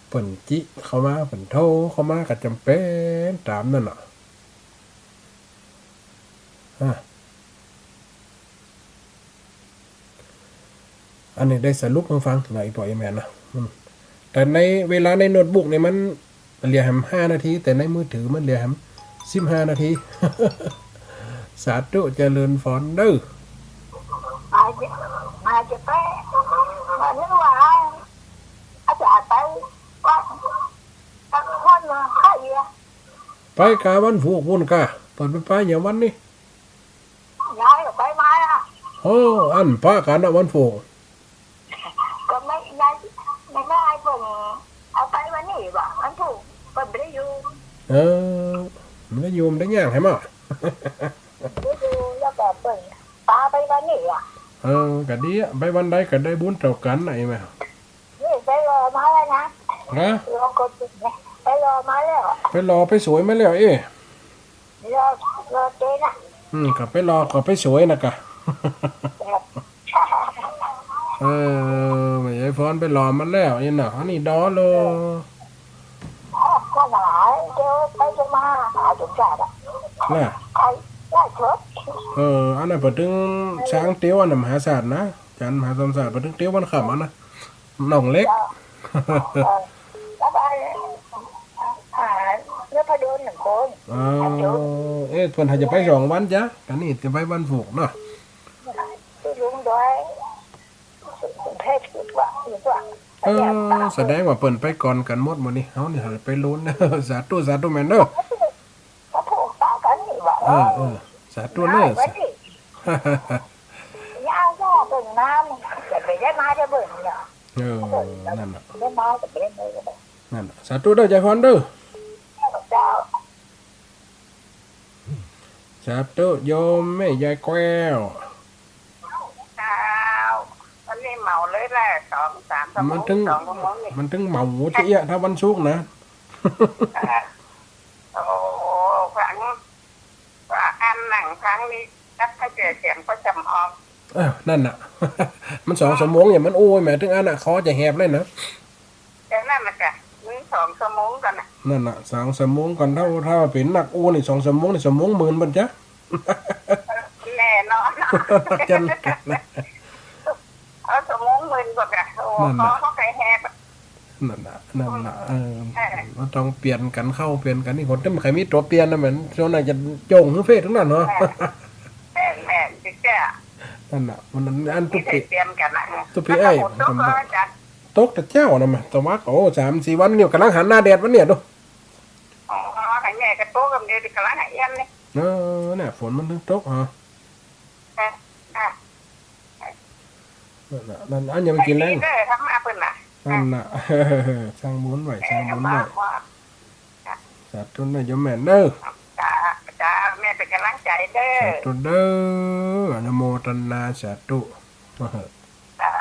เปิ้นจิเข้ามา เปิ้นโทรเข้ามาก็จ๋ำเป๋นต๋ามนั้นเนาะ อ่ะ อันนี้ได้สรุปหื้อฟังนะ อี่ป้ออี่แม่นะ อืม แต่ในเวลาในโน้ตบุ๊กนี่มันเหลือแหมห้านาที แต่ในมือถือมันเหลือแหมสิบห้านาที สาธุ เจริญพรเด้อ อาจจะ อาจจะไป วันนี้ว่า อาจารย์ไปวัด สักคนหนึ่ง ใครอ่ะ ไปกาวันพูกพู้นกา เปิ้นไป ไปอย่างวันนี้ ย้ายออกไปมาอ่ะ โอ้ อั้นปะกั๋นนะวันพูก ก็แม่ยาย แม่ยายเปิ้นเอาไปวันนี้ว่าวันพูกเปิ้นบ่ได้อยู่ เออ บ่ได้อยู่ บ่ได้ย่างใหมะ บ่ได้อยู่ แล้วก็เปิ้นปาไปวันนี้อะ เออ ก็ดีอะ ไปวันใดก็ได้บุญเต้ากั๋นนะ ใหมะ นี่ไปหล่อมาแล้วนะ ฮะ หล่อก็ ไปหล่อมาแล้ว ไปหล่อไปสวยมาแล้ว เอ๊ะ หล่อ หล่อเจ๊นะ อืม ก็ไปหล่อก็ไปสวยนะกะ ครับ เออ แม่ยายพรไปหล่อมาแล้ว นี่นะ อันนี้ดอโล เออ ก็หลาย เดี๋ยวไปจะมาหาสมชาติอะ น่ะ ใครได้เถอะ เออ อันนั้นเปิ้นตึงสร้างเตียวอันนั้นมหาศาลนะ อาจ๋ารย์มหาสมชาติ เปิ้นตึงเตียววันค่ำอันนะ น้องเล็ก เจ้า เออ แล้วไปหาเนื้อพะโดนหนึ่งคน อ๋อ เอ๊ะ เปิ้นหาจะไปสองวันจ๊ะ อันนี้จะไปวันพูกเนาะ ที่ลุงดอย เทพว่า เออ แสดงว่าเปิ้นไปก่อนกั๋นหมดหมู่นี้ เฮานี่หาไปลุ้น สาธุ สาธุแม่เด้อ เขาพูดต่อกันนี่ว่า เออ เออ สาธุเด้อ ได้ไว้ดิ ย่าย่าเบิ่งน้ำ จะไปได้มาจะเบิ่งเนี่ย เออ นั่นน่ะ ได้มาจะไปได้มาจะเบิ่ง นั่นน่ะ สาธุเด้อยายพรเด้อ เจ้า สาธุโยมแม่ยายแก้ว เจ้า วันนี้เหมาเลยแหละ สองสามชั่วโมง มันตึง สองชั่วโมงนี่ มันตึงเหมาจะเอี้ยะ ถ้าวันศุกร์นะ อ่า โอ้ ฟัง ว่าอันหนังฟังนี่ จักเข้าใจเสียงก็จำออก เออ นั่นน่ะ มันสองชั่วโมงเนี่ย มันโอ้ย แหม ตึงอันน่ะ คอจะแหบเลยนะ แต่นั่นน่ะกะ มีสองชั่วโมงก่อนน่ะ นั่นน่ะ สองชั่วโมงก่อน ถ้า ถ้าเป๋นนักอู้นี่ สองชั่วโมงนี่ ชั่วโมงหมื่นเปิ้นจ๊ะ แน่นอน จันกัน เอาชั่วโมงหมื่นกว่ากะ โอ้ นั่นน่ะ คอเขาใครแหบ นั่นน่ะ นั่นน่ะ เออ เออ มันต้องเปลี่ยนกั๋นเข้าเปลี่ยนกั๋นนี่ คนที่มันใครมีตั๋วเปลี่ยนนะ แหม ส่วนใหญ่จะโจ่งหื้อเฟซตึงนั้นเนาะ แม่น แม่น แม่น จริงๆ นั่นน่ะ มันอัน อันตุ๊กปี มีใครเปลี่ยนกั๋นน่ะ ตุ๊กปี แล้วก็ ไอ้ ฝนตก มัน ก็จะ ตกแต่เจ๊านะ มาตะวัก โอ้ สามสี่วันนี่ ก่ำลังหันหน้าแดดวันเนี่ยดู อ๋อ หันแง่กะตกกำเดียว ก่ำลังหันเอี้ยนนี่ เออ เนี่ย ฝนมันตึงตก ฮะ อ่ะ อ่ะ นั่นน่ะ นั่น อันยังไม่กิ๋นแลง เออ ทำมาเปิ้นน่ะ นั่นน่ะ สร้างบุญไว้ สร้างบุญไว้ เออ มา มา สาธุนะโยมแม่เด้อ จ้า จ้า แม่เป๋นก่ำลังใจ๋เด้อ สาธุเด้อ อนุโมทนา สาธุ เจ้า เจ้า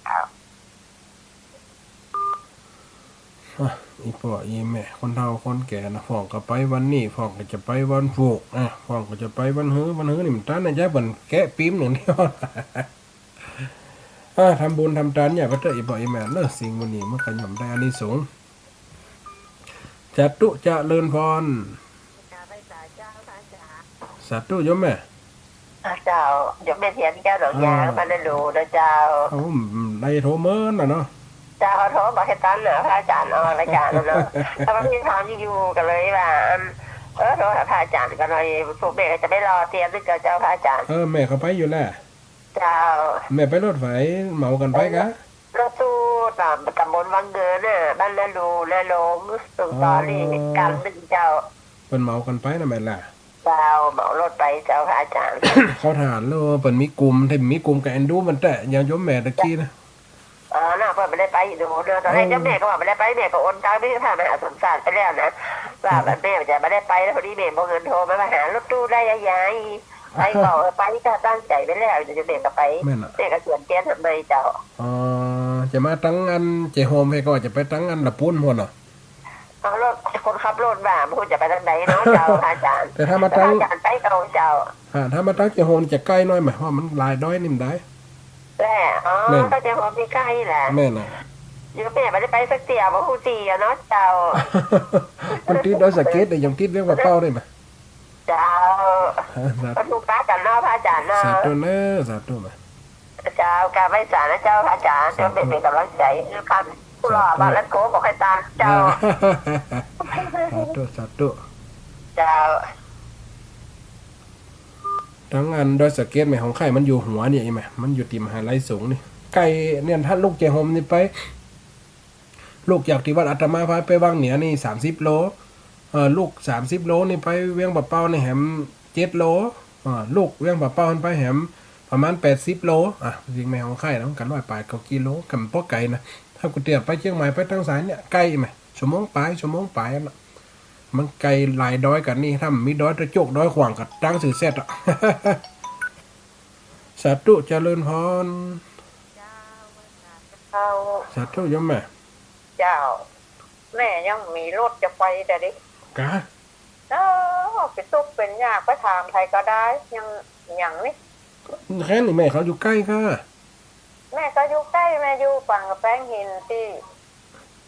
อ่ะ อี่ป้ออี่แม่ คนเฒ่าคนแก่นะ พ่องก็ไปวันนี้ พ่องก็จะไปวันพูก อ่ะ พ่องก็จะไปวันหื้อ วันหื้อนี่มันตันนะจ๊ะ เปิ้นแกะปิ๊มหนึ่งเดียว อ่ะ ทำบุญทำตานเนี่ย ไปเต๊อะ อี่ป้ออี่แม่เนอะ สิ่งหมู่นี้มันก็ย่อมได้อานิสงส์ สาธุ เจริญพร สาธุ โยมแม่ อ่า เจ้า โยมแม่เทียนแก้วหนองยาง เออ บ้านนาดูนะเจ้า โอ้ ได้โทรเมินน่ะเนาะ เจ้า โทรบอกให้ตันน่ะ พระอาจารย์ออกรายการน่ะเนาะ แล้วก็มีถามอยู่ๆ ก็เลยว่า อัน เออ โทรหาพระอาจารย์ก็เลย พวกแม่ก็จะไปรอเตียนด้วยเจ้า เจ้าพระอาจารย์ เออ แม่ก็ไปอยู่แหละ เจ้า แม่ไปรถไฟเหมากั๋นไปกะ รถตู้ต๋ามตำบลวังเงินน่ะ บ้านนาดู นาโลง ตรงต่อนี่ อ๋อ กั๋นหนึ่งเจ้า เปิ้นเหมากั๋นไปนะแม่ล่ะ เจ้า เหมารถไปเจ้าพระอาจารย์ เขาถามแล้วว่าเปิ้นมีกลุ่ม ถ้ามีกลุ่มก็เอ็นดูมันแต๊ อย่างโยมแม่ตะกี้นะ อ๋อ น่ะ เปิ้นบ่ได้ไปดูเนาะ ตอนแรก เออ เจ้าแม่ก็ว่าบ่ได้ไป แม่ก็โอนตังค์ไปให้พระมหาสมชาติไปแล้วนะ ว่า เออ แม่จะบ่ได้ไปแล้ว พอดีแม่บ่เงินโทรมา มาหารถตู้ได้ยาย ไปก็ เออ ไปก็ตั้งใจ๋ไปแล้ว เดี๋ยวแม่ก็ไป แม่นน่ะ แม่ก็เขียนเตียนทำไมเจ้า อ๋อ จะมาตังอันเจ๊โฮม แม่ก็ว่าจะไปตังอันละปูนพู้นเนาะ เอารถ คนขับรถว่า บ่ฮู้จะไปทางใดเนาะเจ้า พระอาจารย์ แต่ถ้ามาตัง พระอาจารย์ไปเก่าเจ้า อ่า ถ้ามาตังเจ๊โฮมจะใก้น้อยไหม เพราะมันหลายดอยนี่มันได้ แหละ อ๋อ แม่น ตังเจ๊โฮมนี่ใก้แหละ แม่นน่ะ อยู่แม่บ่ได้ไปสักเตี้ย บ่ฮู้ตี้อะเนาะเจ้า มันติดดอยสะเก็ดเนี่ย ยังติดเวียงป่าเป้าได้ไหม เจ้า อ่า สาธุ ก็ถูกปะกั๋นเนาะ พระอาจารย์เนาะ สาธุเนอะ สาธุมา เจ้า กราบไหว้สานะเจ้า พระอาจารย์ สาธุ เจ้าแม่เป๋นก่ำลังใจ๋ เจ้าค่ะ ผู้หล่อ สาธุ บ่าวรัตโกบอกให้ตามเจ้า อ่า สาธุ สาธุ เจ้า ตังอันดอยสะเก็ดแม่ของใครมันอยู่หัวเนี่ยใจ้ไหม มันอยู่ติ่มมหาลัยสงฆ์นี่ ใก้เนี่ย ถ้าลุกเจ๊โฮมนี่ไป ลุกจากตี้วัดอาตมาพาไปวังเหนือนี่สามสิบโล เอ่อ ลุกสามสิบโลนี่ไปเวียงป่าเป้านี่แหมเจ็ดโล เอ่อ ลุกเวียงป่าเป้าหั้นไปแหม ประมาณแปดสิบโล อ่ะ จริงแม่ฮ่องไคล้นะ มันก็ร้อยปลายเก้ากิโล ก็บ่ไกลนะ ถ้ากูเตียวไปเจียงใหม่ไปตางสายเนี่ย ใก้แหม ชั่วโมงปลาย ชั่วโมงปลายอั้นน่ะ มันไกลหลายดอยกั๋นนี่ ถ้าบ่มีดอยตะโจก ดอยขวางก็ตางซื่อแซ่ดอะ สาธุ เจริญพร เจ้า สาธุโยมแม่ เจ้า แม่ยังมีรถจะไปแต่ดิ กะ เออ ไปตุ๊กข์เป๋นยาก ไปถามใผก็ได้ ยัง ยังนี่ แค่นี้แม่เขาอยู่ใก้ก่ะ แม่ก็อยู่ใก้ แม่อยู่ปางกะแปงหินตี้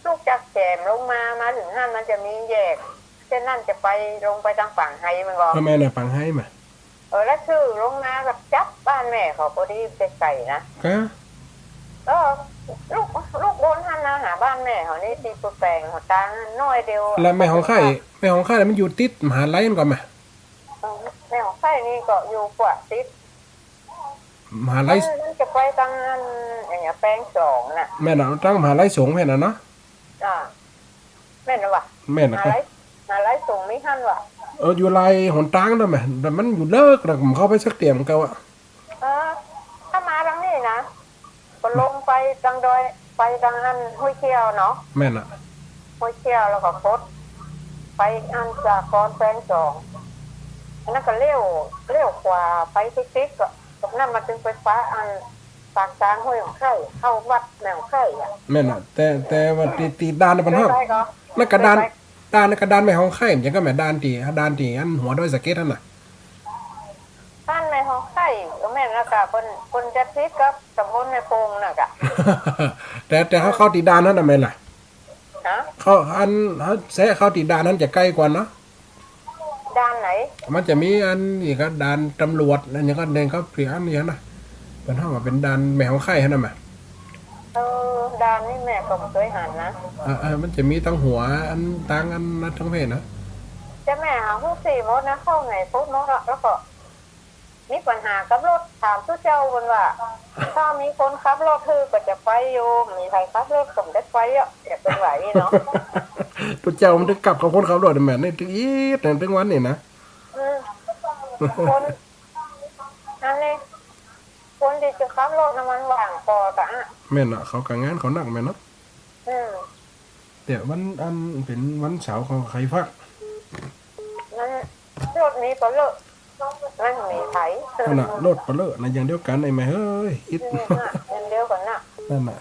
ลุกจากแขมลงมา มาเถิงหั้นมันจะมีแยก เส้นนั้นจะไป ลงไปตางปางไฮมันก็ เออ แม่นน่ะ ปางไฮมา เออ แล้วถือลงมาก็จั๊บบ้านแม่เขาพอดี ใก้ๆ นะ กะ เออ ลุก ลุกบนหั้นมาหาบ้านแม่เขานี่ ตี้ปูแปงเขาตางหั้นน้อยเดียว แล้วแม่ฮ่องไคล้ แม่ฮ่องไคล้มันอยู่ติดมหาลัยมันก่อแหม เออ แม่ฮ่องไคล้นี่ก็อยู่กว่าติด มหาลัย เออ มันจะไปตางอัน อะหยัง แปงสองน่ะ แม่นน่ะ ตางมหาลัยสงฆ์แม่นน่ะเนาะ อ่า แม่นน่ะวะ แม่นน่ะ มหาลัย มหาลัยสงฆ์มีหั้นวะ เออ อยู่หลายหนตางนะแม่ แต่มันอยู่เลิกนะ ผมเข้าไปสักเตียมเก่าอะ เออ ถ้ามาตางนี้นะ ก็ลงไปตางดอย ไปตางอันห้วยเขี้ยวเนาะ แม่นน่ะ ห้วยเขี้ยวแล้วก็คด ไปอันสาครแปงสอง อันนั้นก็เลี้ยว เลี้ยวขวาไปติ๊กๆ ก็ ตรงนั้นมันเถิงไปฟ้าอันปากซางห้วยฮ่องไคล้ เข้าวัดแม่ฮ่องไคล้อะ แม่นน่ะ แต่ แต่ว่าตี้ ตี้ด่านน่ะเปิ้นฮ้อง ไปๆ ก็ นั่นกะด่าน ไปๆ ด่านนั่นกะด่านแม่ฮ่องไคล้ มันจะก็แม่นด่านตี้ ด่านตี้อันหัวดอยสะเก็ดหั้นน่ะ ด่านแม่ฮ่องไคล้ เออ แม่นแล้วกะ เปิ้น เปิ้นจะติดกับตำบลแม่โป่งน่ะกะ แต่ แต่เฮาเข้าตี้ด่านหั้นน่ะแม่นล่ะ ฮะ เข้าอัน เฮาแซะเข้าตี้ด่านหั้นจะใก้กว่าเนาะ ด่านไหน มันจะมีอันนี้ก็ด่านตำรวจ อันนี้ก็เดินเข้าเสียอันนี้นะ เปิ้นฮ้องว่าเป๋นด่านแม่ฮ่องไคล้หั้นน่ะแม่ เออ ด่านนี่แม่ก็บ่เกยหันนะ เออ เออ มันจะมีตางหัวอันตางอันนั้นตางเพศนะ แต่แม่หาฮู้ตี้หมดนะ เข้าไหนปุ๊บเนาะ แล้วก็ มีปัญหากับรถ ถามตุ๊เจ้าเปิ้นว่า ถ้ามีคนขับรถหื้อก็จะไปอยู่ มีใผขับรถก็บ่ได้ไปอะ อย่าเปิ้นว่าอี้เนาะ ตุ๊เจ้ามันเถิงกลับกับคนขับรถแม่นนี่ เถิงอีก เถิงวันนี้นะ อืม คน อันนี้ คนตี้จะขับรถน่ะมันว่างปอตะอะ แม่นน่ะ เขาก็งานเขานักแม่นเนาะ อืม แต่วันอันเป๋นวันเสาร์เขาใค่พัก มันรถมีปะเลอะ มันมีไผ นั่นน่ะ รถปะเลอะน่ะ อย่างเดียวกั๋นไอ้แม่เฮ้ย อิด อืม น่ะ อย่างเดียวกั๋นน่ะ นั่นน่ะ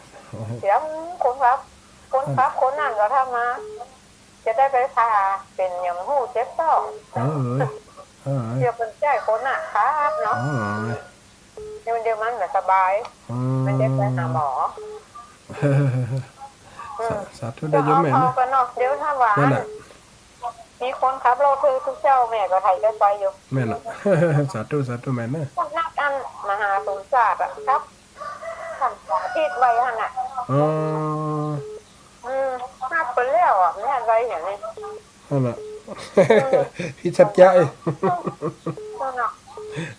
เสียงคนขับ คนขับคนนั้นก็ถ้ามา จะได้ไปผ่า เป๋นหยังฮู้ เจ็บต๊อก เออ เออ เดี๋ยวเปิ้นใจ๊คนน่ะขับเนาะ เออ เดี๋ยว เดี๋ยวมันบ่สบาย อืม มันได้ไปหาหมอ เออ สา สาธุเด้อโยมแม่นะ เอาๆ กั๋นเนาะ เดี๋ยวถ้าว่า นั่นน่ะ มีคนขับรถหื้อตุ๊เจ้าแม่ก็ใค่ได้ไปอยู่ แม่นน่ะ สาธุ สาธุแม่เนาะ นัดอันมหาสมศักดิ์อะครับ ท่านสาธิตไว้หั่นน่ะ อ๋อ อืม นัดไปแล้วอะ แม่นไว้อย่างนี้ นั่นน่ะ เออ ผิดสัจจะเอ้ย นั่นน่ะ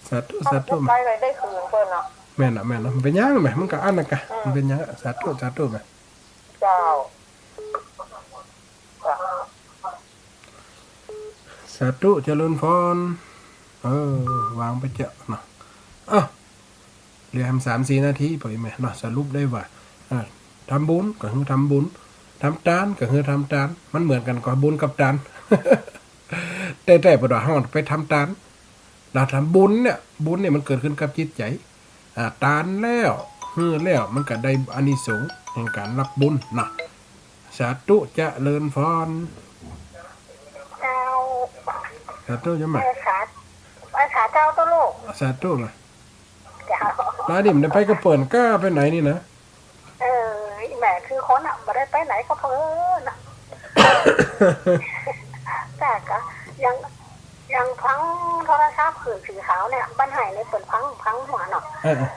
สาธุ สาธุ ไปเลยได้คืนเปิ้นเนาะ แม่นน่ะ แม่นน่ะ มันเป๋นหยังแหม มันก็อั้นน่ะกะ อืม มันเป๋นหยังอะ สาธุ สาธุแหม เจ้า สาธุ เจริญพร เออ วางไปเจาะเนาะ เอ้า เหลือแหมสามสี่นาทีไปแหมเนาะ สรุปได้ว่า อ่า ทำบุญก็คือทำบุญ ทำตานก็คือทำตาน มันเหมือนกั๋นก่อบุญกับตาน แต่ แต่บ่าเฮาไปทำตาน เฮาทำบุญเนี่ย บุญเนี่ยมันเกิดขึ้นกับจิตใจ๋ อ่า ตานแล้ว หื้อแล้ว มันก็ได้อานิสงส์แห่งก๋านรับบุญเนาะ สาธุ เจริญพร เจ้า สาธุ โยมแม่ เออ สา เออ สาเจ้าตุ๊ลูก สาธุล่ะ เจ้า แล้วนี่มันได้ไปกับเปิ้นก้าไปไหนนี่นะ เออ แม่คือคนน่ะ บ่ได้ไปไหนกับเปิ้นน่ะ แต่ก็ยัง ยังฟังโทรศัพท์คืนสีขาวเนี่ย บันไห้ในเปิ้นฟัง ฟังหัวเนาะ เออ เออ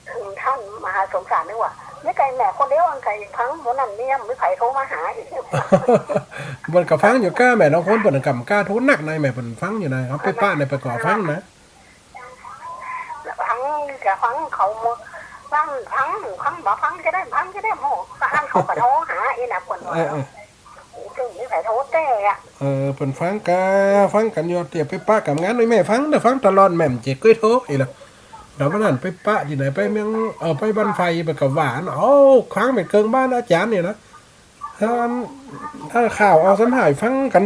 ถึงท่านมหาสมศักดิ์นี่ว่า มีไก่แม่คนเดียวอันไก่ฟังหมู่นั้นนี่ยังมีใผโทรมาหาอีก เปิ้นก็ฟังอยู่ก้าแหม ลางคนเปิ้นก็บ่กล้าโทรนักในแหม เปิ้นฟังอยู่ใน เอาไปปะในเปิ้นก็ฟังนะ ฟังก็ฟังเขาหมด ฟัง ฟัง ฟัง บ่ฟังจะได้ ฟังจะได้หมด ก็อันเขาก็โทรหาอีน่ะเปิ้นว่า เออ เออ ซึ่งมีใผโทรแต่อะ เออ เปิ้นฟังกะ ฟังกั๋นอยู่ เตียวไปปะกับงานด้วยแม่ฟังเด้อ ฟังตลอดแม่บ่เกยโทรอีหละ แต่วันนั้นไปปะตี้ไหน ไปเมือง เอ่อ ไปบ้านไฟ ไปกะหว่าน เอ้า ค้างไปเกิงบ้านอาจ๋ารย์เนี่ยนะ ถ้า ถ้าข่าวเอาซ้ำหายฟังกั๋น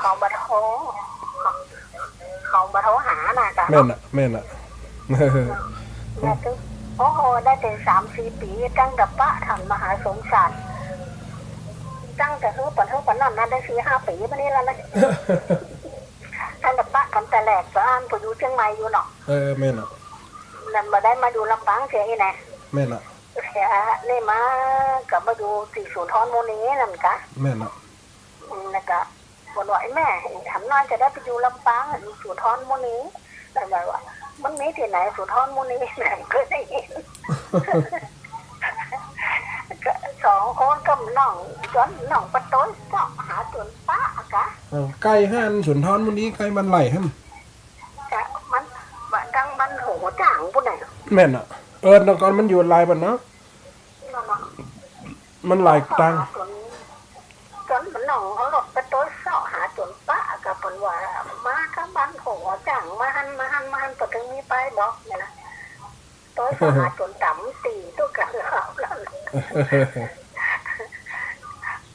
เขาบ่โทร เขาบ่โทรหานะจ๊ะ แม่นน่ะ แม่นน่ะ โอ้โห ได้เถิงสามสี่ปี๋ ตั้งแต่ปะต้านมหาสมศักดิ์ ตั้งแต่เฮิ่น ปะเฮิ่น ปะนั่นนะ ได้สี่ห้าปี๋มานี่แล้วนะ ตั้งแต่ปะกั๋นแต่แรก ต๋อนนั้นก็อยู่เจียงใหม่อยู่เนาะ เออ แม่นน่ะ นั่นบ่ได้มาอยู่ลำปางเสียอีกนะ แม่นน่ะ เสียนี่มาก็มาอยู่ตี้สุนทรมุนีนั่นกะ แม่นน่ะ อืม แล้วก็บ่า ไอ้แม่ ไอ้หำน้อยจะได้ไปอยู่ลำปาง อยู่สุนทรมุนี แล้วว่า มันมีตี้ไหนสุนทรมุนี แม่ก็ได้ยิน ก็สองคนกับน้อง จ๋อนน้องปะโตยเซาะหาจ๋นปะกะ เออ ใก้หั้น สุนทรมุนี ใก้บ้านไร่หั้น กะมัน บ้าน ตังบ้านหัวจ้างปู้นน่ะ แม่นน่ะ เออ แต่ก่อนมันอยู่หลายบ้านเนาะ นั่นน่ะ มันหลายตัง จ๋น จ๋นน้องเอารถปะโตยเซาะหาจ๋นปะ กะเปิ้นว่า มากับบ้านหัวจ้าง มาหั้น มาหั้น มาหั้น ปะเถิงมีป้ายบอกเนี่ยนะ โตยเซาะหาจ๋นต๋ำตี๋ตุ๊กกะ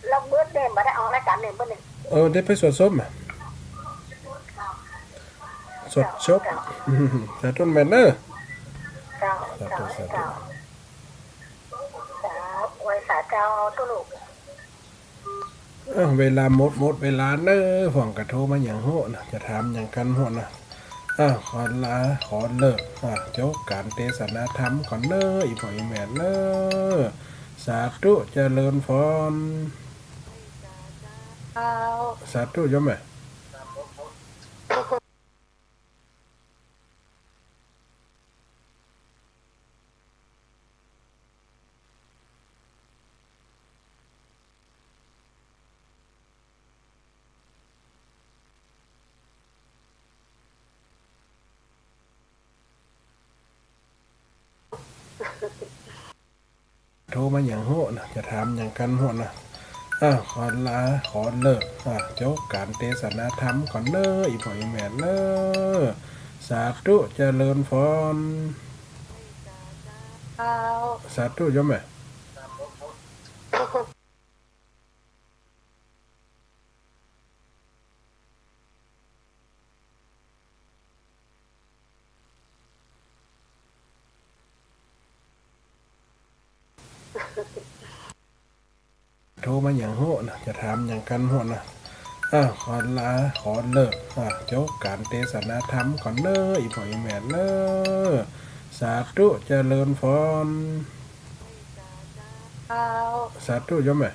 แล้วเบิดเนี่ย บ่ได้ออกรายก๋านเนี่ย เบิดเนี่ย เออ ได้ไปสวดศพมา สวดศพ เจ้า สาธุแม่เนอะ เจ้า สาธุ เจ้า สาธุ เจ้า ไหว้สาเจ้าตุ๊ลูก เอ้า เวลาหมด หมดเวลาเนอะ พ่องก็โทรมาหยังโฮะนะ จะถามหยังกั๋นโฮะนะ อ้าว ขอลา ขอเลิก อ่ะ จบก๋านเตสนาธรรมก่อนเนอะ อี่พ่ออี่แม่เนอะ สาธุ เจริญพร สาธุ โยมแม่ โทรมาหยังโฮะนะ จะถามหยังกั๋นโฮะนะ อ้าว ขอลา ขอเลิก อ่ะ จบก๋านเตสนาธรรมก่อนเนอะ อี่พ่ออี่แม่เนอะ สาธุ เจริญพร สาธุ โยมแม่ โทรมาหยังโฮะนะ จะถามหยังกั๋นโฮะนะ อ้าว ขอลา ขอเลิก อ่ะ จบก๋านเตสนาธรรมก่อนเนอะ อี่พ่ออี่แม่เนอะ สาธุ เจริญพร สาธุ โยมแม่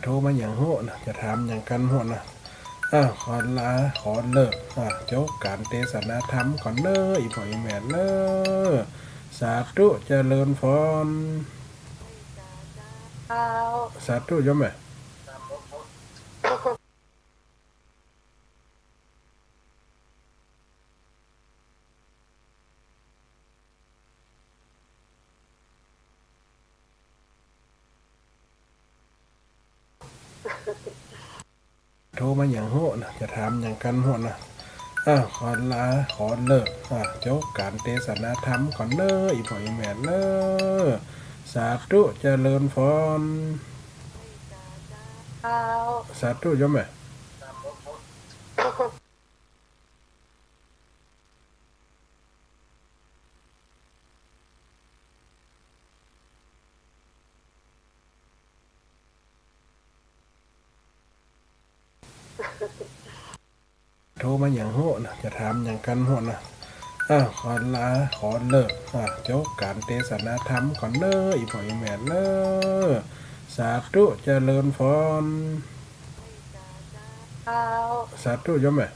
โทรมาหยังโฮะนะ จะถามหยังกั๋นโฮะนะ อ้าว ขอลา ขอเลิก อ่ะ จบก๋านเตสนาธรรมก่อนเนอะ อี่พ่ออี่แม่เนอะ สาธุ เจริญพร สาธุ โยมแม่ โทรมาหยังโฮะนะ จะถามหยังกั๋นโฮะนะ อ้าว ขอลา ขอเลิก อ่ะ จบก๋านเตสนาธรรมก่อนเนอะ อี่พ่ออี่แม่เนอะ สาธุ เจริญพร สาธุ โยมแม่ โทรมาหยังโฮะนะ จะถามหยังกั๋นโฮะนะ อ้าว ขอลา ขอเลิก อ่ะ จบก๋านเตสนาธรรมก่อนเนอะ อี่พ่ออี่แม่เนอะ สาธุ เจริญพร สาธุ โยมแม่